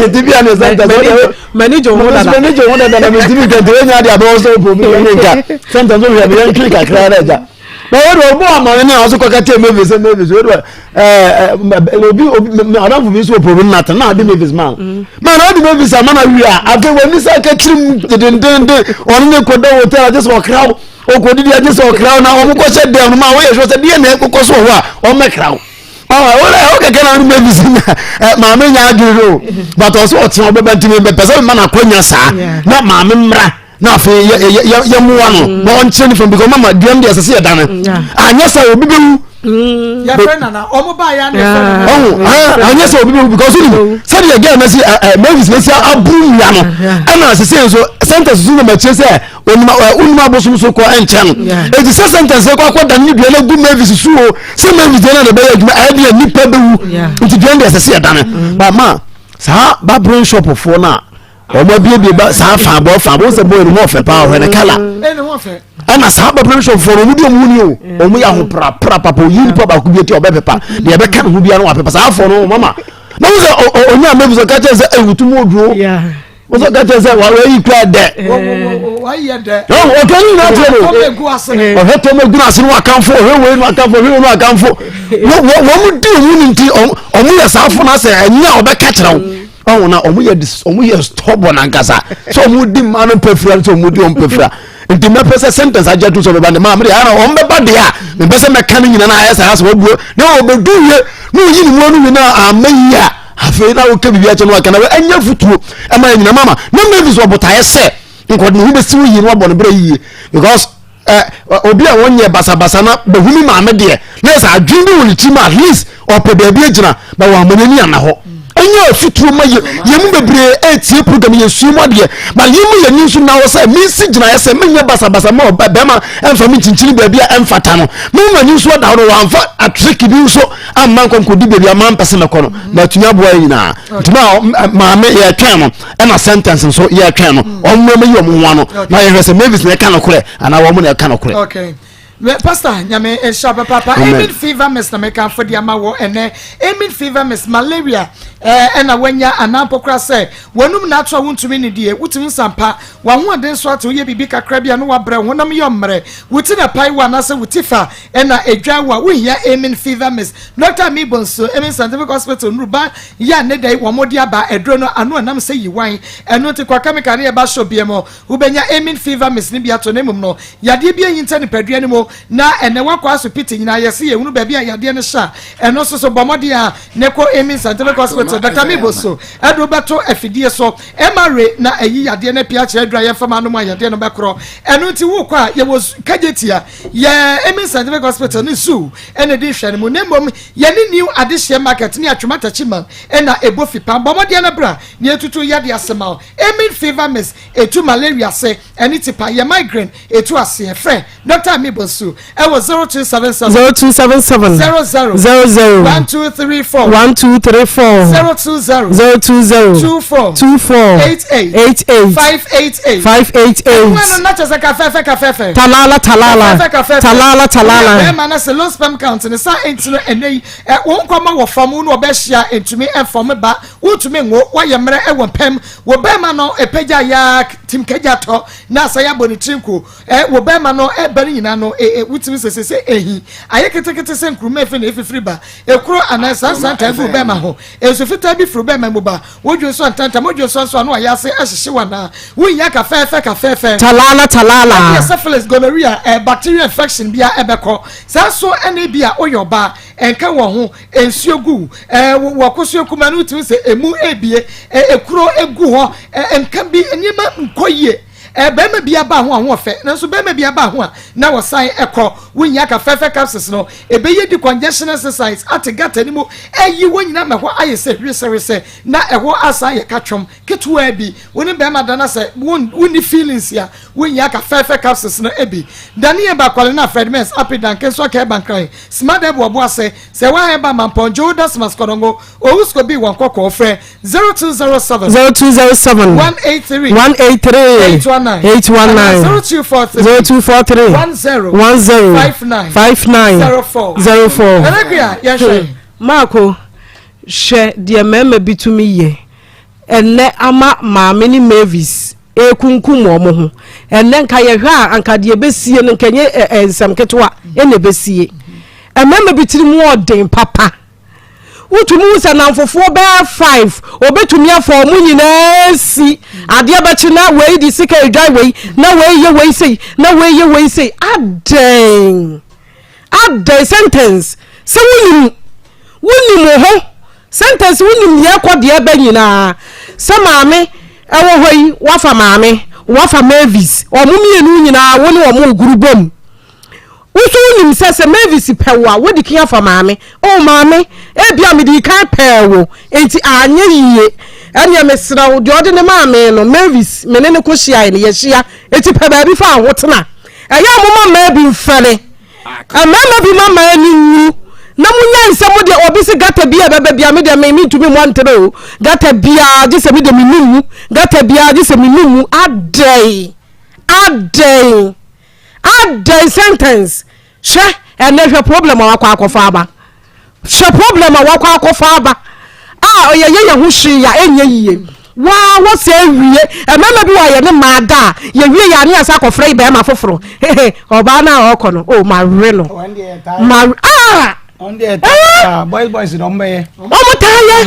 nti bia ne sɛntɛm m'ani gye ho dada m'ani gye ho dada na mentumi nka nti wonya ade abɛwɔ sɛ wopɛ obi ne nka sɛntɛm so hwɛ meyɛ ntwe kakra na agya na wɔde ɔbɔ amane ne a ɔso kɔka kyɛ Mavis sɛ Mavis wɔde ɛɛ obi obi adamfo bi nso wɔ problem na na ade Mavis ma ma na ade Mavis ama na wie a afei wɔn ani sɛ akɛkyerɛ mu dedendenden ɔno ne kɔda hotel agye sɛ ɔkra wo Ɔkɔdidi agye sɛ ɔkra wo na wɔn kɔhyɛ dɛm no ma wɔyɛ sure sɛ deɛ na ɛkokɔ so wɔ hɔ a wɔmmɛkra wo. Ɔwɔ kɛkɛ na ɔno Mavis nya maame nya adwene no but ɔsɛ ɔtena ɔbɛba nti mepɛ sɛ mema no akɔnya saa na maame mmra na afei yɛmmoa no na ɔnkyerɛ ne fam because mama duam deɛ ɛsɛ sɛ yɛdane anyɛ sɛ obi bɛwu yɛfrɛ nana ɔmo ba yɛ ne fɛ nana ɔho anyɛ sɛ obi bɛwu because wonim sɛdeɛ girl no si Mavis no si aboro nnua no ɛna sesei nso sentence so na makyerɛ sɛ onima ɛ onima abosom so kɔ ɛnkyɛn no eti sɛ sentence kɔ akɔ dan ne dua no gu Mavis so o sɛ Mavis deɛ na de bɛyɛ adwuma ɛyɛ deɛ nipa bɛwu nti dua no deɛ ɛsɛ sɛ yɛdane mm. ba ma saa babere shop foɔ no a wɔn abiebie ba saa faabɔ faabɔ sɛ bɔyɛ no ho ɔfɛ paa ɔhwɛ ne kala ɛna saa babere shop foɔ no wɔn di wɔn ho ni o wɔn yɛ ahoprapra papa oyi nipa baako bi eti ɔbɛpepa deɛ ɛbɛka ne ho bi ano wapepa saa afɔ no wɔn mama na wɔn sɛ onya Mavis ɔka kyerɛ sɛ ɛwutu mu oduro. Wọ́n ka kyerɛ sɛ wàá yi kura dɛ. Wàá dɛ. Ɔkẹ́ ní nyinaa kyerɛ no. Ɔhwɛ tɔmɔ egu n'ase no akanfo ɔhwɛ wei no akanfo ɔhwɛ wei no akanfo. Wɔn mu di wɔn ni nti wɔn yɛ saa afo n'asɛ ɛnyɛ a ɔbɛka kyerɛ wo. Ɔwɔ na wɔn yɛ wɔn yɛ stubborn ankasa. Sɛ wɔn di mmaa no mpɛfira sɛ wɔn di wɔn mpɛfira. Nti mɛpɛ sɛ sentence agye atum sɛ ɔbɛba ne maa mi de ayɛ na wɔn bɛba deɛ a mepɛ sɛ mɛka ne nyinaa na ayɛ sɛ ayɛ sɛ wɔbuo na wɔbɛdu wie na oyi ne mu ɔno wie na ama yie a. Afei na woka biribi akyɛ no aka na ɛnyɛ afotuo ɛma yɛ nyina mama na Mavis wɔ botaeɛ sɛ nkɔde ne ho bɛsi wo yie na wabɔ ne berɛ yie because eh, obi a wɔnyɛ basabasa na bɛhu me maame deɛ na yɛ sɛ adwene bi wɔ ne tirim at least ɔpɛ baabi agyina na wɔn amane ani ana hɔ ɛnyɛ afotuo ma yɛ yɛn mu bebree ɛretie program yɛ sua mu adeɛ ba yɛn mu yɛn ni nso na wɔ sɛ mensi gyinaeɛ sɛ menyɛ basabasa ma ɔba bɛrima ɛmfa me nkyinkyini baabi a ɛmfata no mema ni nso ada hɔ no wɔamfa atriki bi nso amma nkɔ nkɔdi baabi a mampɛ sɛ mɛkɔ no matumi aboa yɛ nyinaa nti ma maame yɛtwɛn no ɛna sentence nso yɛtwɛn no ɔmo mɛyi ɔmo ho ano na yɛhwɛ sɛ Mavis na ɛka no korɛ anaa wɔn na ɛka no korɛ. Okay. Pastor nyame nhyira papaapa amen fever miss na meka fo de ama wɔ ɛnɛ amen fever miss malaria ɛna wanya anaa mpo kora sɛ wɔnum na ato a wontumi ne die wotumi nsampa wahoɔden so ate woyɛ biribi kakra bi a no wabrɛ honam yɛ mmerɛ wo ti na pae wo anaasɛ wo ti fa Ɛna edwa wo a wohia Amen Fever Mist. Dɔkta Ami Bonsu, Amen Scientific Hospital nnuruba yi a nnɛ da yi wɔn de aba aduro no ano ɛnam sɛ yiwan. Ɛno nti kɔ chemical ne ɛba shop biara mu wobɛnya Amen Fever Mist no bi ato na mmom no yadeɛ bi ahinta nipadua no mu na ɛnɛ woakɔ asopiti nyinaa yɛse yɛhunu baabi a yadeɛ no hyɛ a ɛno nso so bɔ mmɔden a ne kɔ Amen Scientific Hospital Dɔkta Ami Bonsu ɛde wobɛto afidie so MRA na ayi yadeɛ no apue akyerɛ aduro a yɛmfa ma anom a yadeɛ no bɛkorɔ. Ɛno nti wokɔ a yɛwɔ Kagyetia Yɛ Amen Scientific Hospital ne Zoo na ɛdi nhwɛne mu na mmom yɛne New Adehyeɛ Market ne Atwema Takyiman na ɛbɔ fipam. Bɔ mmɔden na bra na yɛntutu yadeɛ ase ma wo. Amen Fever Mist, ɛtu malaria ase, ɛne tipa, yɛ migraine, ɛtu aseɛ. Frɛ Dɔkta Ami Bonsu wɔ 0277 0277 00 00 1234 1234 020 020 24 24 88 88 588. 588. Ɛnu ɛno na kyerɛ sɛ kafɛɛfɛ kafɛɛfɛ. Talala talala. Kafɛɛfɛ kafɛɛfɛ. Talala talala. Woyɛ bɛrima na sɛ low sperm count ne saa nti no ɛnɛ yi ɛ wo nkɔmɔ wɔ fam wo ne ɔbɛhyia ntumi ɛnfɔm ba wontumi nwo woayɛ mmerɛ ɛwɔ mpam wo bɛrima no ɛpagya yaa tim kagya tɔ na asɛ yɛabɔ ne tiri nko ɛ wo bɛrima no ɛba no nyinaa no wotumi sɛ sɛ ehi ayɛ ketekete sɛ nkuruma efi na efifiri ba ekuro anaa sansan taa gu bɛrima ho nsu fitaa bi firi bɛrima mu ba wodwo nso ntantam wodwo nso nso ano ayɛ ase ahyehye wo anaa wonnya kafɛɛfɛ kafɛɛfɛ. Talala talala. Ɛdeɛ syphilis gonorrhea eh, bacterial infection bia ɛbɛkɔ saa nso ɛne bi a woyɛ ɔbaa ɛnka wɔn ho nsuo gu eh, wɔ kosoɛ kuma no wotumi sɛ emu ebie eh, ekuro egu hɔ eh, nka bi nneɛma nkɔ yie eh, bɛrima bi aba ho a ho ɔfɛ nanso bɛrima bi aba ho a na wɔsan ɛkɔ wonya ka fɛfɛ capsules no ɛbɛyɛ di congestion exercise ate gata no mu ɛyi wɔn nyinaa ma ɛhɔ ayɛ sɛ hwisɛhwisɛ na ɛhɔ asan yɛ katwom ketewaa bi wo ne bɛrima da na sɛ wonni feelings a wonya ka fɛfɛ capsules no ebi daniel bakwale na fred mens api danke nso aka ɛba nkran smart ɛbo ɔbo ase sɛ wɔn ɛba mampɔn joe dasmas kɔdɔngo owusko bi wɔn kɔkɔɔ frɛ 0207 0207 183 183 819 819 0243 0243 10 10 59 59 04 04. Ɛnɛkua yɛhwɛ. Marco, hwɛ deɛ mmarima bi tumi yɛ ɛnnɛ ama maame ne Mavis ɛrekunkum wɔn ho. Ɛnnɛ nka yɛhwɛ a anka deɛ ɛbɛsie no nka ɛnyɛ ɛ nsɛm ketewa ɛna ɛbɛsie. Mmarima bi tiri mu ɔden papa. Wotumi hu sɛ nnamfofoɔ bɛyɛ five, obetumi afa wɔn nyinaa asi. Adeɛ bɛkye na wei de sika edwan wei, na wei yɛ wei sei, na wei yɛ wei sei. Adɛn? Adɛn sentence? Sɛ wonim, wonim wo ho. Sentence wonim deɛ ɛkɔ deɛ ɛbɛ nyinaa. Sɛ maame ɛwɔ hɔ yi, wafa maame, wafa Mavis. Wɔn mmienu nyinaa wo ne wɔn regoro bom. Wo nso wonim sɛ sɛ Mavis pɛ wo a, woadi kan afa maame. Oh, maame, ebia medii kan pɛɛ wo, enti anyɛ yie. Ɛnneɛ mesrɛ wo, deɛ ɔde ne maa me no, Mavis, me ne no kɔhyiaeɛ no, yɛahyia, enti pɛ baabi fa wo ho tena. Ɛyɛ a momma mmaa bi mfɛre. Mmarima bi ma mmaa ani nwu na monyae sɛ mo deɛ obi se gata bi a ɛbɛba bia me deɛ me mentumi mmɔ ntere o. Gata biara gye sɛ me deɛ menum mu. Gata biara gye sɛ menum mu. Adɛn? Adɛn? Adɛn sentence hwɛ ɛnɛ hwɛ problem a wakɔ akɔfa aba hwɛ problem a wakɔ akɔfa aba a yɛyɛ yɛn ho hwee a ɛnyɛ yie waa wɔ sɛ awie mmarima bi wɔ a yɛne mmaa da a yɛwie yɛ ane asa akɔfrɛ yi bɛrima foforɔ ɔbaa no a ɔkɔ no o mawe no ma ah boys boys na ɔmo bɛyɛ. ɔmo taa yɛ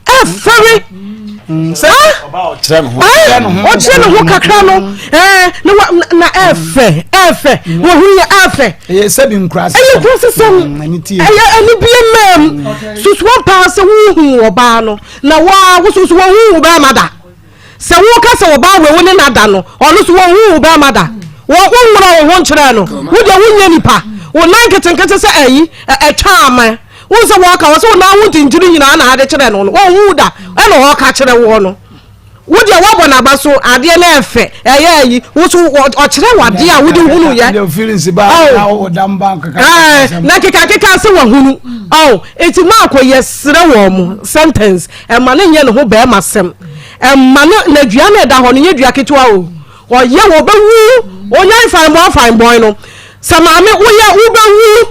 ɛfɛre. ɔkyerɛ ne ho kakra no na ɛfɛ ɛfɛ wɔhu yɛ ɛfɛ. ɛyɛ sɛbi nkura sɛm ɛyɛ nkura sɛm ɛyɛ anibie mɛm susuo paa sɛ wohu ɔbaa no na waa wososo wɔhu bɛrima da. Sɛ woka sɛ ɔbaa wei wo ne no ada no, ɔno nso wɔnhuu wo bɛrima da. Wɔ wonworɔ wo ho nkyerɛɛ no. Wo deɛ wonyɛ nipa. Wo nan nketenkete sɛ ayi, ɛtwa ama. Wohu sɛ wɔka wɔ sɛ wo nan ho ntintini nyinaa na ade kyerɛ no no. Wɔnhuu wo da ɛna ɔka kyerɛ woɔ no. Wo deɛ woabɔ n'aba so adeɛ no ɛfɛ ɛyɛ ayi wo so ɔkyerɛ wo adeɛ a wode hunu yɛ. Na kekakeka sɛ wahunu. Oh, eti maakɔ yɛsrɛ wɔn mo sentence. Ɛma no nyɛ ne ho bɛrima sɛm. Ɛma no na dua no ɛda hɔ no nyɛ dua ketewa o. Ɔyɛ wɔ bɛwu. Onyan fanbɔn fanbɔn no. Sɛ maame woyɛ wobɛwu.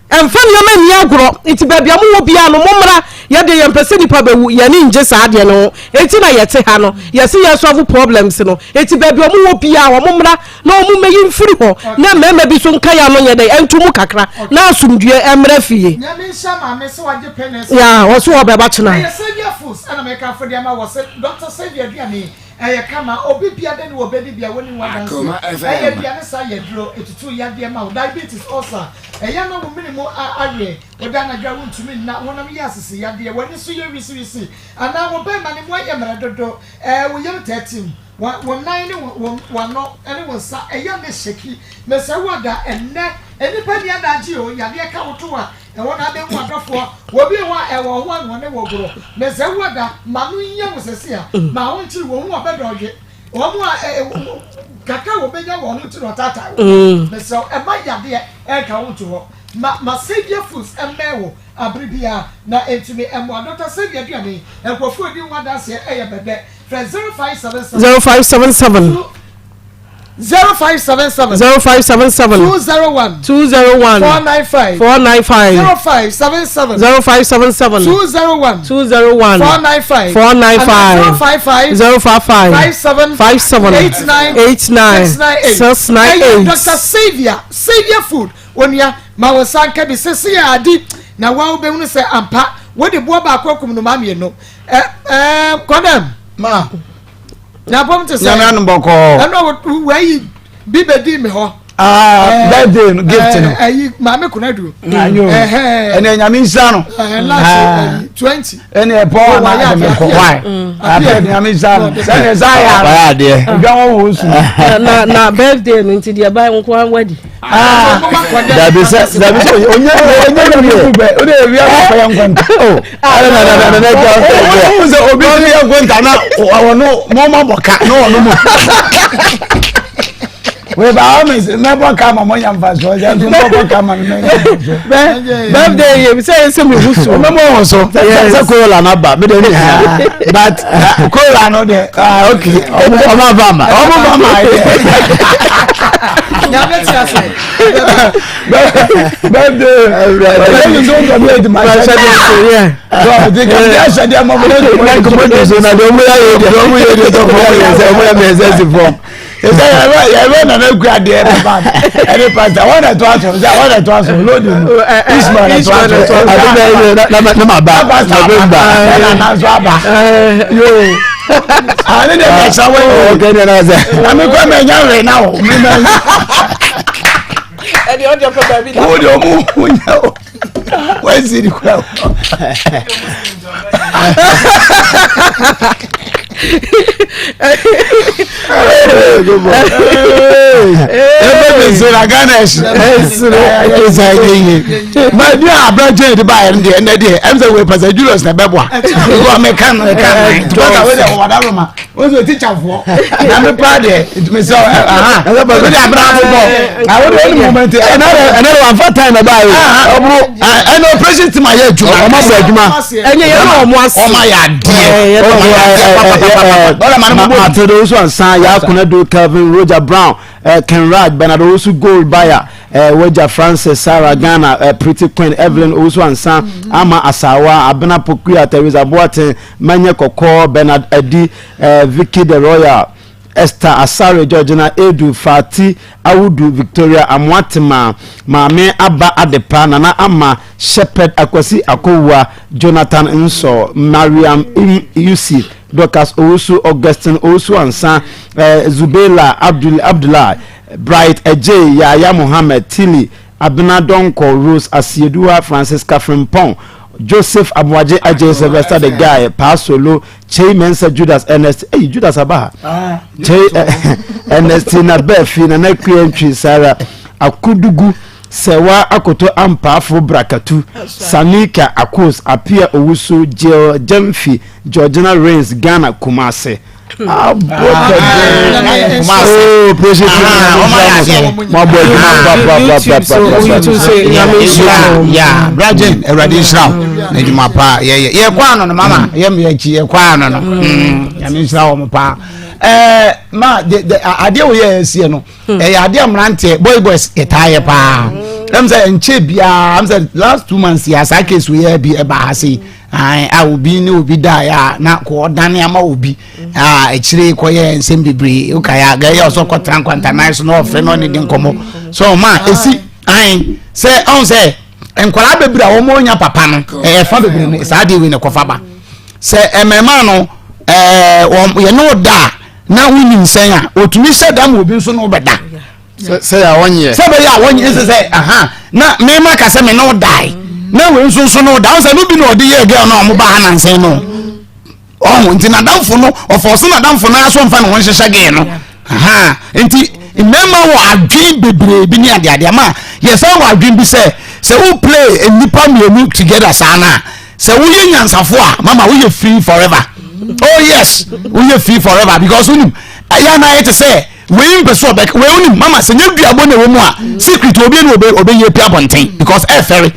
Ɛmfa nneɛma nni agorɔ. Nti baabi a mowɔ biara no mommra. Yɛdeɛ yɛmpɛ sɛ nipa bɛwu. Yɛn ani ngye saa adeɛ no ho. Enti na yɛte ha no. Yɛse yɛ solve problems no. Enti baabi a wɔwɔ biara wɔn mmra na wɔn mmɛyi mfiri hɔ na mmarima bi so nka yɛn ano nyɛ dɛn nto mu kakra na asomdwoeɛ mmra fie. Nyame nhyira maame sɛ wagye pɛ na ɛsɛ. Yeah, wɔso wɔbɛba kyena. Ɛyɛ Saviour Foods ɛna mɛka afo de ama wɔ sɛ Doctor Saviour aduane ɛyɛ kama obi bia dɛ ne wɔ bɛdi bia wɔnim ho adanseɛ ɛyɛ aduane saa yɛ aduro ɛtutu yadeɛ ma wo diabetes ulcer ɛyɛ na wo mene mu awe woda anadwo a wontumi nna honam yɛ asese yadeɛ w'ani so yɛ wisiwisi anaa wo bɛɛma ne mu ayɛ mmerɛ dodo ɛɛ wo yam taa tim Wo wo nan ne wo wo w'ano ne wo nsa ɛyɛ ne hyɛki. Mesrɛ wo ada ɛnnɛ nnipa nni adagye o yadeɛ ka wo to a ɛhɔ na abɛhu adɔfoɔ wɔ bi hɔ a ɛwɔ ho a na wɔne wo goro. Mesrɛ wo ada ma no nyɛ wo sɛse a ma wo nkyere wɔn ho ɔbɛdɔ ɔdwe wɔn a ɛ ɛ kakra a wɔbɛnya wɔn ho nti na ɔtaataa wo. Mesrɛ wo ɛma yadeɛ ɛnka wo nto hɔ ma ma Saviour Foods ɛmmɛn wo abere biara na ɛntumi ɛmmoa Dɔkta Saviour aduane nkurɔfoɔ redi ho adanseɛ ɛyɛ bɛdɛ. 0577. 0577. 0577. 201. 201. 495. 495. 0577. 0577. 201. 201. 495. 495. 055. 055. 57. 57. 89. 89. 698. 698. Dr. Saviour, Saviour Food, onua, ma wo nsa nka bi sese yɛ adi na wa wobɛhunu sɛ ampa wode boɔ baako akum nnomaa mmienu. Ɛ ɛɛ kɔdɛm. Ma. Nyapɔm te sɛ. Nyame anom bɔkɔɔ. Ɛnna wayi bi bɛdi me hɔ. Ah, birthday no gift no. Ɛyi maame kunadu. Ayo. Ɛnna nyame nhyira no. Ɛɛ 20. Ɛnna ɛpɔ wa na ɛdɛmɛ kɔ wa. Abɛ nyame nhyira no. Sɛnɛ saa yɛ ara. Wayɛ adeɛ. Odwa wɔn wɔ su. Na na birthday no nti deɛ ba nko wadi. Dabi sɛ dabi sɛ onye onye ne yɛ. O de ewia kɔ yɛ nkɔnta. Ala na na na na na. O sɛ obi ti yɛ nkɔnta na ɔno mo ma bɔ ka na ɔno mo. Wei ba awo mi mɛ bɔ ka ma mo nya nfa so ɛsɛ nso mɛ bɔ ka ma mɛ nya nfa so. Birthday yɛ sɛ ɛsɛ mi hu so. Ɔmɛ mo wɔ so. Sɛ kola na ba mi de ni ha but kola no de. Ah ok ɔmɔ aba ma. Ɔmɔ ba ma yɛ. Nyame ti ase. Birthday. Ɛyɛ nso nkɔ bi edi ma hyɛ de. Di ka di ahyɛ de ama mo ne de mo ne mo de so na de ɔmo yɛ de ɔmo yɛ de ɔmo yɛ sɛ ɔmo yɛ mɛ sɛ si fam. Sɛ yɛbɛ yɛbɛ nana kura deɛ ne ba ɛne pasta wɔn na ɛto aso sɛ wɔn na ɛto aso lóòdì mu Ismail na ɛto aso. Ade bɛ yɛ na na ma ba November. Ɛna nanso aba. Yoo. Ane de bɛ sa wɔ yi. Ɔkɛ ní ɛna sɛ. Na mi kɔ mɛ nya wɛ na o. Mi mɛ. Ɛdi ɔdi ɔfɛ baabi da. O de ɔmu nya o. Wọ́n sì ní kura o. Ebe mi sè na Ghana ɛsi. Ɛsiri ɛsɛ ɛyɛ yie. Ma bi a aberante yi de ba yɛ no deɛ ɛnɛ deɛ ɛm sɛ wei pasɛ Julius na ɛbɛboa. Ɛwɔ mi ka no ka no. Tupata wei deɛ wɔwɔ daro ma. Wọ́n sọ tikyafoɔ. Na mi pa deɛ ntumi sɛ ɔhan. Ɛsɛ de abira abobɔ. Awo de wɔn mu mɛ nti. Ɛnɛ de ɛnɛ de wɔn fa time na ba yi. Ɔburo ɛnɛ operation team ayɛ adwuma. Ɔmo abɔ adwuma. Ɛnyɛ yɛn na ɔmo ase. Ɔmo ayɛ adeɛ. Ɔmo ayɛ adeɛ papapapa. Ɔmo ma ne mo bɔ. Matilda Owusu Ansa, Yaakuna Do, Kelvin Roger Brown, uh, Ken Raj, Bernard Owusu Gold Buyer, uh, Waja Francis, Sarah Ghana, uh, Pretty Queen, Evelyn Owusu Ansa, Ama Asawa, Abena Pokuya, Teresa Boateng, Manye Koko, Bernard Adi, uh, Vicky the Royal, Esther Asare, Georgina Edu, Fati Awudu, Victoria Amoatema, Maame Aba Adepa, Nana Ama, Shepherd Akwasi Akowua, Jonathan Nso, Mariam Yusi, Dorcas Owusu, Augustine Owusu Ansa, eh, Zubela Abdul Abdullah, Bright Ejay, Yaya Mohammed, Tilly, Abena Donkor, Rose Asiedua, Francisca Frimpong, Joseph Aboagye Adjei, Sylvester the Guy, Paa Solo, Chei Mensah Judas Ernest, hey Judas aba ha. Chei Ernestina Bɛfi, Nana Akua Ntwi, Sarah Akudugu, Sɛwa Akoto Ampaafo Brakatu, Sanika Akos, Apia Owusu, Jill Gyamfi, Georgina Rains, Ghana, Kumasi. Brajin awurade nhyira wo na adwuma paa yɛyɛ yɛkɔ ano no mama yɛ mmea akyi yɛkɔ ano no nyame nhyira wɔ mo paa ɛɛ ma de de adeɛ wo yɛ ɛsiɛ no ɛyɛ adeɛ mmeranteɛ boy boys yɛtaa yɛ paa ɛm sɛ nkyɛ biara ɛm sɛ last 2 months yɛ saa case wo yɛ bi ɛba ha sei. Ae, a obi ne obi daeɛ a na kɔ ɔdane ama obi a akyire kɔyɛ nsɛm bebree wokae a gɛyɛ ɔsɛ ɔkɔtena nkwantanan so na ɔfrɛ na ɔne di nkɔmmɔ so ɔma ɛsi ae sɛ ɔn sɛ nkwadaa bebree a wɔn nya papa no ɛyɛ fa bebree no saa adeɛ wei na ɛkɔfa ba sɛ mmarima no ɛɛ wɔn yɛne wo da a na wonyinsɛn a otumi hyɛ da ma obi nso ne wo bɛda. sɛ yɛ a wɔnyɛ sɛ bɛyɛ a wɔnyɛ sɛ sɛ aha na mema ka sɛ me ne wo dae na wei nso nso ne wo da wo sɛ no bi na ɔde yɛ girl no a ɔmo ba ha nansɛn no ɔho nti nadamfo no ɔfɔ so nadamfo no aso mfa ne ho nhyehyɛ girl no aha nti mmarima wɔ adwen bebree bi ne adeade ama yɛsan wɔ adwen bi sɛ sɛ wo play nnipa mmienu together saa no a sɛ woyɛ nyansafo a mama woyɛ free forever oh yes woyɛ free forever because wonim ɛyɛ anayɛ te sɛ Wei mpɛ sɛ ɔbɛka wei onim mama sɛ nyɛ duabɔ na ɛwɔ mu a secret obi ne obe obɛyɛ pia abɔnten because ɛfɛre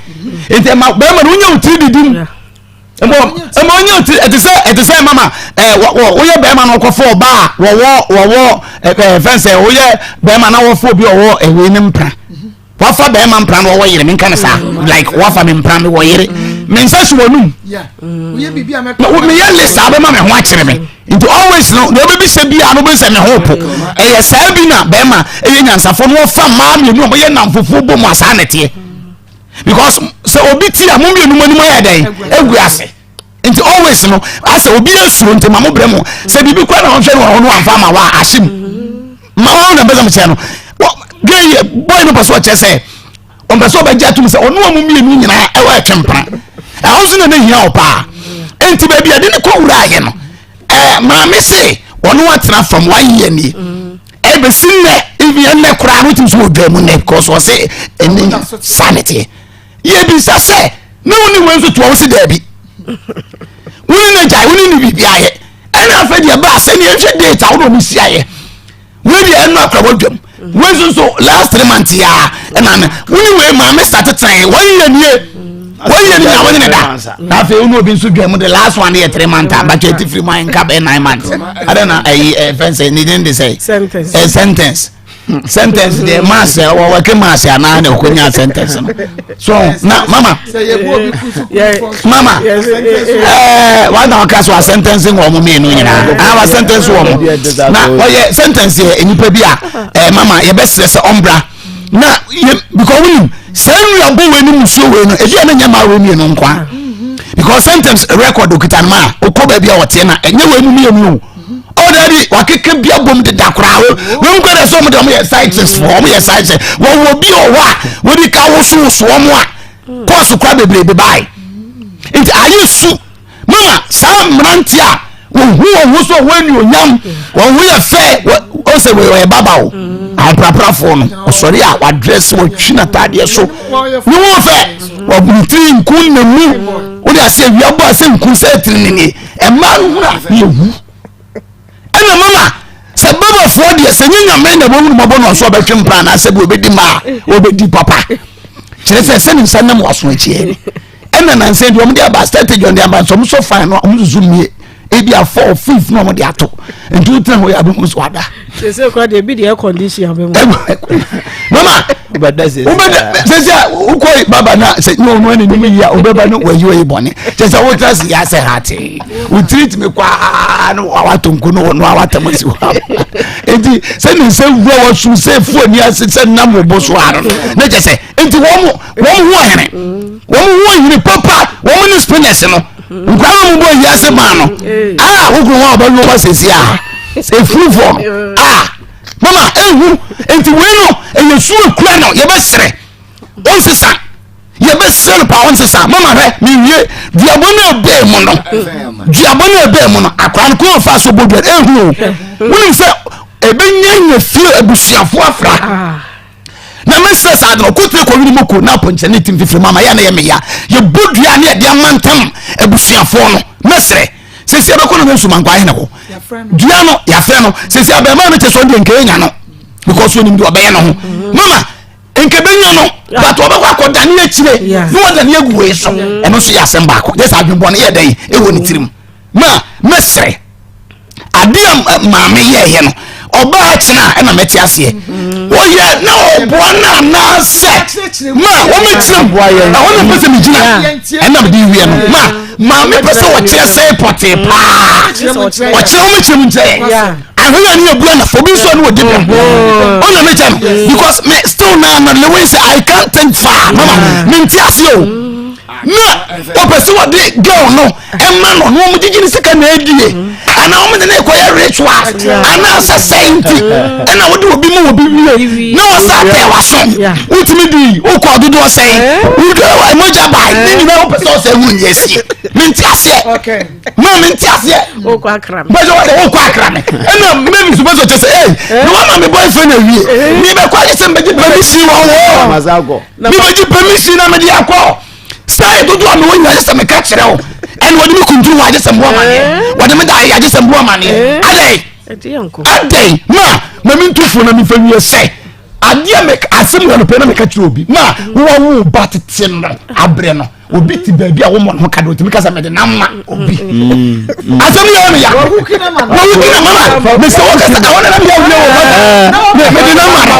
nti ɛma bɛrima no wonya wo tiri didi mu. Ɛmɔ ɛmɔ onye oti ɛte sɛ ɛte sɛ mama ɛɛ wɔ wɔ woyɛ bɛrima na ɔkɔfɔ ɔbaa wɔwɔ wɔwɔ ɛɛ fɛn sɛ woyɛ bɛrima na wɔfɔ obi ɔwɔ ɛwɛ ne mpra wafa bɛrima mpra na ɔwɔ yere mi nka ne saa like wafa mi mpra mi wɔ yere mi nsa si wɔn num mi yɛ list a bɛma mi ho akyerɛ mi nti always no deɛ ɔbɛbi sɛ bi a no bɛ sɛ mi ho po ɛyɛ saa bi na bɛrima ɛyɛ nyansafo no wɔfa mmaa mmienu a wɔyɛ namfofoɔ bɔ mu asaa nɛteɛ. because sɛ obi ti a mo mmienu mo anim ayɛ dɛn egu ase nti always no asɛ obi esuro nti ma mo brɛ mo sɛ biribi kura na ɔhwɛ no wɔ hɔ no anfa ama wa ahyɛ mu ma wɔn na mpɛsɛ mo kyerɛ no gay boy no pɛ so ɔkyerɛ sɛ ɔmpɛ sɛ ɔbɛgye atum sɛ ɔno ɔmo mmienu nyinaa ɛwɔ ɛtwe mpena ɛhɔ nso na ne hia ɔpaa nti baabi a de ne kɔ wura ayɛ no ɛɛ maame se ɔno atena fam wayɛ nie. Ɛbɛsi nnɛ even ɛnnɛ koraa no wotumi so wɔ dwa mu nnɛ because ɔse ɛne saa ne teɛ yɛbisa sɛ ne wo ne wei nso toa wo se daabi wo ne ne gyae wo ne ne biribi ayɛ ɛna afei deɛ baa sɛ ne yɛhwɛ date a wo ne ɔmo si ayɛ wei deɛ ɛno akora wadwam wei nso nso last 3 months yɛ a ɛna ne wo ne wei maame start tɛn wɔn yɛ nie wɔn yɛ ne nyina wɔn ne da na afei wɔn obi nso dwa mu de last one yɛ 3 months abatwa eti firi mu a nka bɛyɛ 9 months ada na ɛyi ɛ fɛn sɛ ne den de sɛ sentence ɛ sentence sentence deɛ mass ɛ wɔ wɔke mass anaa na ɔkɔ sentence no so na mama mama ɛɛ wɔn na ɔka so a sentence wɔ wɔn mmienu nyinaa ah wa sentence wɔ wɔn na ɔyɛ sentence yɛ nipa bi a ɛɛ mama yɛbɛsrɛ sɛ ɔmbra na yɛ because wunim sɛ nnuabɔ wei ne musuo wei no ebi a ne nyɛ maa wei mmienu nkwa because sentence record okita no ma a okɔ baabi a ɔteɛ na ɛnyɛ wei mu mmienu o ɔ dabi wakeka bi abom deda koraa wei mu kɔ dɛ sɛ ɔmo de ɔmo yɛ side chicks fo ɔmo yɛ side chicks wɔn wɔ bi wɔ hɔ a wɔde ka wosowoso ɔmo a kɔɔso kora bebree baae nti ayɛ su mama saa mmeranteɛ a wɔhu wɔn ho so wɔn anuonyam wɔn ho yɛ fɛ wɔn sɛ wɔyɛ baba o ahopraprafoɔ no ɔsɔre a wadrɛse wɔtwi n'ataadeɛ so ne ho fɛ wɔn tiri nku na mu wɔde ase awia bɔ ase nku sɛ tiri ne nie mmaa no hura ne ehu ɛna mama sɛ babafoɔ deɛ sɛ nye nyame na wɔhunu mɔbɔ no ɔso ɔbɛtwe mpra anaasɛ bi ɔbɛdi mmaa ɔbɛdi papa kyerɛ sɛ sɛ ne nsa nam waso akyiɛ ni ɛna nansa deɛ ɔmo de aba strategy ɔmo de aba nso ɔmo sɔ fan no ɔmo susu mmie ebi a four fifth na ɔmo de ato nti o tena hɔ yɛ abɛhu so ada. Sese kura deɛ ebi de air condition abɛ mu. Mama wobɛda sese a wokɔ baba na sɛ ne ɔno ɛna nimu yi a wobɛba no wayi wayi bɔne kyɛ sɛ wotena se yɛ asɛ ha tee wotiri tumi kɔ aa no wato nko no wɔno awatam asi hɔ nti sɛ ne nsa wura wasu sɛ fu ani ase sɛ nam wo bo so ano no ne kyɛ sɛ nti wɔn wɔn ho ɔhene wɔn ho ɔhene papa wɔn ne spinners no nkwa no mu bɔ yi ase maa no a wokuru hɔ a ɔbɛwe wɔn asɛsi a efurufoɔ no a mama ehu nti wei no ɛyɛ su ekura no yɛbɛsrɛ ɔnsesa yɛbɛsrɛ no paa ɔnsesa mama hwɛ mewie duabɔ no ɛbɛɛ mu no duabɔ no ɛbɛɛ mu no akora no kɔn ɔfa so bɔ dua ehu o wonim sɛ ɛbɛnya nya fie abusuafoɔ afra. Ah. Na mesrɛ saa de no ɔkɔtire kɔwene mu ko na apɔnkyerɛ ne tim fifiri mu ama yɛ na yɛ meya yɛbɔ dua ne yɛde ama ntam abusuafoɔ no mɛsrɛ sɛsi ɛbɛkɔ no ne nsumankwa ahene hɔ dua no yɛafrɛ no sɛsi abɛɛmaa no kyɛ sɛ ɔdeɛ nkɛyɛ nya no because onim deɛ ɔbɛyɛ no ho mama nkɛbɛnya no but ɔbɛkɔ akɔdane akyire na wadane agu wei so ɛno nso yɛ asɛm baako yɛ sɛ adwembɔne yɛ dɛn ɛwɔ ne tirim ma mɛsrɛ adeɛ a maame yɛɛyɛ no ɔbaa kyena a ɛna mɛte aseɛ wɔyɛ na ɔboa no anaasɛ ma wɔmɛkyerɛ mu ɛhɔ na pɛ sɛ megyina ɛna mede wie no ma maame pɛ sɛ wɔkyerɛ sɛ pɔtee paa ɔkyerɛ wɔmɛkyerɛ mu nkyerɛ yɛ ahwɛ ne yɛbu anafo bi nso ne wɔdi bɛ ɔna mekyɛ no because me still na na lewe sɛ I can't think far mama mente aseɛ o na ɔpɛ sɛ wɔde girl no ɛma no na wɔn gyegye ne sika na adie anaa wɔn de ne kɔyɛ rituals anaasɛ sɛn nti ɛna wɔde obi mu obi wie na wɔsa atɛ waso wotumi di wokɔ dodoɔ sɛn wodwa mogya baa ne nyinaa wopɛ sɛ ɔsɛ hu nyɛ sie mente aseɛ ma mente aseɛ bɛsɛ wɔde wokɔ akra me ɛna mɛmi so bɛsɛ ɔkyɛ sɛ ei na wama me boyfriend awie mebɛkɔ agye sɛ mbɛgye permission wɔ hɔ mebɛgye permission na mede akɔ Style dodoɔ a mewɔ nyinaa agye sɛ meka kyerɛ wo ɛna wɔde me kunturu hɔ agye sɛ mboa amaneɛ eh? wɔde me da ayɛ agye sɛ mboa amaneɛ eh? adɛn adɛn ma ma mentu fo na memfa wie sɛ adeɛ me asɛm wɔ no pɛ na meka kyerɛ obi ma wowawo ba tete no abrɛ no. Obi te baabi a wɔmmɔ ne ho ka de otumi kasa mɛde nam ma obi. Asɛm yɛ ɔno ya. Wɔwu kina ma no. Mesɛ wɔ kasa ɛwɔ nana mi awuye wɔ ma mɛde nam ma no.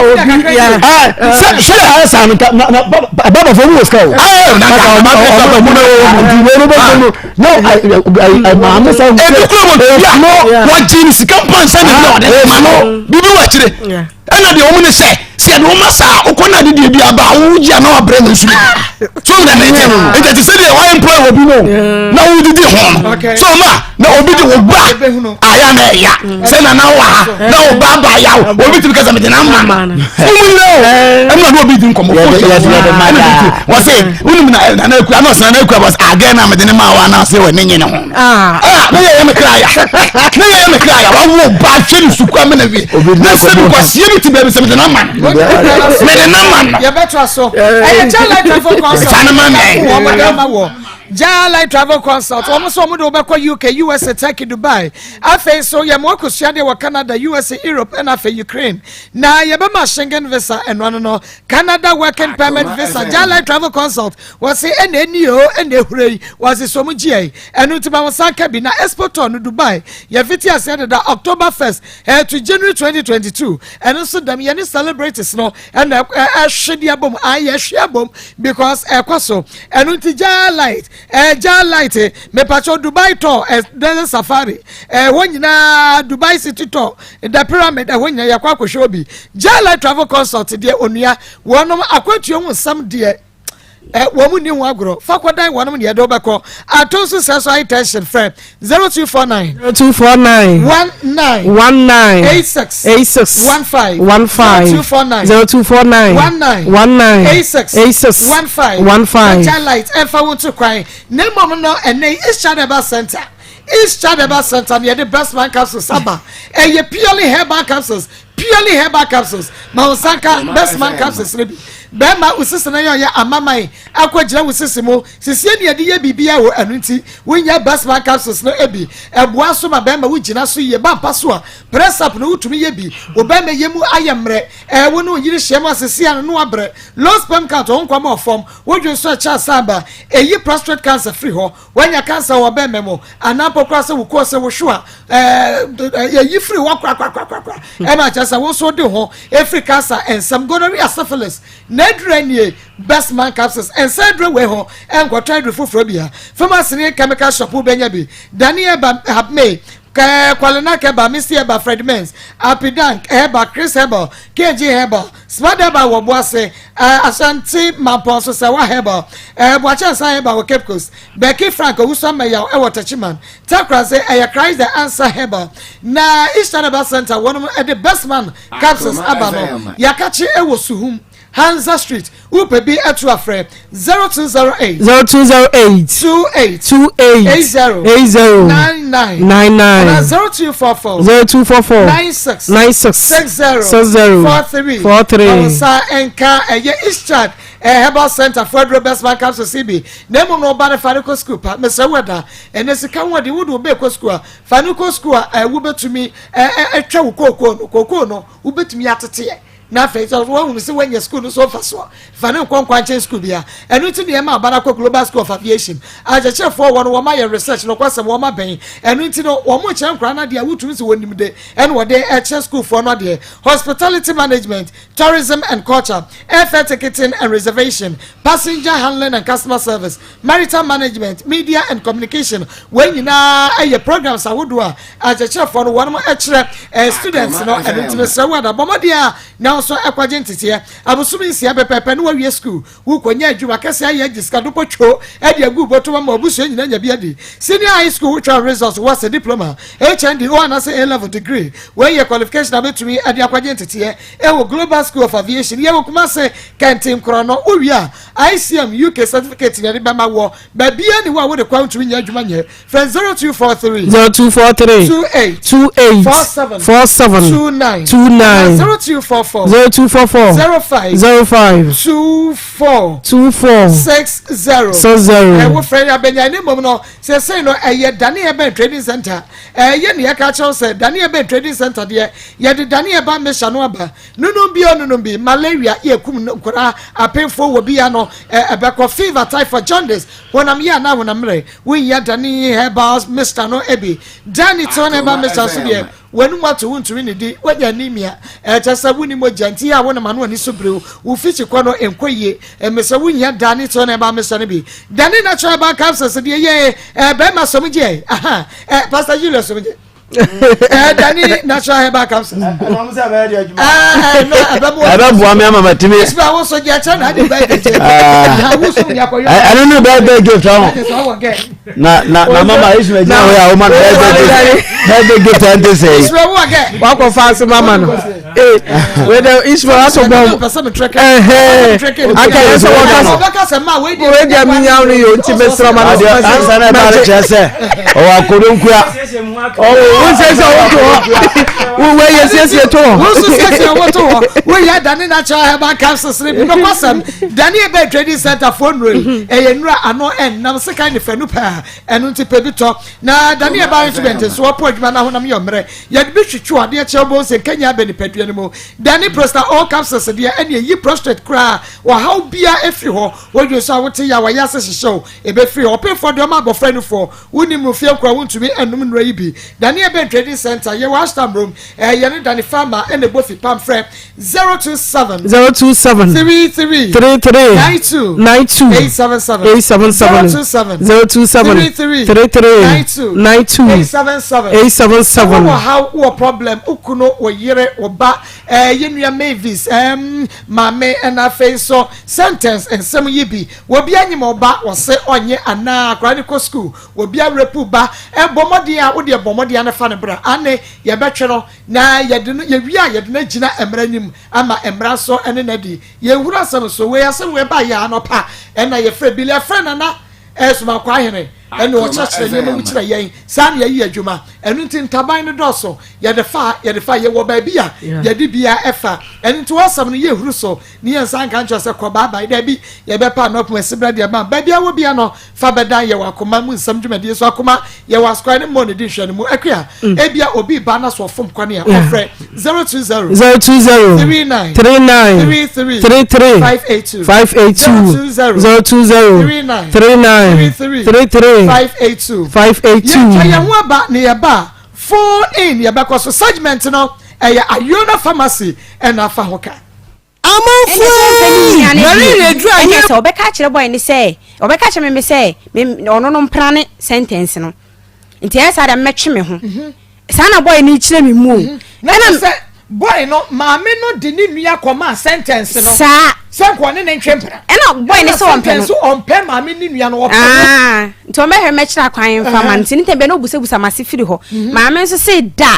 Sɛ sɛ ayɛ saa no na na baba fɔ mu wɔ sika o. Ɛɛ na ka ɔma kɛ sɛ ɔmo na wɔ mu. Nti wei no bɛ fɔ no na maame sɛ. Ebi kura wɔ bi a wɔgye ne sika mpa nsa ne bi a ɔde ma no bibi wɔ akyire. Ɛna deɛ wɔn ne sɛ sɛ yɛde wɔn ma saa wokɔ na adedeɛ bi aba a wogye a na wabrɛ no nso bi so na ne nkyɛn nti ɛte sɛ deɛ wɔayɛ employ wɔ bi no na wodidi ho no so ma na obi de wo ba ayɛ na ɛya sɛ nana wɔ ha na wo ba ba ya wo obi tumi kasa mede na ama no wo mu nyina o ɛmu na obi di nkɔmmɔ wɔ se wonim na nana akua na ɔsɛ nana akua bɔ sɛ agɛ na mede ne ma wa na ɔsɛ wɔ ne nye ne ho ah na yɛyɛ me kra ya na yɛyɛ me kra ya wawo ba hwɛ ne sukuu amena wie na sɛ bi kwasie bi ti baabi sɛ mede na ma no mede na ma no yɛbɛtoa so ɛyɛ Jai Travel Consult sane ma me wɔn de ama wɔ Jai Travel Consult wɔn nso wɔn de wɔbɛkɔ UK USA Turkey Dubai afei nso yɛ mo akosua deɛ wɔ Canada USA Europe ɛna afei Ukraine na yɛbɛma Schengen visa ɛno ano no Canada working permit visa Jai Travel Consult Wɔse ɛna ɛni oo ɛna ɛhura yi wɔse so mo gyeɛ yi ɛno nti ma wo nsa nka bi na expo tour no Dubai yɛfiti aseɛ deda October 1st eh, to January 2022 ɛno nso dɛm yɛne celebrities no ɛna ɛhwe de abom ah yɛhwe abom because ɛkɔ so ɛno nti gyaa light eh, gyaa light eh, mepakyɛw Dubai tour eh, desert safari ɛhɔ eh, nyinaa Dubai city tour the pyramid ɛhɔ nyinaa yɛkɔ akɔhwɛ obi gyaa light travel consult deɛ onua wɔnom akwantuo ho nsɛm deɛ ɛ wɔn mu ni ho agorɔ fa kɔdan wɔn deɛ ɛde wobɛkɔ ato nso sɛ so ayi tension frɛ 0249 0249 19 19 86 86 15 15 0249 0249 19 19 86 86 15 15 Culture light ɛmfa wo nto kwan na mmom no ɛnɛ yi East Child Herbal Center East Child Herbal Center ne yɛde best man capsules aba ɛyɛ purely herbal capsules Purely herbal capsules ma wo nsa nka Bestman capsules no bi. Bɛrima wo sisi na yɛ ɔyɛ amaman akɔ gyina wo sisi mu. Sisie ne yɛde yɛ biribiara o ɛno nti wonya Bestman capsules no bi. Ɛboa nso ma bɛrima wo gyina so yie ba mpa so a press up no wotumi yɛ bi. Wo bɛrima yɛ mu ayɛ mmerɛ ɛɛ wo ne wo yere hyia mu a sisi ano no wabrɛ. Low sperm count wo nkwa ma ɔfam wo dwen so ɛkyɛ asan ba. Ɛyi prostrate cancer firi hɔ. Woanya kansa wɔ bɛmɛ mu anaa mpo koraa sɛ wo kɔɔ sɛ wohwe a yɛyi firi hɔ korakorakorakora ɛma kyerɛ sɛ wo nso de ho ɛfiri kansa nsɛm gonorrhea syphilis na aduru nie best man capsules nsa aduru wei ho ɛnkɔtɔ aduru foforɔ bia pharmacy ne chemical shop wobɛnya bi dani ɛba hapme Kwalenak Herbal, Misty Herbal, Fred Men's, Apidank Herbal, Chris Herbal, KG Herbal, Smart Herbal wɔ Boase, Ashanti Mampɔn so Sɛwa Herbal, Boakye Ansa Herbal wɔ Cape Coast, Becky Frank Owusu Ameyaw wɔ Techiman, Takorase ɛyɛ Christ the Answer Herbal, na Eastern Herbal Center wɔnom de Bestman Capsules aba no, Yɛakakye wɔ Suhum. Hansa Street, wopɛ bi to a frɛ 0208. 0208. 28. 28. 80. 80. 99. 99. Anaa 0244. 0244. 96. 96. 60. 60. 43. 43. Na wo nsa nka ɛyɛ Eastchad eh, Herbal Center fo aduro Best Man Capsule CB. Na mmom no ɔba no fa no kɔ sukuu pa. Mesrɛ wo ɛda. Ɛnɛ sika ho ɔde wode wo bɛɛ kɔ sukuu a fa no kɔ sukuu a eh, wobɛtumi eh, eh, atwa wo kookoo no. Kookoo no wobɛtumi ateteɛ. Na afei sɛ woahunu sɛ woanya sukuu no so mfasoɔ, fa no nkɔ nkwankyɛn sukuu bia. Ɛno nti na yɛma aba no akɔ Global School of Aviation. Akyerɛkyerɛfoɔ wɔ no, wɔma yɛ research, nokwasɛm, wɔma bɛn. Ɛno nti no, wɔn kyerɛ nkwadaa no adeɛ a wotumi sɛ wɔnim de, ɛna wɔde kyerɛ sukuufoɔ no adeɛ. Hospitality Management, Tourism and Culture, Airfare Ticketing and Reservation, Passenger Handling and Customer Service, Maritime Management, Media and Communication, wei nyinaa yɛ programs ahodoɔ a akyerɛkyerɛfoɔ no wɔnom kyerɛ eh, students no. Ɛno nti mesrɛ wo ada bɔ mmɔden a na wo nso ɛkɔgye nteteɛ. Abosome nsia pɛpɛɛpɛ ne wawie school, wokɔnya adwuma kɛseɛ ayɛ agye sika dopɔ two de agu bɔtɔm ama abusua nyinaa nya bi adi. Senior high school wotwa results wɔ sɛ diploma, HND, o anaasɛ A level degree. Wei yɛ qualification a bɛtumi de akɔgye nteteɛ ɛwɔ Global School of Aviation. Yɛwɔ Kumase, Kɛntenkorɔ no. Wowie a ICM UK certificate na yɛde bɛma woɔ. Baabiara nni hɔ a wode kɔ a wontumi nyɛ adwuma nyɛ. Frɛ 0243. 0243. 28. 28. 47. 47. 29. 29. 0244. 0244. 05. 05. 24. 24. 60. 60. Ɛwo frɛ yɛ abɛnya ne mmom no sɛsɛi no ɛyɛ Dane Urban Trading Center. Ɛyɛ ne yɛka kyerɛw sɛ Dane Urban Trading Center deɛ yɛde Dane Urban Mixture no aba. Nunum bi o nunum bi, malaria yɛ kum nkwadaa apemfoɔ wɔ bi ano ɛbɛkɔ, fever, typhoid, jaundice, honam yɛ anaa honam mmerɛ. Wonhia Dane Herbal Mixture no bi. Dane Tone Herbal Mixture nso deɛ W'anum ato, wuntumi nnidi, woanya anemia, ɛkyerɛ sɛ wunni mogya nti a wonam ano ani so biriw, wo fikyikɔ no nkɔ yie. Mmesɛ wunhia Dane Tone Herbal Mixture no bi. Dane Natural Herbal Capsules deɛ yɛ eh, bɛrima sɔm gye eh, aha, eh, Pastor Julius sɔm gye. Eh, Dane Natural Herbal Capsules. Ɛbɛboa me ama matumi. Ɛno ne birthday gift ɔho. Na na na mama Ismail gyina hɔ yɛ a woma no birthday gift birthday gift ɛnte sɛ yi. Wakɔ fa ase mama no. Ee wei dɛ Ismail ato bɔm. Aka yɛ sɛ wɔka sɛ wei deɛ mi nya no yɛ nti mesrɛ ma no. Adeɛ ansa na ɛba no kyerɛ sɛ ɔwɔ akodonkua. Wosiesie wo to hɔ. Wei yɛ siesie to hɔ. Wosu siesie wo to hɔ. Woyɛ dane natural herbal capsules ne bi nɔkwasɛm. Dane ɛbɛ trading center foɔ nnuro yi. Ɛyɛ nnuro a ano ɛnnam sekan ne fanu paa. Ɛno nti pɛ bi tɔ. Na dane ɛba instrument nso wɔpɔ adwuma na honam yɛ mmerɛ. Yɛde bi twitwi adeɛ kyɛ wobɛhu sɛ nkanya abɛ nipadua no mu. Dane prosta all capsules deɛ ɛne ɛyi prostrate koraa. Ɔhaw biara ɛfiri hɔ. Wodwen so a wote yaw a yɛ ase hyehyɛ wo. Ɛbɛfiri hɔ. Ɔpemfoɔ deɛ ɔma abɔfra nufoɔ. Wonnim no fie nkoa wontumi nnom nnuro yi bi. Dane Urban Trading Centre, yɛwɔ Ashtown Room, ɛɛ yɛne Dane Farmer na ɛbɔ fipam frɛ 027 027 33 33 92 92 877 877 027 027 33 33 92 92 877 877 Wowɔ haw, wowɔ problem, wo kunu, wo yere, wo ba, ɛɛ yɛn nua Mavis, ɛɛm maame ɛna afei nso sentence nsɛm yi bi. Obi anyem ɔba wɔse ɔnye anaa akwadaa no kɔ school obi arepu ba bɔ mmɔden a wodeɛ bɔ mmɔden a fa no bra ane yɛbɛtwe no na yɛde no yɛwie a yɛde no agyina mmara anim ama mmara nso ne no adi yɛnhunu asɛm so wei asɛm wei ba yɛ anɔpa ɛna yɛfrɛ Billy ɛfrɛ Nana Ɛsomankwa ahene ɛna ɔkyerɛkyerɛ nneɛma mu kyerɛ yɛn saa na yɛyi adwuma ɛno nti ntaban no dɔɔso yɛde fa yɛde fa yɛwɔ baabi a yɛde bia ɛfa ɛno nti wɔasɛm no yɛhuru so Ne yɛn nsa nka nkyerɛ sɛ kɔ baabae. Dabi, yɛbɛpa ano apum asiberɛ deɛ ma baabi a wɔ bia no fa bɛdan yɛwɔ akoma mu nsɛm dwumadie so akoma yɛwɔ asokwae ne mmɔ ne di nhwɛ no mu akua mm. ebia obi ba na so ɔfom kwane a ɔfrɛ 020 020 39 39 33 33 582 582 020 39 39 33 33 582 582 yɛtwa yɛn ho aba ne yɛba phone in yɛbɛkɔ so segment no ɛyɛ Ayona Pharmacy ɛna afa ho ka. Ɛnna sɛ ɔmpɛ ne nua no deɛ, ɛnna sɛ ɔbɛka akyerɛ boy no sɛ, ɔbɛka akyerɛ me me sɛ, me ɔno no mpra ne sentence no. Nti ɛyɛ saa deɛ mɛtwe me ho. Mhm. Saa na boy no kyerɛ me mu o. Mhm. Na kyerɛ sɛ boy no maame no de ne nua kɔmaa sentence no. Saa. Sɛ nka ɔne ne ntwe mpena. Ɛna boy no sɛ ɔmpɛ no. Sentence ɔmpɛ maame ne nua no ɔpɛ no. Ah, nti ɔmɛhwɛ mɛkyerɛ akwan mfa ma no. Nti ne tɛm bɛ na obusabusa m'ase firi hɔ. Mhm. Maame nso se da.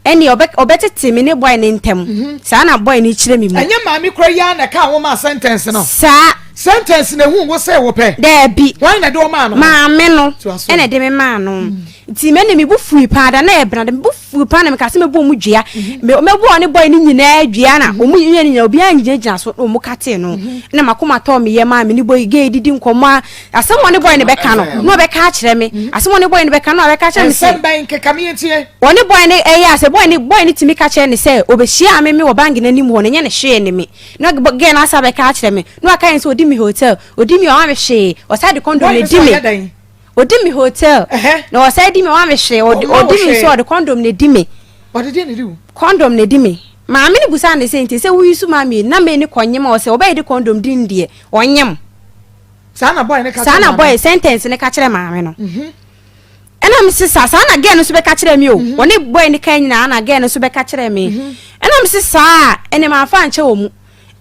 Ɛnneɛ ɔbɛ ɔbɛtete me ne boy no ntam. Mhm. Saa na boy no kyerɛ me mu. Ɛnyɛ maame kura yi ara na ɛkaa wo maa sentence no. Saa. Sentence na ehuu wo sɛ wopɛ. Daabi. Hwan na ɛde wo maa no? Maame no ɛna ɛde me maa no. Mm. Nti me ne me bo fui paa da na ɛbena da me bo fui paa na meka sɛ mɛbɔ ɔmo dua. Mhm. Mɛbɔ ɔne boy no nyinaa dua na mhm. ɔmo yɛ no nyinaa obiara nyinagyina so na ɔmo katee no. Na makoma tɔɔ me yam a me ne boy gay didi nkɔmmɔ a asɛm ɔne boy no bɛka no na ɔbɛka akyerɛ me. Asɛm ɔne boy no bɛka no na ɔbɛka akyerɛ me sɛ. Nsɛm bɛn keka me yɛntie. Ɔne boy no ɛyɛ a sɛ boy no boy no tumi ka kyerɛ no sɛ ɔbɛhyiaa me me wɔ bank no anim hɔ no ɛnyɛ no hwee ne me na girl no asa bɛka akyerɛ me na waka yɛn sɛ ɔdi me hotel ɔdi me ɔma me hwee ɔsan de condom na ɛdi me ɔdi me hotel na ɔsan di me ɔma me hwee ɔdi me nso ɔde condom na ɛdi me condom na ɛdi me maame no busaa ne sɛ nti sɛ woyi so maa me na me ne kɔnyem a ɔsɛ ɔbɛyɛ de condom di ne deɛ ɔnyem saa na boy no ka saa na boy sentence no ka kyerɛ maame no mhm. Ɛna me se saa, saa na girl no nso bɛka kyerɛɛ me o. Mhm. Ɔne boy no kan nyinaa na girl no nso bɛka kyerɛɛ me. Mhm. Ɛna me se saa, ɛnna mamfa ankyɛ wɔn mu.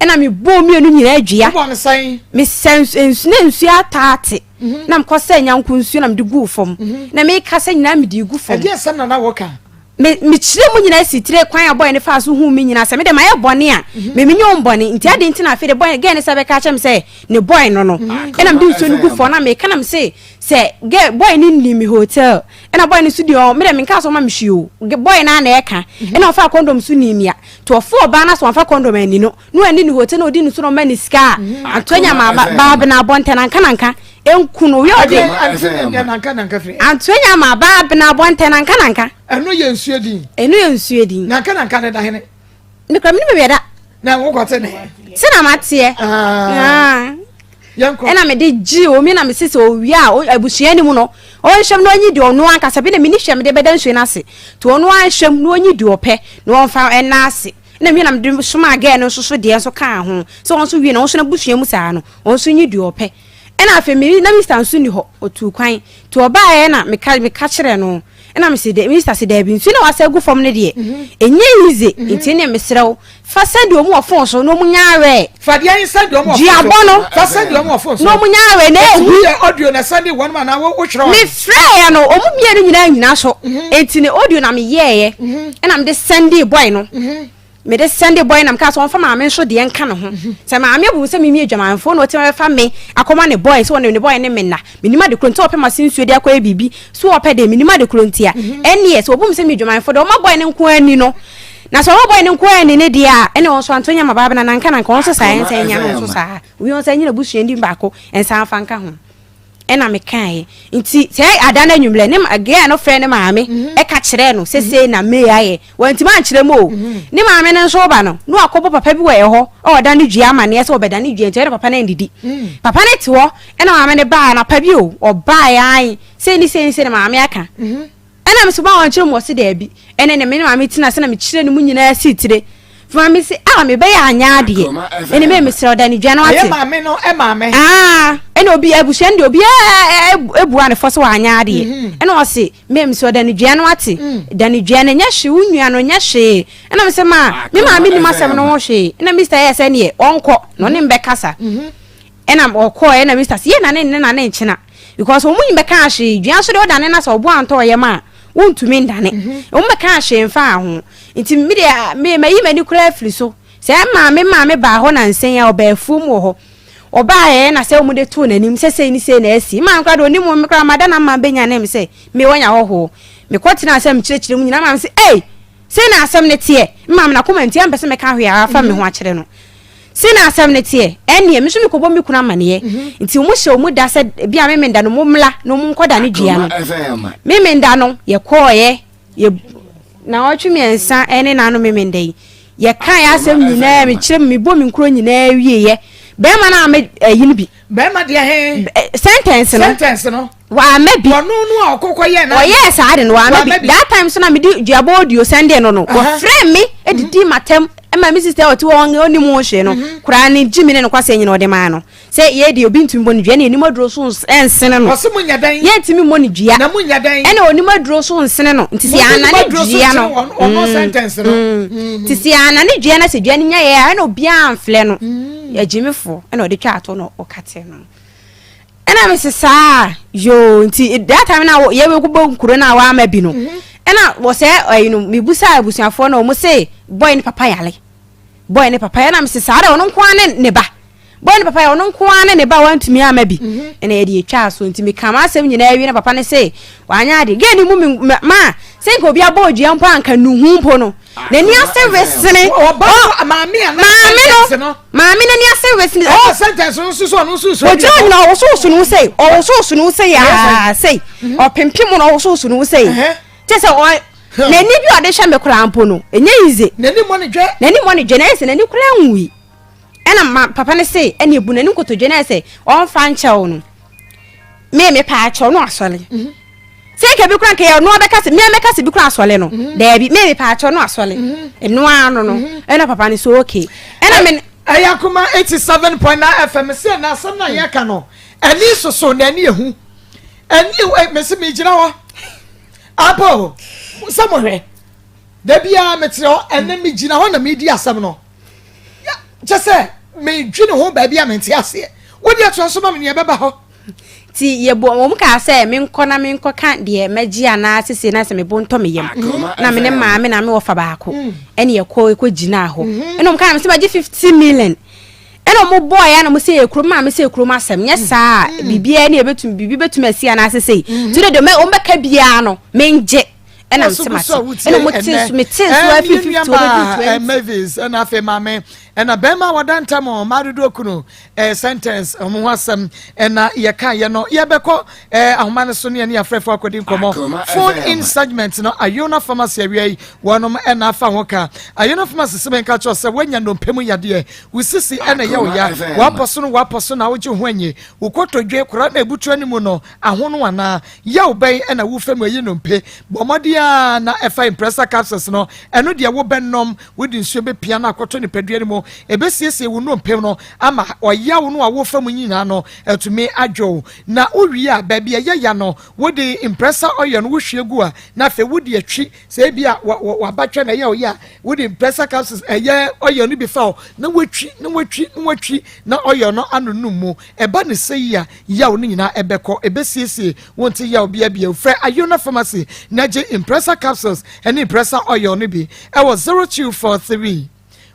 Ɛna me bɔɔ mmienu nyinaa dua. Wobɔ no sɛn? Me sɛ nsu na nsuo ataate. Mhm. Na mekɔ sɛ nyanko nsuo na mede guu fam. Na meka sɛ nyinaa mede gu fam. Ɛdeɛ sɛm na na wɔka? Me mekyerɛ mu nyinaa si tire kwan a bɔyɛ no faa so huu me nyinaa sɛ me de mayɛ bɔne a mhm. me menyɛ wɔn bɔne nti adi nti na afei de bɔyɛ gɛɛ ne sɛ bɛka akyerɛ me sɛ ne bɔyɛ no no mhm. ɛna mede nsuo no gu fam na meka na me se sɛ gɛɛ bɔyɛ no nni me hotel ɛna bɔyɛ no so deɛ ɔ me de menka sɛ ɔma me hwee o bɔyɛ no ana ɛka mhm. ɛna ɔfa kɔndɔm so ni mia nti ɔfo ɔbaa no so ɔmfa kɔndɔm ani no na wani ne hotel na ɔdi ne so na ɔma ne sika a antoa ma baabena abɔntɛn anka nanka nku no yɛ ɔde antoa nya ma ba abena abɔntɛn nanka nanka. Ɛno yɛ nsuo din. Ɛno yɛ nsuo din. Nanka nanka ne da hene. Ne kura mi ne baabi ɛda. Na wo kɔte ne. Sɛ na ma teɛ. Ah. Ɛna me de gye omi na me sisi owia a abusua ni mu no ɔnhyɛm na ɔnyi deɛ ɔno ankasa bi na me ni hwɛ me de bɛda nsuo no ase nti ɔno anhyɛm na ɔnyi deɛ ɔpɛ na ɔnfa ɛna ase na mi na me de soma gɛɛ no nso so deɛ nso kaa ho sɛ ɔno nso wie na ɔno nso n'abusua mu saa no ɔno nso nyi deɛ ɔpɛ. Ɛna afei me na Mister nso nni hɔ, ɔtuu kwan. Nti ɔbaeɛ na meka meka kyerɛɛ no. Ɛna mese dɛ Mister se daabi nsuo na wasa agu fam no deɛ ɛnyɛ easy nti ɛneɛ mesrɛ wo fa sɛdeɛ ɔmu wɔ phone so na ɔmu nya aware. Fa deɛ sɛdeɛ ɔmu wɔ phone so. Duabɔ no. Fa sɛdeɛ ɔmu wɔ phone so. Na ɔmu nya aware na ɛhu. Eti yɛ audio na sɛnde wɔn ma na wo twerɛ wɔn. Me frɛɛ no ɔmu mmienu nyinaa nyina so. Enti ne audio na meyɛɛyɛ ɛna mede sɛndee boy no. Mede sɛnde bɔe na mekaa sɛ ɔmfa maame nso deɛ nka ne ho. Sɛ maame abu me sɛ mimi adwamanfoɔ na ɔtumi abɛfa me akɔma ne bɔe sɛ ɔne ne bɔe ne me nna. Mennim ade korɔ nti sɛ ɔpɛ m'ase nsuo de akɔyɛ biribi so ɔpɛ deɛ mennim ade korɔ nti a. Ɛnneɛ sɛ ɔbu me sɛ meyɛ dwamanfoɔ deɛ ɔmma bɔe no nko ara nni no. Na sɛ ɔmma bɔe no nko ara nni no deɛ a, ɛnneɛ ɔno nso anto nyɛ ma baabena nanka nanka ɔno nso saa ɛnsa nnya no nso saa. Obi ɔnsa nyi n'abusuani baako nsa mfa nka ho. Ɛna mekaeɛ. Nti sɛ ada no anwummerɛ ne girl no frɛ ne maame mhm. ɛka kyerɛɛ no sɛ sei na May ayɛ. Wantumi ankyerɛ mu o. Mhm. Ne maame no nso ba no na wakɔbɔ papa bi wɔ ɛhɔ a ɔda ne dua amanneɛ sɛ ɔbɛda ne dua nti ɛna papa no andidi. Mm. Papa no te hɔ ɛna maame no baa anapa bi o ɔbaeɛ ae sei ne sei ne sei na maame aka. Mhm. Ɛna me so ba wɔn kyerɛ mu ɔse daabi ɛne ne me ne maame tena ase na me kyerɛ ne mu nyinaa si tire fi maame se ah me bɛyɛ anyɛ adeɛ ɛne me mesrɛ ɔda ne dwa no ate ɛyɛ maame no maame ah ɛna obi abusua no deɛ obi ebua ne fɔ sɛ wanyɛ adeɛ mhm. ɛna ɔse me mesrɛ ɔda ne dua no ate mm. da ne dua no nyɛ hwee wo nua no nyɛ hwee ɛna me sɛ ma me maame nim asɛm no ho hwee ɛna mr yɛ sɛ neɛ ɔnkɔ na ɔne mbɛkasa mhm. Ɛna ɔkɔɔ ɛna Mister se yɛ nane nnɛ nane nkyena because wɔn nyi bɛkaa hwee dua nso deɛ ɔdane na sɛ ɔbo antɔ ɔyam a wontumi ndane mhm. wɔn bɛkaa hwee mfaa ho nti me deɛ me mayi m'ani koraa afiri so sɛ maame maame baa hɔ na nsɛn a ɔbaa afuom wɔ hɔ ɔbaa yɛ na sɛ wɔn de too n'anim sɛ sei ne sei na asi maa koraa deɛ onim wɔn koraa mada na mma bɛnya ne me sɛ me wɔnya hɔhoɔ mekɔ tena asɛm kyerɛkyerɛ mu nyinaa maame sɛ ei sei na asɛm ne teɛ mmaame na kɔma nti ɛmpɛ sɛ mɛka hwee a afa me ho akyerɛ no Sei na asɛm no teɛ, ɛnneɛ me nso mekɔbɔ me kunu amaneɛ. Nti wɔhyɛ wɔn da sɛ ebi a Memenda no mommla na wɔnkɔda ne dua no. Memenda no yɛkɔɔeɛ, yɛ naawɔtwe mmiɛnsa ne naano Memenda yi. Yɛkaeɛ asɛm nyinaa, mekyerɛ mu, mebɔ me nkuro nyinaa wieeɛ. Bɛrima no a me ayi no bi. Bɛrima deɛ he? Sentence no. Sentence no. Wama bi. Ɔno no a ɔkɔkɔ yɛ na. Ɔyɛɛ saa de no wama bi. That time so na mede duabɔ audio sɛnde no no. Wɔfrɛ me didi matam ma me sister ɔte hɔ ɔnim ho hwee no. Mhm. Koraa ne gyi me ne no kwasɛ nyina ɔde maa no. Sɛ yɛ deɛ obi ntumi bɔ no dua na anim aduro so nsene no. Ɔse mo nya dɛn? Yɛntumi mmɔ no dua. Na mo nya dɛn? Ɛna onim aduro so nsene no. Nti sɛ yɛana ne dua no. Ɔno mm. sentence no. Mm. Mm. Nti sɛ yɛana ne dua no sɛ dua no nya yɛ a ɛna obiara mflɛ no. Agyimifoɔ ɛna ɔde twa ato no ɔkate no. Ɛna me se saa yoo nti that time na yɛ bɛ bɔ nkuro na wama bi no mhm. ɛna wɔ sɛ ɛyi no mebusa abusuafoɔ na wɔn se boy ne papa yale boy ne papa ɛna me se saa de ɔno nko ara ne ne ba boy ne papa yɛ ɔno nko ara ne ne ba wantumi ama bi mhm. ɛna yɛde etwa so nti meka ma asɛm nyinaa awie na papa ne se wanya ade gɛɛ ne mu mi ma sɛ nka obi abɔ odua mpo anka nuhu mpo no N'ani ase wesene. Ɔba maame a maame no maame n'ani ase wesene. Ɛna sentence no nso so ɔno nso so. Ogyina nyina ɔwosowoso ne ho sei ɔwosowoso ne ho sei aa sei ɔpempem no ɔwosowoso ne ho sei kyɛ sɛ ɔ n'ani bi a ɔde hwɛ me koraa mpo no ɛnyɛ yize. N'ani mmɔ ne dwɛ. N'ani mmɔ ne dwɛ na ɛyɛ sɛ n'ani koraa nwui ɛna ma papa no se ɛna ebu n'ani nkotodwe na ɛyɛ sɛ ɔnfa nkyɛw no me me paa kyɛw no asɔre. Mhm. Sɛ nka bi kora nka yɛ ɔno abɛka sɛ mmea mɛka sɛ bi kora asɔle no mhm. daabi me mepa akyɛw no asɔle mhm. ɛno ara no no mhm. ɛna papa no so okay ɛna me ɛyɛ akoma 87.9 fm sɛ na asɛm no a yɛka no ɛni soso na ɛni ehu ɛni mesi megyina hɔ apo sɛ mohwɛ da biara mekyerɛ hɔ ɛnɛ megyina hɔ na medi asɛm no kyɛ sɛ medwene ho baabi a mente aseɛ wode atoa so ma me nea ɛbɛba hɔ. Nti yɛbɔ wɔn kaa sɛ menkɔ na menkɔka deɛ mɛgye anaa sese na sɛ mebo ntɔ me yam. Na me ne maame na me wɔfa baako ɛne yɛkɔ yɛkɔ gyinaa hɔ. Ɛna wɔn kaa me sɛ magye 50 million. Ɛna wɔn bɔɔ ya na wɔn sɛ yɛ kurom maame sɛ kurom asɛm nyɛ saa a biribiara ne yɛbɛtumi biribi bɛtumi asi anaa sese. Nti de deɛ wɔn bɛka biara no mengye. Ɛna mese mate. Ɛna wɔn te so mete so afi 50 wɔn bɛdu 20. Mavis ɛna afei maame ɛna bɛrima a wɔda ntam ɔmaa dodoɔ kunu eh, sentence ɔmo ho asɛm ɛna yɛka yɛ no yɛbɛkɔ eh, ahoma no so ne ɛne afrɛfo akɔdi nkɔmmɔ phone in segment no Ayona Pharmacy awia yi wɔnom ɛna afa ho ka Ayona Pharmacy sɛ menka kyerɛ sɛ woanya nnompe mu yadeɛ wo sisi ɛna ɛyɛ wo ya wapɔ so no wapɔ so na wogye ho anyi wo kotodwe kora na ebutu anim no ahono anaa yaw bɛn ɛna wofa mu ayi nnompe bɔ mmɔden a na ɛfa Impressa capsules no ɛno deɛ wobɛnom Wode nsuo bɛpia no akɔtɔ nipadua no mu. Ɛbɛsiesie wo nnompe no ama ɔyaw no a worefa mu nyinaa no atumi adwo wo. Na wowie a, baabi a ɛyɛ ya no, wode mprɛsa oil no wohwie gu a, na afei wode atwi. Sɛ ebi a w'abatwɛ na ɛyɛ wo ya a, wode mprɛsa capsules ɛyɛ oil no bi fa hɔ na woatwi na woatwi na woatwi na oil no anonum mu. Ɛba no sɛ yi a, yaw no nyinaa ɛbɛkɔ. Ɛbɛsiesie wo nte yaw biara bio. Frɛ Ayona Pharmacy na gye Impressa capsules ne Impressa oil no bi ɛwɔ 0243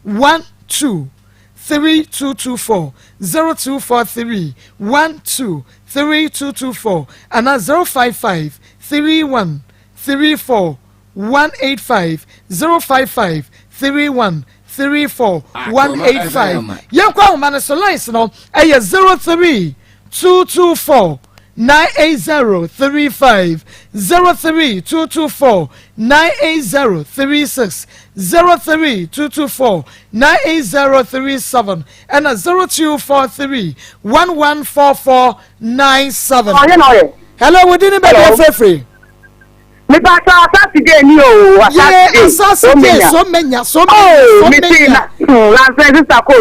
12 3224, 0243 12 3224 anaa 055 31 34 185 055 31 34 185. Yɛnkɔ ahoma no so lines no ɛyɛ 03 224 980 35 03 224 980 36 03 224 980 37 ɛna 0243 1144 97. Hello, wodi ne baabi afirafiri. Mepatɔ asase gye ni o asase gye so menya so menya so menya. Lansan sista ko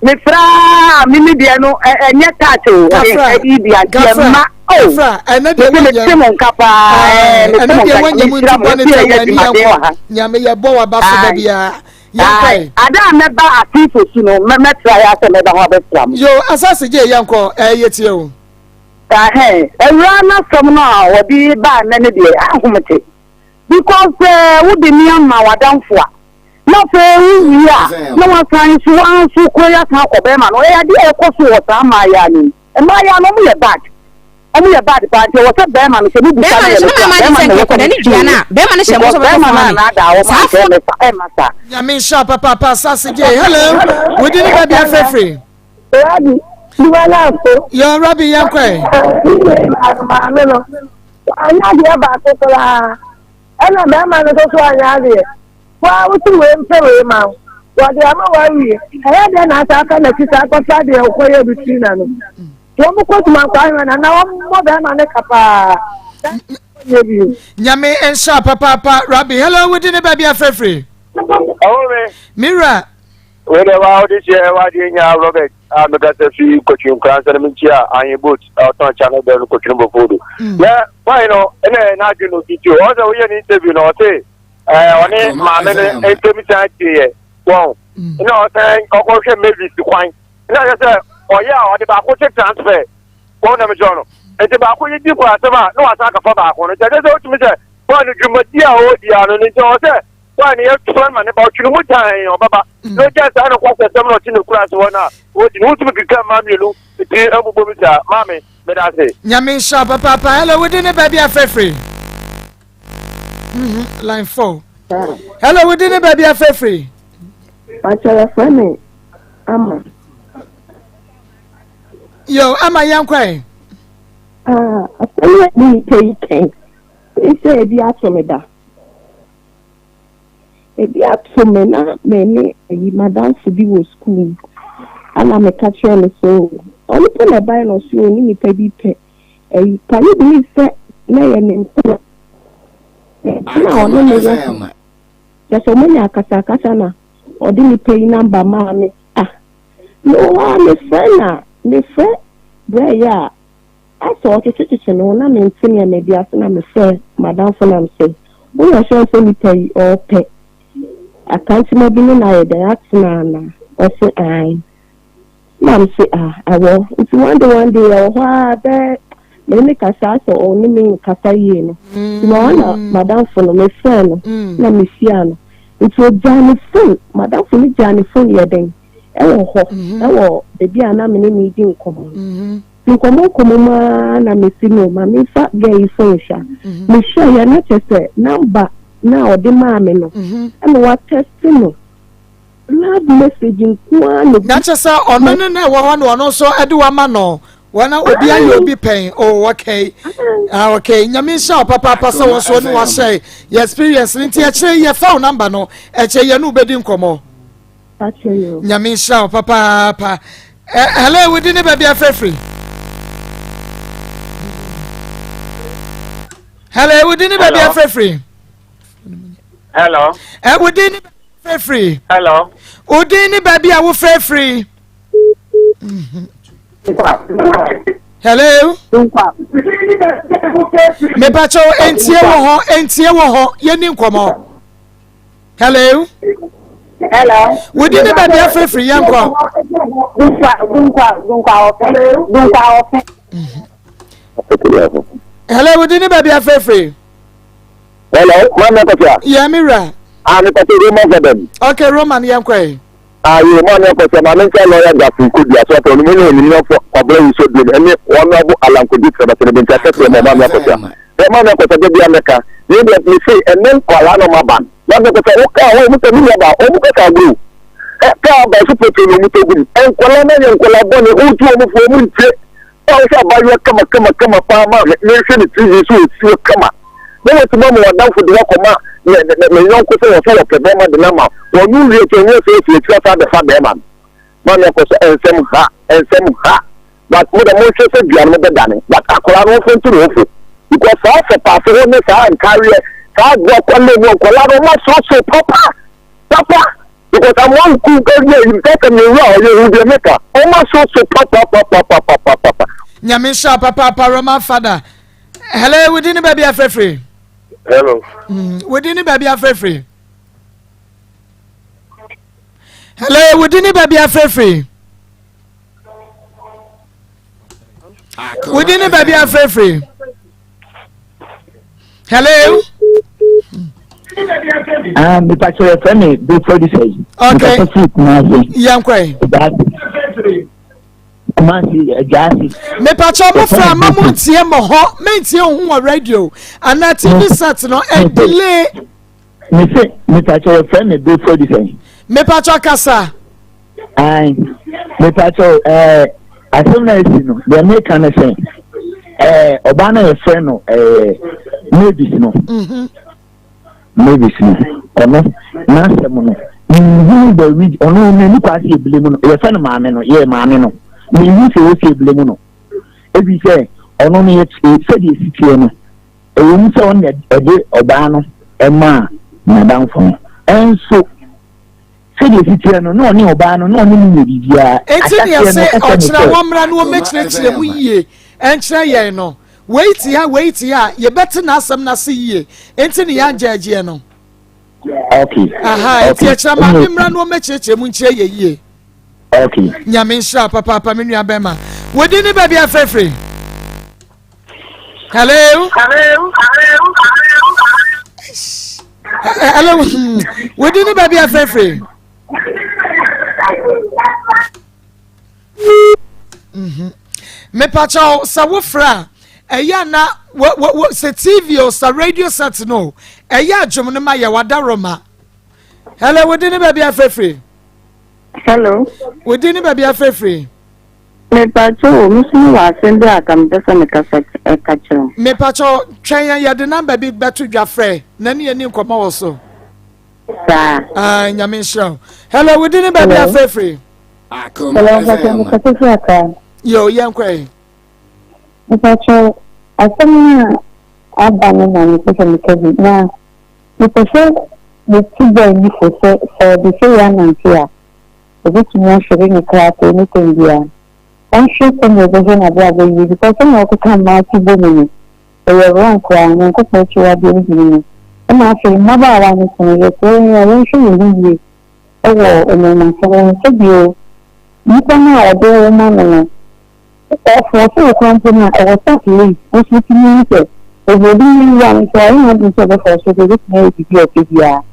mefra mi mi deɛ no ɛnyɛ touch o ɛyi bi adeɛ ma o ɛnɛ deɛ wɔnyɛ mete mo nka paa ɛnɛ deɛ wɔnyɛ mu nti bɔ ne tɛ wɔ ani yɛn kɔ nyame yɛ bɔ waba so da biara yɛn kɔ yi. Ada a mɛba atifo su no mɛtra yɛ asɛ mɛba hɔ abɛsra mo. Yo asase gye yɛn kɔ ɛyɛ tie o. Ɛhɛn, Awuraa no asɛm no a ɔde baa nnɛ no deɛ, ahomete. Because sɛ wode me ama w'adamfo a, na afei wowie a, na wasan nso wo ara nso koro yi asan akɔ bɛrima no. Ɛyɛ adeɛ a ɛkɔ so wɔ saa mmaayaa no mu. Mmaayaa no, wɔyɛ bad. Wɔyɛ bad paa nti ɛwɔ sɛ bɛrima no, sɛ mobisa no Bɛrima no yɛ hyɛ nokorɛ a, mama bɛrima no de na sɛ ɛwɔ sɛ nkɛkɔ na ne ɔtwe dua no a bɛrima no hyɛ mo because sɛ ɔbɛtɔ bɛrima fam no ama me. anaadaa wɔn Saa anka fo ɛmma saa. Nyame nhyira papaapa asase gye. Hello, wodi ne baabi afrɛfrɛ. Rabi, nipa na afo. Yɛ Rabi yɛn kɔ ɛ. Maame no, wanyɛ adeɛ baako koraa. Ɛna bɛrima no nso so anyɛ adeɛ. Waa wosi wei mpɛ wei ma wo. Wɔde ama wawie. Ɛyɛ dɛn na asa aka n'akyi saa akɔfa deɛ ɔkɔyɛ bi tiri na no. Wɔn kɔ tuma nkɔ ahwɛ na na wɔn mmɔ bɛrima no ka paa. Nyame nhyira papaapa Rabi. Hello, wodi ne baabi afrɛfrɛ. Ɛwɔ me. Mira. Wei deɛ waa wode hyɛ wadeɛ nya Robert a mekasa fi kotwi nkora nsɛ no menkyia ahe boat a ɔtɔn kya no bɛn no kotwi no bɔfodo mm. na boy no ɛna n'adwe no titi o ɔsɛ woyɛ ne interview no ɔse ɛɛ ɔne maame no ntɛm san tieɛ wɔn mm. na ɔsan ɔkɔhwɛ Mavis kwan na ɔyɛ sɛ ɔyɛ a ɔde baako te transfer wɔn na mekyerɛ no nti baako yi di kɔ asɛm a na wasan akafa baako no nti ɛsɛ sɛ wotumi sɛ bɔɔl no dwumadi a ɔredi ano no nti ɔwɔ sɛ Why ne yɛfrɛ no ma ne ba ɔtwe ne mu tan ɔbɛba mm. na ɔgya saa no kwasɛsɛm na ɔte ne kura ase hɔ no a ɔdi ne wotumi keka mmaa mmienu ti abobɔ mu saa maame meda ase. Nyame nhyira papaapa hello wodi ne baabi afrɛfrɛ mhm line 4 hello wodi ne baabi afrɛfrɛ. Pakyɛ yɛfrɛ me Ama. Yo ama yɛn kwan. Ah, asɛm a ne nipa yi kɛn sɛ ebi ato me da. Ebi ato me na me ne ayi m'adamfo bi wɔ sukuu mu ɛna meka kyerɛɛ no sɛ oh ɔno mpo na ɛbae na ɔse oh ne nipa bi pɛ ayi can you believe sɛ na ɛyɛ ne mpena na ɔne me wɔ hɔ kyerɛ sɛ ɔmo nya akasakasa na ɔde nipa yi namba maa me ah mewɔ hɔ a mefrɛ na mefrɛ brɛ yɛ a Asɛ ɔtwetwekyekye me ho na mente nneɛma bi ase na mefrɛɛ m'adamfo na mese, woyɛ sure sɛ nipa yi ɔɔpɛ akankyema bi ne no ayɛ dɛn atena anaa? Ɔse aane. Na mese ah awɔ nti one day one day yɛwɔ hɔ ara bɛɛ. Me ne no kasa asɛ ɔne me nkasa yie no. Nti mewɔ hɔ na m'adamfo no mefrɛɛ no na mehyiaa no. Nti ɔgyaa ne phone, m'adamfo no gyaa ne phone yɛ dɛn ɛwɔ hɔ ɛwɔ baabi a na me ne no redi nkɔmmɔ no. Nti nkɔmmɔ nkɔmmɔ mu ara na mesi no ma memfa girl yi phone nhwɛ a. Mehwɛeɛ na kyerɛ sɛ number no a ɔde maa me no ɛna watɛste no. Love message nko ara na Na kyerɛ sɛ ɔno ne na ɛwɔ hɔ na ɔno nso de wama no. Wɔn a obi ayɛ obi pɛn. Oh, okay. Ah, okay. Nyame nhyira wo papaapa sɛ wɔn nso ne wahyɛ yɛ experience no nti ɛkyerɛ yɛ fa wo number no ɛkyɛ yɛ ne wobɛdi nkɔmmɔ. Nyame nhyira wo papaapa. Eh, hello, wodi ne baabi afrɛfiri. Hello, wodi ne baabi afrɛfiri. Hello. Ẹ wo din ni fẹ́firi. Hello. Wo din ni baabi a wo fẹ́firi. Hello. Mepakyɛw entie wɔ hɔ entie wɔ hɔ yɛni nkɔmɔ. Hello. Hello. Wo din ni baabi a fẹ́firi yɛn kɔ. Dunkwa dunkwa dunkwa ɔfɛ dunkwa ɔfɛ. Hello, wo din ni baabi a fẹ́firi. Hello, maame Akosua. Yeah, me wura. Ah, me pàṣẹ Roman Garden. Okay, Roman yɛn kɔ yi. Ah, yɛ maame Akosua, maame nkyɛn lɔya Jackson Kodua so afɔ ɔno mu ne onyinafo Kwabena Wusu Dum ɛne wɔn abo Alankodi Trabasɛ ne Benti akɛseɛ mɔ maame Akosua. Ɛ maame Akosua de bia mɛka. Ne deɛ me se ɛnɛ nkwalaa na ɔma ban. Maame Akosua wo kaa wɔn sɛ me nua ba wɔn kasa agorɔ. Ɛ kaa ba so pɛtɛ na wɔn tɔ gum. Nkwalaa na yɛ nkwalaa bɔne wotu wɔn fo wɔn ntie. A wohwɛ abaayewa kama kama kama paa ma me mehwɛ ne TV so osi hɔ kama na watumi ama w'adamfo de wakɔma ne ne ne yɔnko sɛ wɔsɛ wɔpɛ bɛrima de no ama wɔn wie kyɛ nyɛ sɛ osi akyiri asa abɛfa bɛrima no ma me akɔ so nsɛm ha nsɛm ha but mo de monhwɛ sɛ dua no mobɛdane but akwadaa no wɔmfa ntu ne ho fo because saa sɛ paase hɔ ne saa nkareɛ saa agorɔ kɔle mu nkwadaa no wɔn asorosoro papa papa Because amoa nku ɛyɛ yi kasa mi wura ɔyɛ hu deɛ meka ɔma so so papapapapapapa. Nyame nhyira papaapa Roman fada. Hello, wodi ne baabi afrɛfrɛ. Hello. Wodi ne baabi afrɛfrɛ. Hello, wodi ne baabi afrɛfrɛ. Wodi ne baabi afrɛfrɛ. Hello. Ah, mepa kyerɛ fɛ me big producer yi. Okay. Mekasa firi Kumasi. Yɛn kɔ yi. Kumasi. Kumasi Adwase. Mepa kyerɛ mo fira ma mo ntie mo hɔ me ntie ho wɔ radio ana TV set no ɛdelay. Mese mepa kyerɛ fɛ me big producer yi. Mepa kyerɛ kasa. Ae, mepakyɛw, ɛɛ, asɛm no a asi no, deɛ meka ne sɛ, ɛɛ, ɔbaa no a yɛfrɛ no ɛɛ, Mavis no, mhm. Mavis no, ɔno, n'asɛm no, menhunu the reason, ɔno n'ani kɔ ase ebile mu no, yɛfrɛ no maame no, yɛ maame no, menhu sɛ wɔsi ebile mu no, ebi sɛ ɔno no yɛ sɛdeɛ esi teɛ no, ɛwɔ mu sɛ ɔno na ɛde ɔbaa no ɛmaa n'adamfo no, ɛnso. Sɛdeɛ ɛsi teɛ no, na ɔne ɔbaa no, na ɔne no nyɛ biribiara. Enti ne Ahyɛaseɛ no, yɛse ɔka kyerɛɛ no ɔkyena sɛ. wɔmmra na wɔmmɛkyerɛkyerɛ mu yie nkyerɛ yɛn no, wei te ha, wei te ha a, yɛbɛte n'asɛm no ase yie. Enti ne yɛangyɛɛgyeɛ no. Okay. Aha, enti Okay. ɛkyena maame mmra na wɔmmɛkyerɛkyerɛ mu nkyerɛ yɛ yie. Okay. Nyame nhyira wo papaapa me nua bɛma. Wo din ne baabi afrɛfrɛ? Hello. Hello. Hello. Wo din ne baabi afrɛfrɛ? Mhm. Mepakyɛw sɛ wofrɛ a ɛyɛ na sɛ TV o sɛ radio set no ɛyɛ adwom no ma yɛ wada roma. Hello, wo din ne baabi afrɛfrɛ? Hello. Wo din ne baabi afrɛfrɛ? Mepakyɛw o, me nso mewɔ asɛm bi a anka mepɛ sɛ mekasa ka kyerɛ wo. Mepakyɛw, twɛn yɛn, yɛde number bi bɛto dwa frɛ na ne yɛni nkɔmmɔ wɔ so. Saa. Ah, Nyame nhyira wo. Hello, wo din ne baabi afrɛfrɛ? Hello, mpakyɛw mekasa fi Accra. Yo, yɛn kɔ ɛ. Mepakyɛw, asɛm no a aba no na mepɛ sɛ meka bi na mepɛ sɛ metu bɔɔ yi fo sɛ sɛ ɔde sɛ yɛ anante a Obetumi ahwere ne kra at any time biara. Ɔnhwɛ sɛnea ɔbɛhwɛ n'abrabɔ yie because sɛnea ɔkeka mmaa ti bɔ mu no, ɛyɛ wrong koraa. Nyankopɔn akyiwadeɛ no bi ne no. Ɛna afei mmabaawa no nso no, yɛsrɛ yɛn a yɛnhwɛ yɛn ho yie wɔ nneɛmasɛm ho. Sɛdeɛ nipa no a ɔde wo ma no no. Ɔfɔɔse wo koraa mpo no a, ɛwɔ sɛ at least wo nso wotumi hu sɛ ɔwɔ obi ne wura no nso a, ɔyɛ n'adwene sɛ ɔbɛfɔɔse wo deɛ, ɔbɛtumi ayɛ biribi a ɔpɛ biara.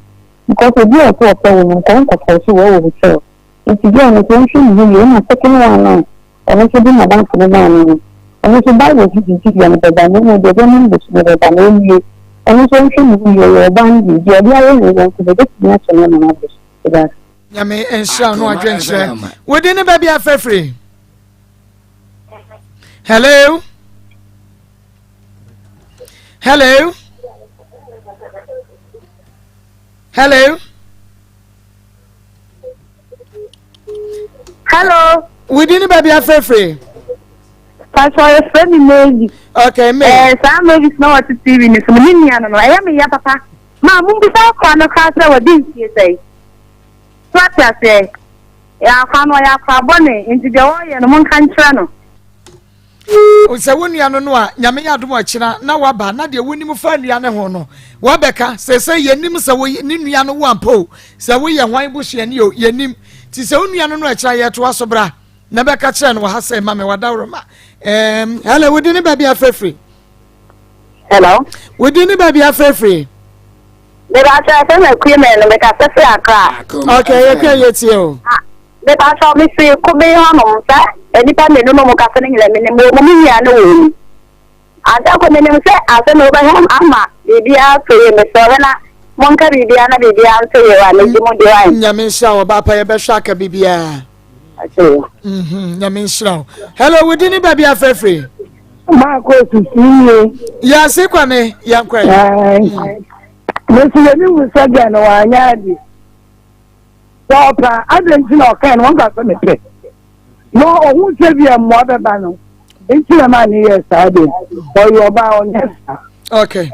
Because obi a ɔsɛ ɔpɛ wo no, nka ɔnkɔfɔɔse wo wɔ hotel. Nti girl no nso ɔnhwɛ ne ho yie. Ɛna second one no a ɔno nso de n'adamfo no maa no no, ɔno nso Bible so gyinkyidua no bɛba na mmom deɛ ɔbɛma no bɛsu no bɛba na ɔnwie. Ɔno nso ɔnhwɛ ne ho yie, ɔyɛ ɔbaa no deɛ, deɛ ɔde ayɛ ne yɔnko no, ɛbɛtumi akyɛ no ama no abɔ so. Meda ase. Nyame nhyira wo no adwenkyerɛ. Wodi ne baabi afrɛfiri. Hello. Hello. Hello. Hello. Wodi ne baabi afrɛfiri. Pastor yɛfrɛ me Mary. Okay, Mary. Eh, saa Mary na wɔte TV ne so no, me nua no no, ɛyɛ me ya papa. Ma mumbisa akora no koraa sɛ wadi mfie sɛn. So ate aseɛ? Yɛ akora no ɔyɛ akora bɔne, nti deɛ ɔreyɛ no monka nkyerɛ no. Sɛ wo nua no no a, Nyame yɛ adom ɔkyena na waba na deɛ wonim fa nua no ho no wabɛka. Seesei yɛnim sɛ wo ne nua no wo ampa o, sɛ woyɛ hwan busuani o, yɛnim. Nti sɛ wo nua no no ɛkyena yɛtoa so bra na bɛka kyerɛ no wɔ ha sɛ ma me wadaworoma. Um, hello, wodi ne baabi afrɛfiri? Hello. Wodi ne baabi afrɛfiri? Mebakyɛ ɛfɛ na akue mɛ no mekasa firi Accra. Okay, yɛkɛ yɛtie o. Ah, mebakyɛ mefiri Kobe hɔnom sɛ nnipa mmienu no mu kasa no nyina menim wɔ mu me nua ne wɔ mu. Ansa kɔ menim sɛ asɛm no wobɛhwɛ ama biribiara atɔ yie mesrɛ wo na monka biribiara na biribiara ntɔ yie wa megye mo di wa. Nyame nhyira wo ɔbaapa yɛbɛhwɛ aka biribiara. Mhm, nyame nhyira wo. Hello, wodi ne baabi afrɛfiri? Maako sisi nie. Yɛase kwame yɛnkɔ ɛ. Mesi yɛ mi wu sɛ gɛ no wanyɛ adi. Sɛ ɔpɛ adi nti na ɔkae no wɔn ka sɛ mepɛ. Na ɔhu sɛ bi mmoa bɛba no nti na maa ne yɛ saa de ɔyɛ ɔbaa ɔnyɛ saa. Okay.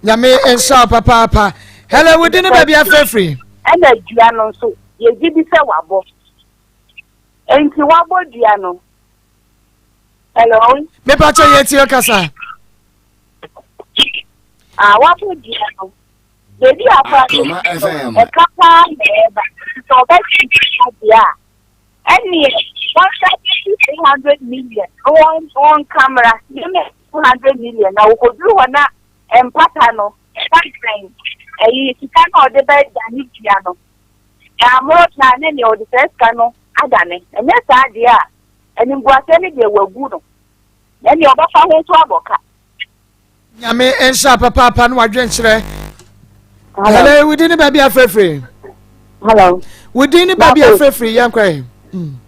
Nyame nhyira wo papaapa. Hello, wodi ne baabi afrɛfiri? Ɛna dua no nso, yɛgye di sɛ wabɔ. Enti wabɔ dua no. Hello. Mepa kyɛ yɛ tie kasa. Ah, wabɔ dua no. Beebi a akora no ɛka paa na ɛba. Sɛ ɔbɛsi dua deɛ a, ɛneɛ wɔnsa bɛsi 300 million na wɔn wɔn kamera nneɛma 200 million na wɔkɔduru hɔ na mpata no ɛba sɛn ɛyi sika na ɔde bɛdane dua no. Amono saa ne nea ɔde saa sika no adane. Ɛnyɛ saa deɛ a, animguaseɛ no deɛ wagu no, na nea ɔbɛfa ho nso abɔ ka. Nyame nhyira papaapa ne wadwenkyerɛ. Hello, wodin ne baabi afrɛfiri? Hello. Wodin ne baabi afrɛfiri yɛn kɔ yi.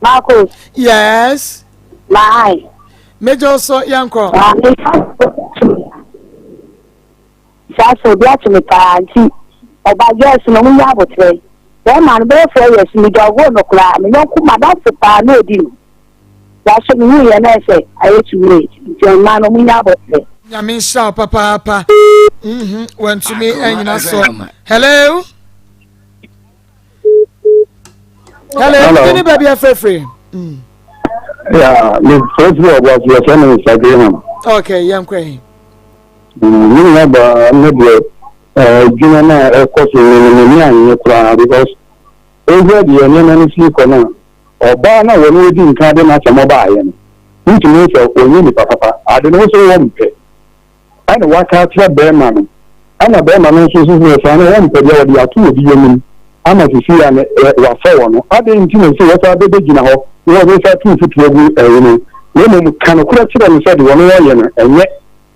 Marcos. Yes. Bye. Major so yɛn kɔ. Saa sɛ obi akye me paa nti ɔba girls no ɔmo nya aboterɛ bɛɛma no bɛyɛ 4 years me dɔgoo no koraa me yɔnko madamfo paa na odi no waso me hu yɛ na ɛsɛ ayɛ too late nti mmaa no ɔmo nya aboterɛ. Nyame nhyira wo papaapa. Mhm, wantumi anyina so. Hello. Hello, hello. ne baabi afrɛfrɛ. Mm. Yeah, me frɛfrɛ ɔbɔ ase yɛfrɛ no Mr. Graham. Okay, yɛnkɔ yi. Me nua baa no deɛ adwuma no a ɛkɔ so no no m'ani annye koraa because wohwɛ deɛ nneɛma no sii kɔ no a ɔbaa no a wɔne ɔdi nka de n'asɛm ɔbaeɛ no wontumi sɛ ɔnyɛ nipa papa ade no wo sɛ wɔmpɛ ɛna waka akyerɛ bɛrima no ɛna bɛrima no nso sɛ saa no wɔmpɛ deɛ wɔde ato obi anim ama sisi a wasɔ wɔ no adɛn nti na sɛ wɔsa bɛbɛgyina hɔ na wɔbɛsa tu mfuturo agu ɛyi no na mmom ka nokorɛ kyerɛ no sɛ deɛ ɔno wɔyɛ no ɛnyɛ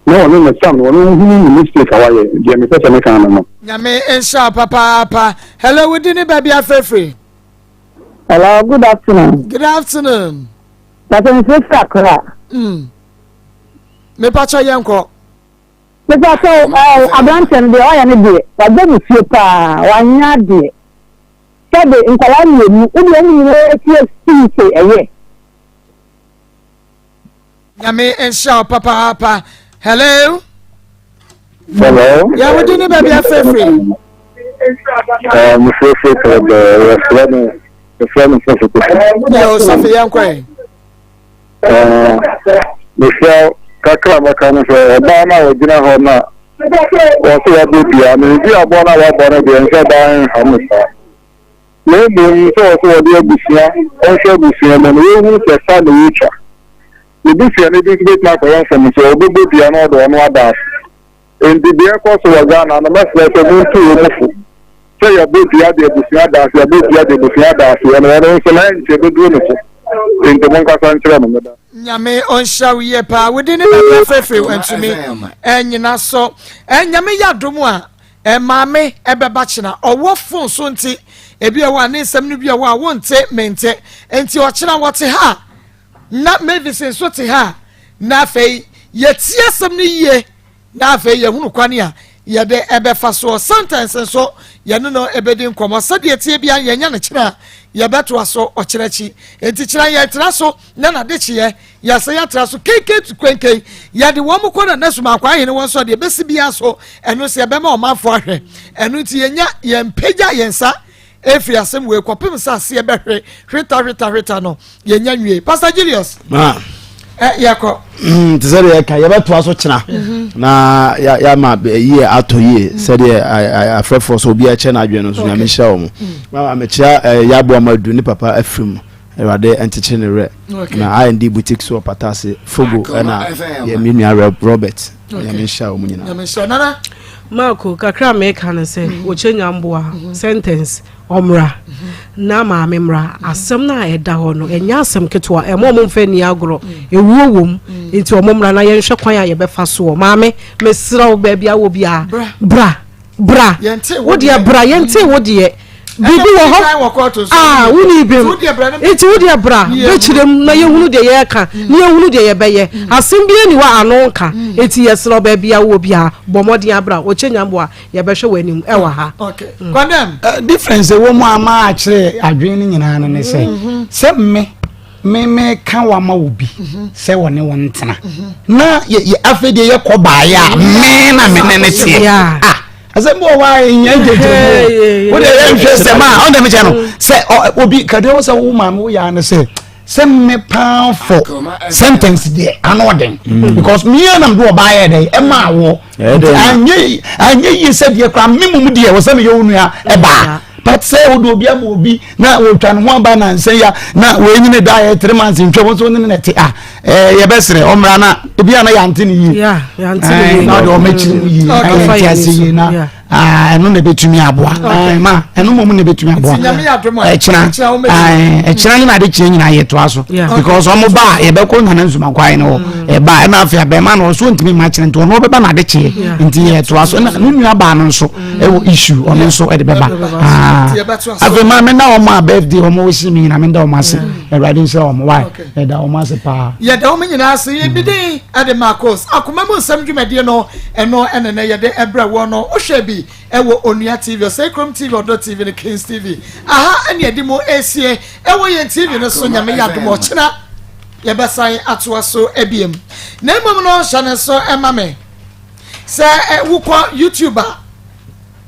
na ɔno ne sam no ɔno nhunu ne mistake a wayɛ deɛ mepɛ sɛ meka no no. Nyame nhyira wo papaapa. Hello, wo din ne baabi afrɛfiri? Hello, good afternoon. Good afternoon. Pàtó mi fẹ́ fẹ́ Accra. Mm. Mepakyɛ yɛn kɔ. Mepakyɛ ɛɛ aberanteɛ no deɛ ɔyɛ ne deɛ wabɔ ne fie paa wanyɛ adeɛ sɛde nkwadaa mmienu wode wɔn nyinaa fie sii se ɛyɛ. Nyame nhyira wo papaapa. Hello. Hello. Yɛ wo din ne baabi afrɛfrɛ. Eh, me frɛfrɛ sɛ bɛ yɛfrɛ no yɛfrɛ no sɔfo kofi. Yɛ o sɔfo yɛn kɔ yɛ. Eh, mesrɛ kakra bɛka no sɛ ɔbaa no a ɔgyina hɔ no a wɔsɛ wabɔ dua no ebi abɔ no a wabɔ no deɛ nsɛ daa nha no saa. Na mmom sɛ wɔsɛ wɔde abusua ɔnhwɛ abusua mu no wɔhu sɛ sa na wɔtwa. Ne busuani bi nso bɛtumi akɔyɛ mfomsoɔ, ɔbɛbɔ dua na ɔde ɔno ada ase. Enti deɛ ɛrekɔ so wɔ Ghana no, mɛsrɛ sɛ montu wɔn fo sɛ yɛabɔ dua de abusua ada ase, yɛabɔ dua de abusua ada ase, ɛno ɔno nso no ɛnkyɛ ɛbɛduru ne so. Enti monkasa nkyerɛ no. Meda. Nyame ɔnhyira wo yie paa wo din ne baabi afeefee wantumi ɛnyina so Nyame yɛ adom a maame ɛbɛba kyena ɔwɔ fon so nti ebi ɛwɔ a ne nsɛm no bi ɛwɔ a wonte mente nti ɔkyena wɔte ha na Mavis nso te ha na afei yɛtie asɛm no yie Na afei yɛhunu kwan a yɛde bɛfa soɔ. Sentence nso, yɛne no bɛdi nkɔmmɔ. Sɛdeɛ ɛteɛ biara, yɛnya no kyena a, yɛbɛtoa so ɔkyena akyi. Enti kyena yɛtra so na n'adekyeɛ yɛasɛ yɛatra so kenkei tu kwenkei. Yɛde wɔn kɔ Nana Sumankwa ahene wɔn nso a, deɛ ɛbɛsi biara so, ɛno nso yɛbɛma ɔmanfoɔ ahwɛ. Ɛno nti yɛnya yɛmpagya yɛn nsa Efiri asɛm wei kɔpem sɛ aseɛ bɛhwe hweta hweta hweta no yɛnya nwie. Pastor Julius. Ma. Ɛ yɛkɔ. Mm, te sɛ deɛ yɛka yɛbɛtoa so kyena mhm. na yɛama yie atɔ yie mm. sɛdeɛ afrɛfoɔ sɛ obiara kyɛ n'adwene no nso nyame nhyira wɔ mo mm. mama mekyia yɛaboa ma adu ne papa afiri mu awurade nkyekye ne werɛ na ind boutique so ɔpata ase fogo ɛna yɛ me nua robert nyame nhyira wɔ mu nyinaa Marco, kakra a meka no sɛ mm. wɔkyɛ nya mboa mm-hmm. sentence ɔmmra mm-hmm. na maame mmra mm-hmm. asɛm no a ɛda hɔ no ɛnyɛ asɛm ketewa ɛma ɔmo mfa ni agorɔ ɛwuo wom nti ɔmo mmra na yɛnhwɛ kwan a yɛbɛfa soɔ maame mesrɛ wo baabi a wɔ biara bra bra wo deɛ bra yɛnte wo deɛ biribi wɔ hɔ a woni bem nti wo deɛ bra bɛkyerɛ mu na yɛhunu deɛ yɛreka na yɛhunu deɛ yɛbɛyɛ mm. asɛm bi ani hɔ ano nka mm. nti yɛserɛ baabi a wɔ biara bɔ mmɔden abra ɔkyɛ nyamboa yɛbɛhwɛ wɔ anim ɛwɔ ha mm. eh, difference ɛwɔ mu ama akyerɛ adwene no nyinaa no ne sɛ mm-hmm. sɛ me me me ka wa ma wo bi mhm. sɛ wɔne wɔn ntena mhm. na yɛ yɛ afei deɛ yɛkɔ baayɛ a me na me ne ne teɛ ah asɛm bi wɔ hɔ a ɛnyɛ gyegyere mu wo deɛ yɛnhwɛ sɛm a ɔn dɛm kyɛ no sɛ obi kadeɛ wo sɛ wo maame wo yɛ ano sɛ sɛ me paa fɔ sentence deɛ ano ɔden mm. because me yɛ nam do ɔbaa yɛ dɛ ɛma awɔ anyɛ anyɛ yie sɛ deɛ koraa me mu deɛ wɔ sɛ meyɛ wo nua ɛbaa but sɛ wode obi ama obi na wɔtwa ne ho aba nansa ya na wɔanyini da yɛ three months ntwa wɔn nso ne ne te a ɛɛ yɛbɛsrɛ ɔmmra na ebi a na yɛante ne yie na ɔde ɔmo akyiri mu yie na yɛnte ase yie na ɛno na ebetumi aboa ma ɛno mmom na ebetumi aboa ɛkyina ɛkyina ne na ade kyerɛ nyinaa yɛ toa so because ɔmo ba a yɛbɛkɔ nana nsuma kwan no hɔ ɛba ɛna afei abɛɛma no ɔso ntumi ma kyerɛ nti ɔno ɔbɛba na ade kyeɛ nti yɛ toa so ɛna ne nua baa no nso ɛwɔ issue ɔno nso ɛde bɛba afei maa mi na wɔn a birthday wɔn wɔsi mi nyina mi da wɔn ase awurade nhyira wɔn wa yɛda wɔn ase paa. yɛda wɔn nyinaa ase yɛn bi din ɛde Marcos akoma mu nsɛm dwumadie no ɛno ɛne nɛ yɛde ɛbrɛ wɔ no wohwɛ bi ɛwɔ Onua TV Ɔsɛe Kurom TV Ɔdɔ TV ne Kings TV aha ɛne ɛde mu esie ɛwɔ yɛn TV no so nyame yɛ adom ɔkyena yɛbɛsan atoa so ebiem na mmom no hyɛ ne so ɛma me Sɛ wokɔ YouTube a,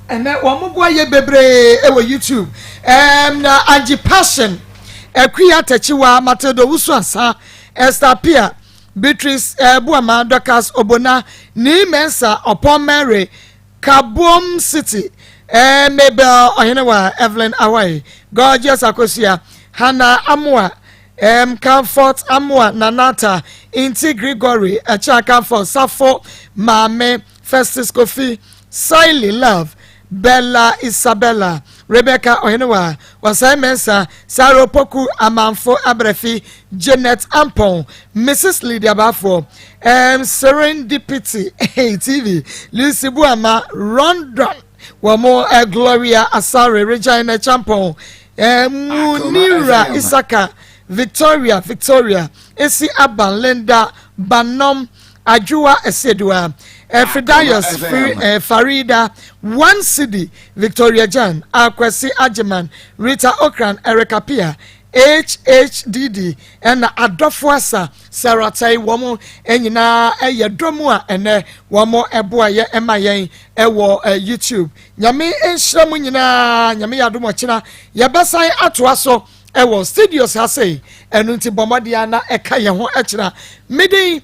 ɛnɛ wɔn boa yɛ bebree wɔ YouTube. Um, na Angie Passion, Akuya Takyiwa, Matilda Owusu-Ansah, Esther Appiah, Beatrice uh, Buama, Dorcas Obona, Nii Mensah, Opon Mary, Kabuom City, uh, Mabel Ohenewa, Evelyn Awai, Gorgeous Akosua, Hannah Amoa, M. Comfort Amoah Nanata Nti Gregory Ɛkyɛ Comfort Safo Maame Festus Kofi Saili Love Bella Isabella Rebecca Ohenewa Osei Mensah Sarah Opoku Amanfo Abrɛfi Janet Ampong Mrs Lydia Baffour M. Serendipity TV Lucy Buama Rondon Wɔn eh, Gloria Asare, Regina Champon, eh, Munira Isaka, Victoria Victoria, Esi Aban, Linda Banom, Adwoa Esedua, eh, Fidayos eh, Farida, One City, Victoria Jan, Akwasi Agyeman, Rita Okran, Erica Pia, HHDD, ɛna Adɔfo Asa, Sarah Tai, wɔn nyinaa yɛ dɔ mu a ɛnɛ wɔn ɛboa yɛ ɛma yɛn ɛwɔ YouTube. Nyame nhyira mo nyinaa, Nyame yɛ adom ɔkyena yɛbɛsan atoa so ɛwɔ studios ha sei, ɛno nti bɔ mmɔden na ɛka yɛn ho ɛkyena. Medin.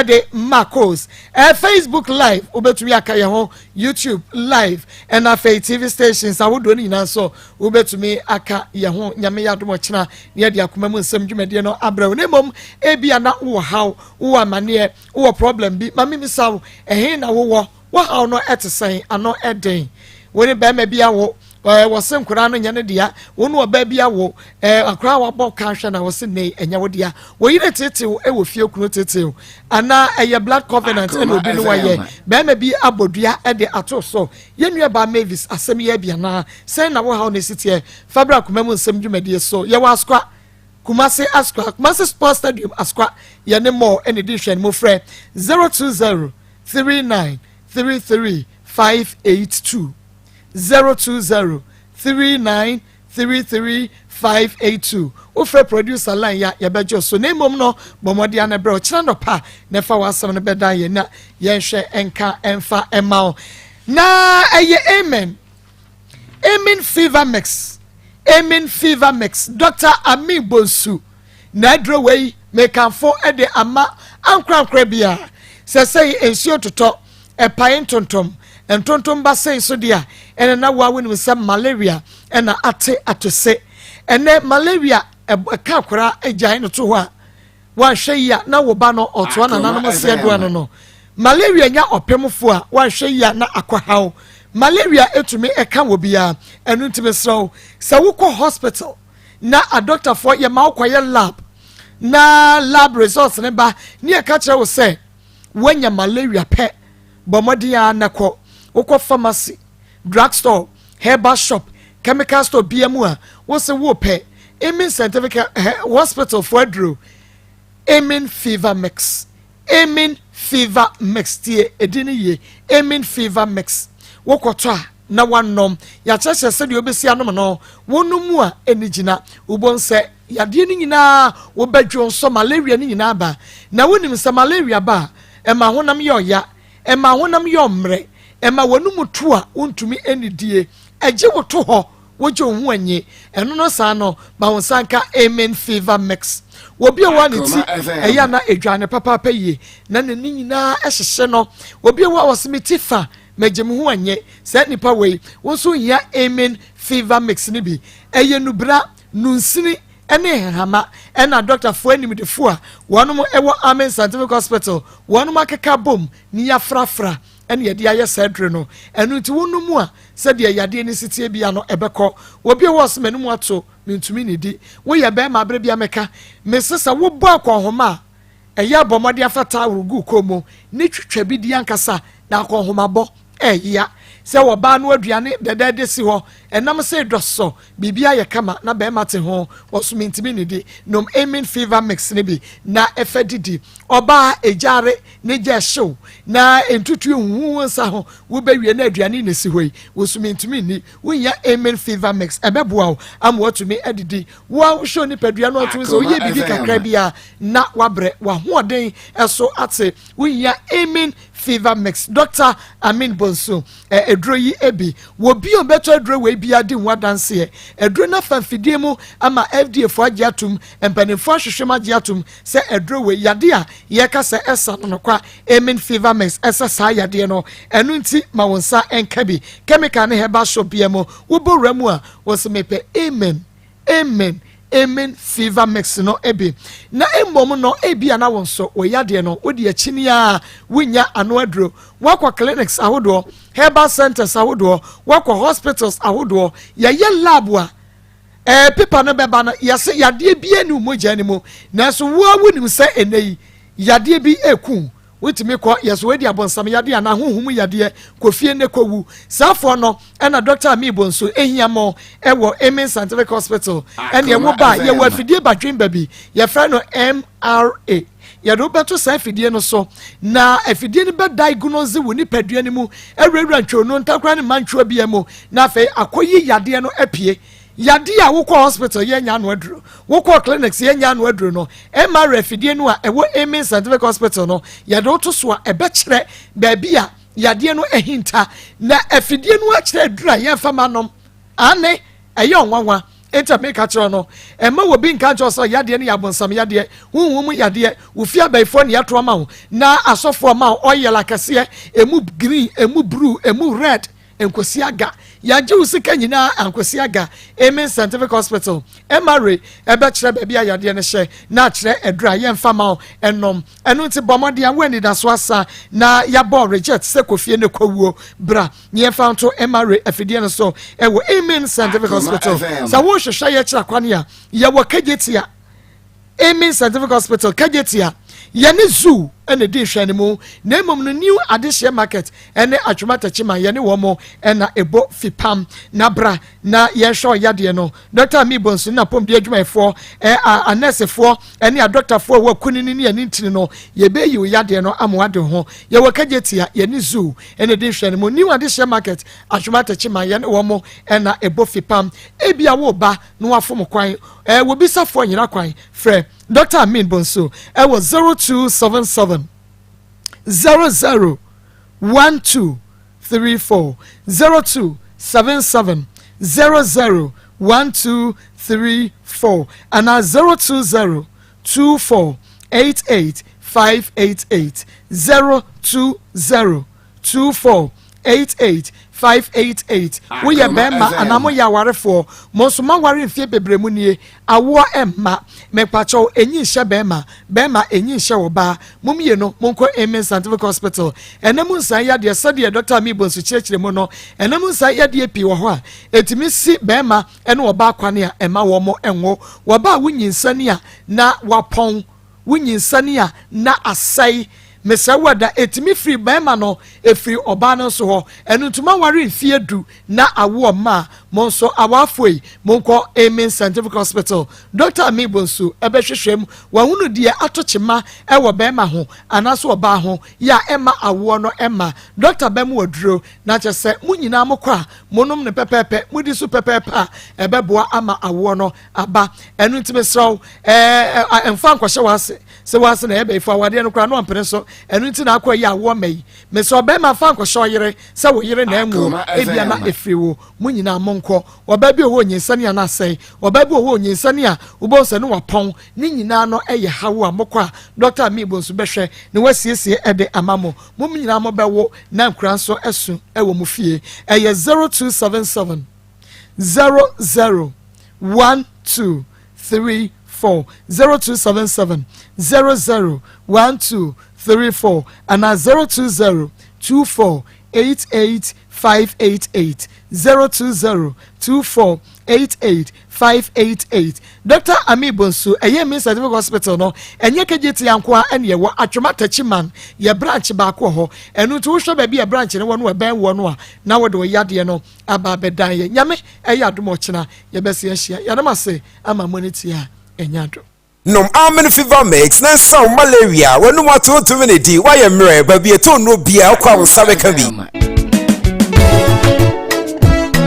de Marcos. Ɛɛ Facebook live wobɛtumi aka yɛn ho, YouTube live ɛna afei TV stations ahodoɔ no nyinaa nso wobɛtumi aka yɛn ho. Nyame yɛ adom ɔkyena na yɛde akoma mu nsɛm dwumadie no abrɛ wo. Na mmom ebia na wowɔ haw, wowɔ amaneɛ, wowɔ problem bi, ma memisa wo, ɛhe na wowɔ? Wo haw no te sɛn? Ano ɛden? Wo ne bɛrima bi awo, ɛɛ wɔse nkoraa no nyɛ ne dea. Wo ne ɔbaa bi awo, ɛɛ akoraa wabɔ ka ahwɛ na wɔse nei ɛnyɛ wo dea. Wo yere tetew ɛwɔ fie, kunu tetew, anaa ɛyɛ blood covenant ɛna obi ne wayɛ. Bɛrima bi abɔ dua ɛde ato so. Yɛn nua baa Mavis asɛm yi abi anaa? Sɛn na wo haw no si teɛ? Fa bra Koma mu nsɛm dwumadie so. Yɛwɔ Asokwa, Kumasi Asokwa, Kumasi Sports Stadium Asokwa, yɛne mall ɛna ɛdi nhwɛanimu. Frɛ 020 39 33 582, 020 39 33 582. Wofrɛ producer line ya yɛbɛgye so. Na mmom no, bɔ mmɔden ano brɛ ɔkyena nɔpa na ɛfa w'asɛm no bɛdan yɛn na yɛnhwɛ nka ɛmfa ɛma wo. Na ɛyɛ amen, amen fever mix, amen fever mix. Dr. Amin Bonsu na aduro wei mekamfo de ama ankorankora biara sɛ sɛi nsuo totɔ ɛpae ntontom ntontom ba sei so deɛ a, ɛna na woa wonim sɛ malaria ɛna ate atose. Ɛnɛ malaria ɛka akwaraa agyae no to hɔ a, woanhwɛ yi a na wo ba no ɔtoa nananom seɛ doa no no. Malaria nya ɔpemfo a, woanhwɛ yi a na akɔhaw. Malaria etumi ɛka wɔ biara. Ɛno nti mesrɛ wo, sɛ wokɔ hospital na adɔktafoɔ yɛma wokɔyɛ lab na lab results ne ba ne yɛka kyerɛ wo sɛ woanya malaria pɛ, bɔ mmɔden a na kɔ. Wokɔ pharmacy, drug store, herbal shop, chemical store bia mu a, wo sɛ wopɛ Amen Scientific Hospital fo aduro Amen Fever Mix, Amen Fever Mix. Tie edi ne yie, Amen Fever Mix. Wokɔtɔ a na wanom, yɛakyerɛkyerɛ sɛdeɛ wobɛsi anom no. Wɔnom mu a ɛni gyina wobɔn sɛ yadeɛ no nyinaa wobɛdwo nso malaria no nyinaa ba. Na wonim sɛ malaria ba a, ɛma honam yɛ ɔya, ɛma honam yɛ ɔmmerɛ, ɛma w'anum to a wontumi anidie, ɛgye wo to hɔ, wogye wo ho anyi. Ɛno no saa no, ma wo nsa nka Amen Fever Mix. Obi a wɔ ne ti ɛyɛ ana aduane papaapa yie na n'ani nyinaa ɛhyehyɛ no, obi a wɔ a wɔsɛ me ti fa magye me ho anyɛ, saa nipa wei wo nso hia Amen Fever Mix no bi. Ɛyɛ nubra, nunsini ne nhama ɛna dɔktafoɔ animdefoɔ a wɔnom ɛwɔ Amen Scientific Hospital wɔnom akeka bom ne yɛafrafra ɛne yɛde ayɛ saa aduro no. Ɛno nti wonom mu a, sɛdeɛ yadeɛ no si tie bia no ɛbɛkɔ. Obi a wɔ sɛ m'anim ato mentumi nidi, woyɛ bɛrima abere bia mɛka mese sɛ wobɔ akɔnhoma a, ɛyɛ abɔ mmɔden afa towel gu kɔn mu ne twitwa bi di ankasa na akɔnhomabɔ ɛyia. Sɛ wɔbaa no aduane dɛdɛɛdɛ si hɔ, ɛnam sɛ dɔsɔ biribi ayɛ kama na bɛrima te ho wɔso mentumi nidi, nom Amen Fever Mix ne bi na ɛfɛ didi. Ɔbaa egyare ne gya ɛhyew na ntutu ehuhu nsa ho, wobɛwie na aduane na esi hɔ yi woso mentumi nni, wonya Amen Fever Mix, ɛbɛboa wo ama watumi adidi. Wo a wohwɛ nipadua no ɔtumi sɛ woyɛ biribi kakra bi a na wabrɛ, wahoɔden ɛso ate, wonya Amen Fever Mix. Dr. Amin Bonsu aduro yi ebi wɔ bi a ɔbɛtɔ aduro wei bi adi ho adanseɛ. Aduro no afa mfidie mu ama FDA fo agye atum, mpanimfoɔ ahwehwɛ mu agye atum sɛ aduro wei yade a yɛka sɛ ɛsa no nokwa. Amen Fever Mix ɛsɛ saa yadeɛ no. Ɛno nti ma wo nsa nka bi. Chemical ne herbal shop bia mu wobɔ wura mu a, wɔsɛ mepɛ Amen, Amen, Amen Fever Mix no ebi. Na mmom no, ebi a na wo nso wɔ yadeɛ no wode akyini a wonya ano aduro, wakɔ clinics ahodoɔ, herbal centers ahodoɔ, wakɔ hospitals ahodoɔ, yɛyɛ lab a paper no bɛba no, yɛsɛ yadeɛ bi ani mogya no mu, nanso wo a wonim sɛ ɛnɛ yi yadeɛ bi eku wotumi kɔ yɛsɛ wɔadi abɔnsam yadeɛ anaa honhom yadeɛ kɔ fie ne kɔwu. Saafoɔ no ɛna Dr. Amibo nso ehia mo ɛwɔ Amen Scientific Hospital. Ɛne ɛwɔ ba yɛwɔ afidie badwen baabi yɛfrɛ no MRA. Yɛde wobɛto saa afidie no so na afidie no bɛ diagnose wo nipadua no mu, awurawura ntwonu ntakora ne mantwoa bia mu na afei akɔyi yadeɛ no apue. Yadeɛ a wokɔ hospital yɛnya ano aduro, wokɔ clinics yɛnya ano aduro no, MRA afidie no a ɛwɔ Amen Scientific Hospital no, yɛde woto so a, ɛbɛkyerɛ baabi a yadeɛ no ahinta na afidie no akyerɛ aduro a yɛmfa ma nom ane ɛyɛ ɔnwanwa. Enti a meka kyerɛ wo no, mma obi nka nkyerɛ wo sɛ yadeɛ no yɛ abonsam yadeɛ, honhom mu yadeɛ, wo fie abayifoɔ na yɛato ama wo, na asɔfoɔ ma wo oil akɛseɛ, emu green, emu blue, emu red, nkosi aga. Yɛagye wo sika nyinaa ankosi aga. Amen Scientific Hospital, MRA, ɛbɛkyerɛ baabi a yadeɛ no hyɛ na akyerɛ aduru a yɛmfa ma wo ɛnom. Ɛno nti bɔ mmɔden a wo anidaso asa na yɛabɔ reject sɛ kɔ fie ne kɔwuo. Bra na yɛmfa nto MRA afidie no so ɛwɔ Amen Scientific Hospital. Sɛ wohwehwɛ yɛ kyerɛ kwan a, yɛwɔ Kejetia. Amen Scientific Hospital, Kejetia. Yɛne Zoo na ɛdi nhwɛanimu, na mmom no New Adehyeɛ Market ne Atwoma Techiman yɛne wɔn na ɛbɔ fipam. Na bra na yɛnhwɛ ɔyadeɛ no. Dɔkta Ami Bonsu ne n'apɔmuden adwumayɛfoɔ, anɛɛsefoɔ ne adɔktafoɔ a ɛwɔ akunini ne ani ntini no, yɛbɛyi wo yadeɛ no ama woade wo ho. Yɛwɔ Kejetia, yɛne Zoo na ɛdi nhwɛanimu. New Adehyeɛ Market, Atwoma Techiman yɛne wɔn na ɛbɔ fipam. Ebia woreba na woafom kwan, wɔbisafoɔ nyera kwan, frɛ Dɔkta Amin Bonsu wɔ 0277 00 1234, 0277 00 1234 anaa 020 24 88 588, 020 24 88 588. Woyɛ bɛrima anaa moyɛ awarefoɔ, mo nso moaware mfeɛ bebree mu nie, awoɔ mma. Mepakyɛw, enyi nhyɛ bɛrima, bɛrima enyi nhyɛ ɔbaa. Mo mmienu monkɔ Amen Scientific Hospital. Ɛna mu nsan yadeɛ, sɛdeɛ Dɔkta Ami Bonsu kyerɛkyerɛ mu no, ɛna mu nsan yadeɛ pii wɔ hɔ a, ɛtumi si bɛrima ne ɔbaa kwan a ɛma wɔn nwo. Wɔba a wonyinsɛne a na wapɔn. Wo nyinsɛne a na asɛe. Mesrɛ wo ɛda ɛtumi firi barima no ɛfiri ɔbaa no nso hɔ. Ɛno nti moaware mfeɛ du na awoɔ mma a, mo nso awafoɔ yi monkɔ Amen Scientific Hospital. Doctor Ami Bonsu bɛhwehwɛ mu wahunu deɛ ato kyema wɔ barima ho anaasɛ ɔbaa ho yɛ a ɛmma awoɔ no mma. Doctor bɛmo aduro na kyerɛ sɛ mo nyinaa mokɔ a monom no pɛpɛɛpɛ, modi so pɛpɛɛpɛ a ɛbɛboa ama awoɔ no aba. Ɛno nti mesrɛ wo, ɛɛ mfa nkɔhyɛ w'ase sɛ w'ase na ɛyɛ bɛyifo awadeɛ no koraa no ampene so. Ɛno nti na akɔ yi awoɔ mma yi. Mesrɛ ɔbɛrima fa nkɔhyɛ ɔyere sɛ wo yere na ɛnwo, ebia na ɛfiri wo. Mo nyinaa monkɔ. Ɔbaa bi wɔ hɔ onyinsɛne a na asɛe, ɔbaa bi wɔ hɔ onyinsɛne a wobɛhu sɛ ne wapɔn. Ne nyinaa no ɛyɛ haw a mokɔ a Dɔkta Amibo nso bɛhwɛ na wasiesie ɛde ama mo. Mo nyinaa mobɛwo na nkura nso asu ɛwɔ mo fie. Ɛyɛ 0277 00 12 34, 0277 00 12 34 anaa 020 24 88 588, 020 24 88 588. Dɔkta Ami Bonsu, ɛyɛ Amin Scientific Hospital no, ɛnyɛ Kejetia nko ara ɛna ɛwɔ, Atwoma Techiman yɛ branch baako wɔ hɔ. Ɛno nti wohwɛ baabi a branch no wɔ no ɛbɛn woɔ no a, na wode wo yadeɛ no aba abɛdan yɛ. Nyame ɛyɛ adom ɔkyena yɛbɛse ahyia. Yɛda mo ase ama mo ani tie a ɛnyɛ adom. Nom Amen Fever Mix na nsa wo malaria, w'anum ato ntumi ne di, woayɛ mmerɛ, baabi ɛtɔ nnuro biara wokɔ a wo nsa bɛka bi.